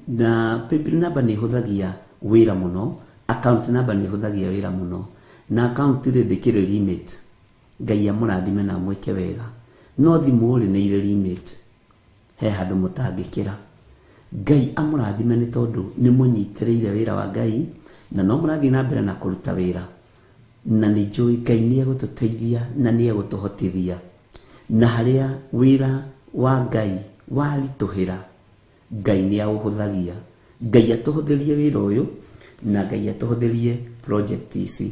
Na paybill number nĩ ĩhũthagia wĩra mũno, account number nĩ ĩhũthagia wĩra mũno. Na account rĩ ndĩkĩrĩ limit. Ngai amũrathime na amwĩke wega. No thimũ rĩ nĩ irĩ limit. He handũ mũtangĩkĩra. Ngai amũrathime nĩ tondũ nĩ mũnyitĩrĩire wĩra wa Ngai na no mũrathiĩ na mbere na kũruta wĩra. Na nĩ njũĩ Ngai nĩ egũtũteithia na nĩ egũtũhotithia. Na harĩa wĩra wa Ngai waritũhĩra, Ngai nĩ aũhũthagia. Ngai atũhũthĩrie wĩra ũyũ na Ngai atũhũthĩrie project ici.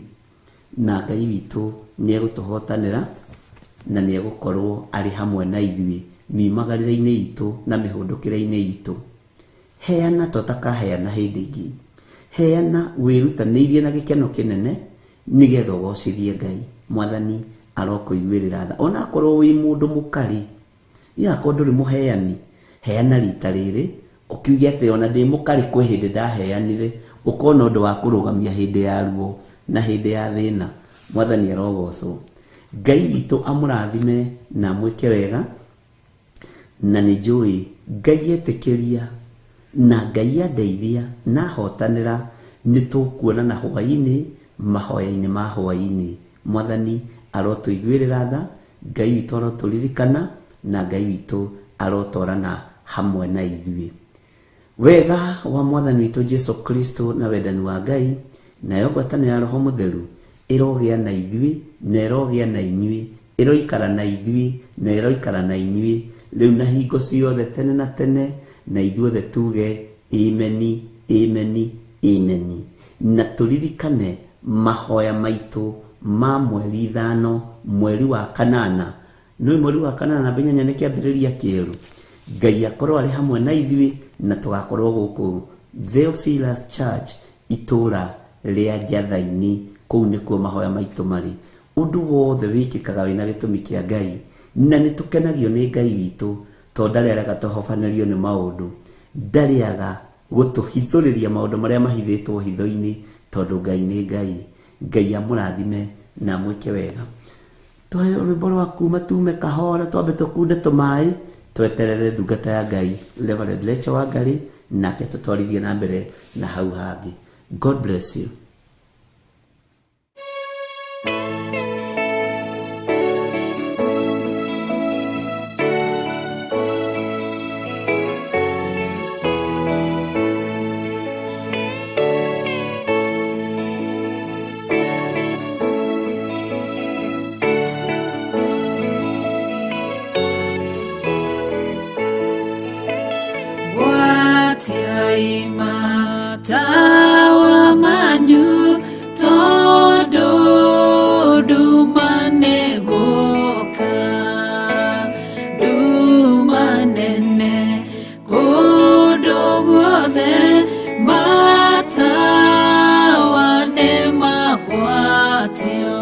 Na Ngai witũ nĩ egũtũhotanĩra na nĩ egũkorwo arĩ hamwe na ithuĩ miumagarĩre-inĩ itũ na mĩhũndũkĩre-inĩ itũ. Heana totakaheana hĩndĩ ĩngĩ. Heana wĩrutanĩirie na gĩkeno kĩnene nĩgetha ũgocithie Ngai. Mwathani arokũiguĩrĩra tha. Ona akorwo wĩ mũndũ mũkarĩ, akorwo ndũrĩ mũheani, heana rita rĩrĩ ũkiuge atĩ ona ndĩ mũkarĩ kwĩ hĩndĩ ndaheanire, ũkona ũndũ wa kũrũgamia hĩndĩ ya ruo na hĩndĩ ya thĩna. Mwathani arogocwo. Ngai witũ amũrathime na amwĩke wega. Na nĩ njũĩ Ngai etĩkĩria na Ngai andeithia na ahotanĩra, nĩ tũkuonana hwaĩ-inĩ mahoya-inĩ ma hwaĩ-inĩ. Mwathani arotũiguĩrĩra tha, Ngai witũ arotũririkana na Ngai witũ arotwarana hamwe na ithuĩ. Wega wa Mwathani witũ Jesu Kristo na wendani wa Ngai nayo ngwatanĩro ya Roho Mũtheru ĩrogĩa na ithuĩ na ĩrogĩa na inyuĩ, ĩroikara na ithuĩ na ĩroikara na inyuĩ rĩu na hingo ciothe tene na tene, na ithuothe tuge ameni, ameni, ameni. Na tũririkane mahoya maitũ ma mweri 5, mweri wa 8. Nĩ mweri wa 8 na 8 nĩ kĩambĩrĩria kĩerũ. Ngai akorwo arĩ hamwe na ithuĩ na tũgakorwo gũkũ Theophilus Church itũra rĩa Njathaini. Kũu nĩkuo mahoya maitũ marĩ. Ũndũ wothe wĩkĩkaga wĩna gĩtũmi kĩa Ngai, na nĩ tũkenagio nĩ Ngai witũ tondũ ndarĩ arega tũhobanĩrio nĩ maũndũ, ndarĩaga gũtũhithũrĩria maũndũ marĩa mahithĩtwo hitho-inĩ, tondũ Ngai nĩ Ngai. Ngai amũrathime na amwĩke wega. Tũhe rwĩmbo rwa kuma tume kahora, twambe tũkunde tũmaĩ, tweterere ndungata ya Ngai Reverend Rachel Wangari, nake tũtwarithie na mbere na hau hangĩ. God bless you. Matawa manyu tondu nduma nĩgũka, nduma nene kũndũ guothe, matawa nĩmagwatio.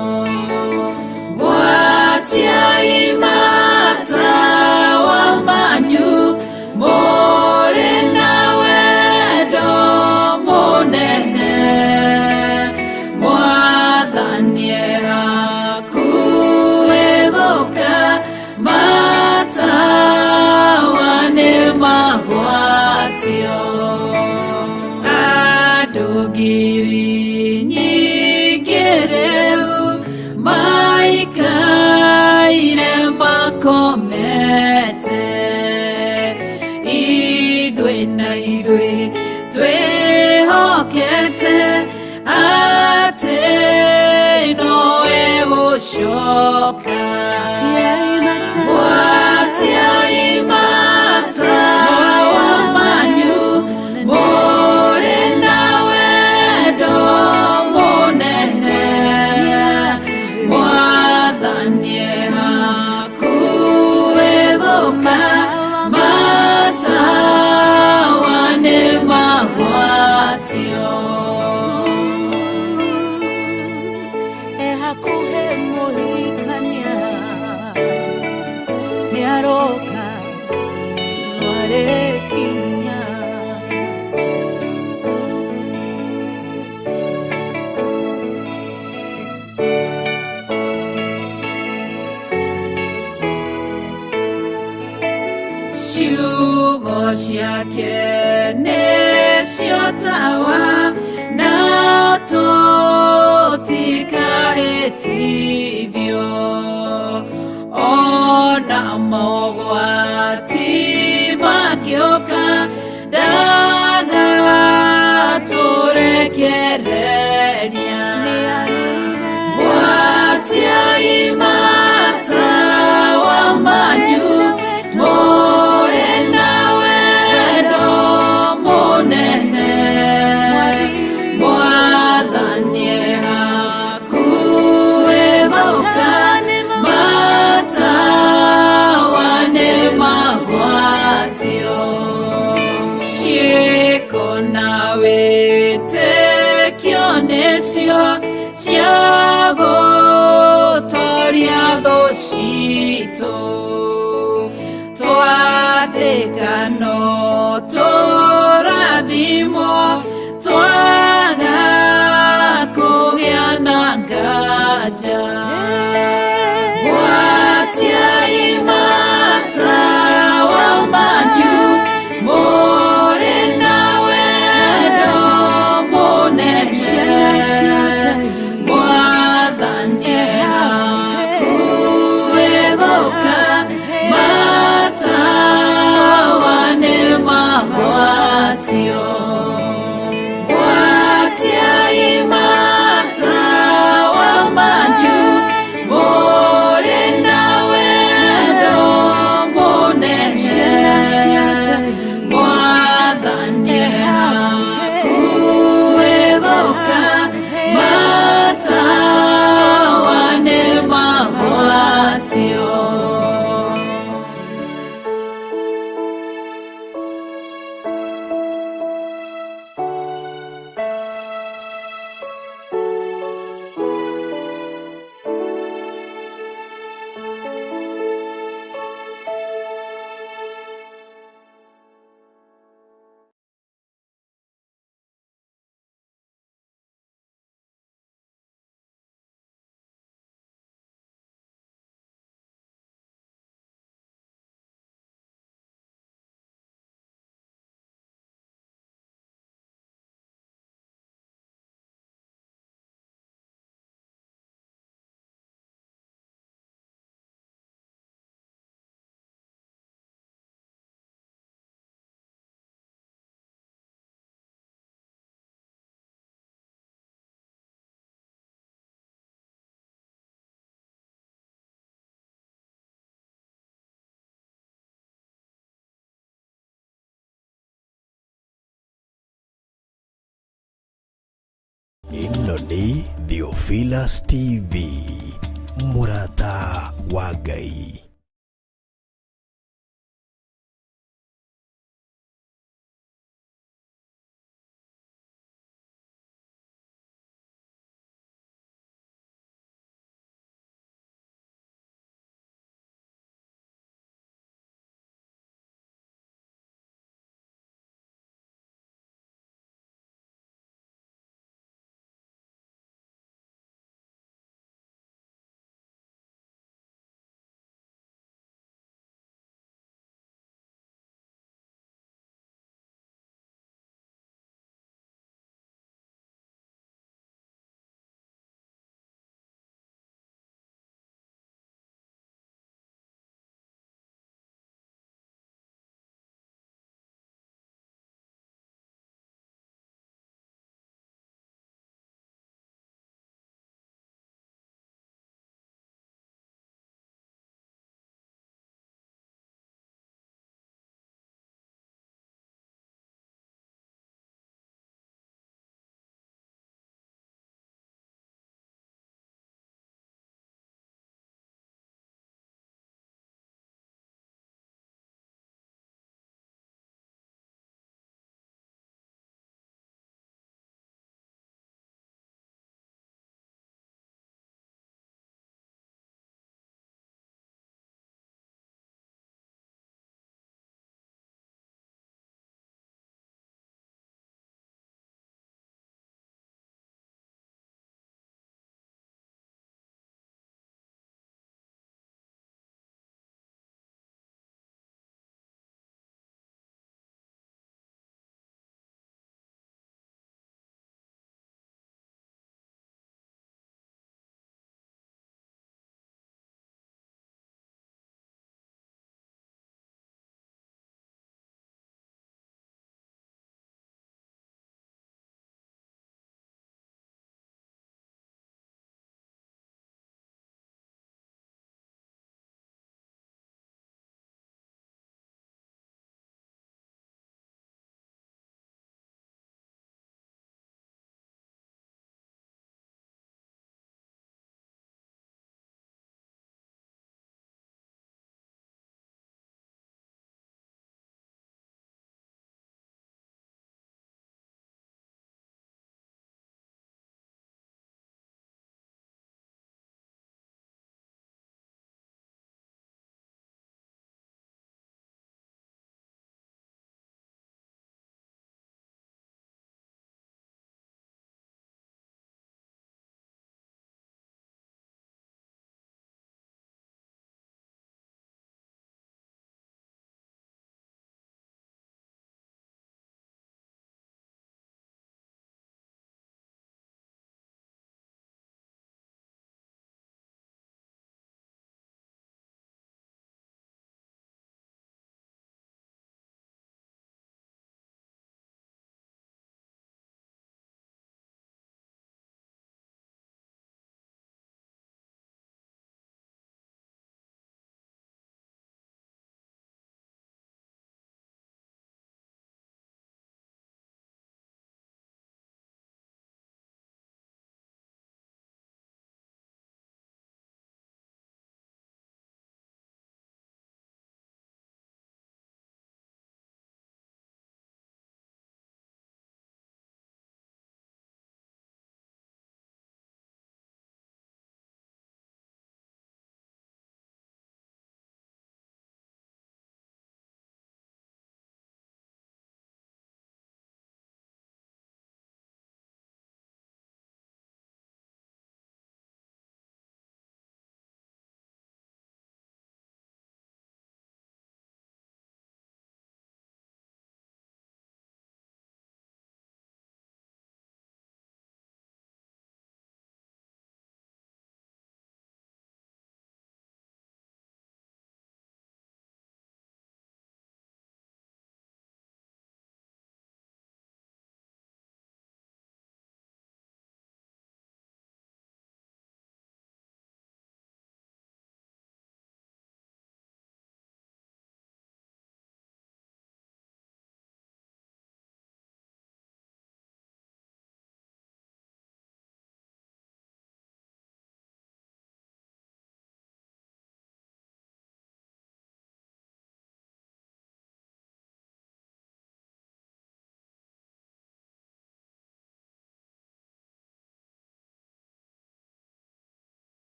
Gwatiai matawa manyu mũrĩ na wendo mũnene, Mwathani hakuhĩ gũka, matawa nĩmagwatio. Andũ ngiri nyingĩ rĩu maikaire makomete, ithuĩ na ithuĩ twĩhokete atĩ nowe gũcoka. Gwatiai matawa manyu mũrĩ na wendo mũnene, Mwathani hakuhĩ gũka, matawa nĩmagwatio. matawa na tũtikahĩtithio ona mogwati makĩũka ndagatũrekereria Gwatiai matawa manyu mũrĩ na wendo mũnene Mwathani hakuhĩ gũka matawa nĩ magwatio ciĩko na wĩtĩkio nĩcio cia gũtoria thũ citũ twathĩka no tũrathimwo twaga kũgĩa na nganja Gwatiai matawa manyu mũrĩ na wendo mũnene Mwathani hakuhĩ gũka matawa nĩ magwatio Gwatiai matawa manyu mũrĩ na wendo mũnene Mwathani hakuhĩ gũka matawa nĩ magwatio Ĩno nĩ Theophilus TV, mũrata wa Ngai.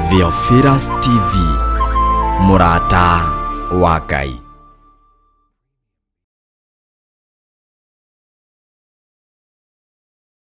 Theophilus TV, mũrata wa Ngai.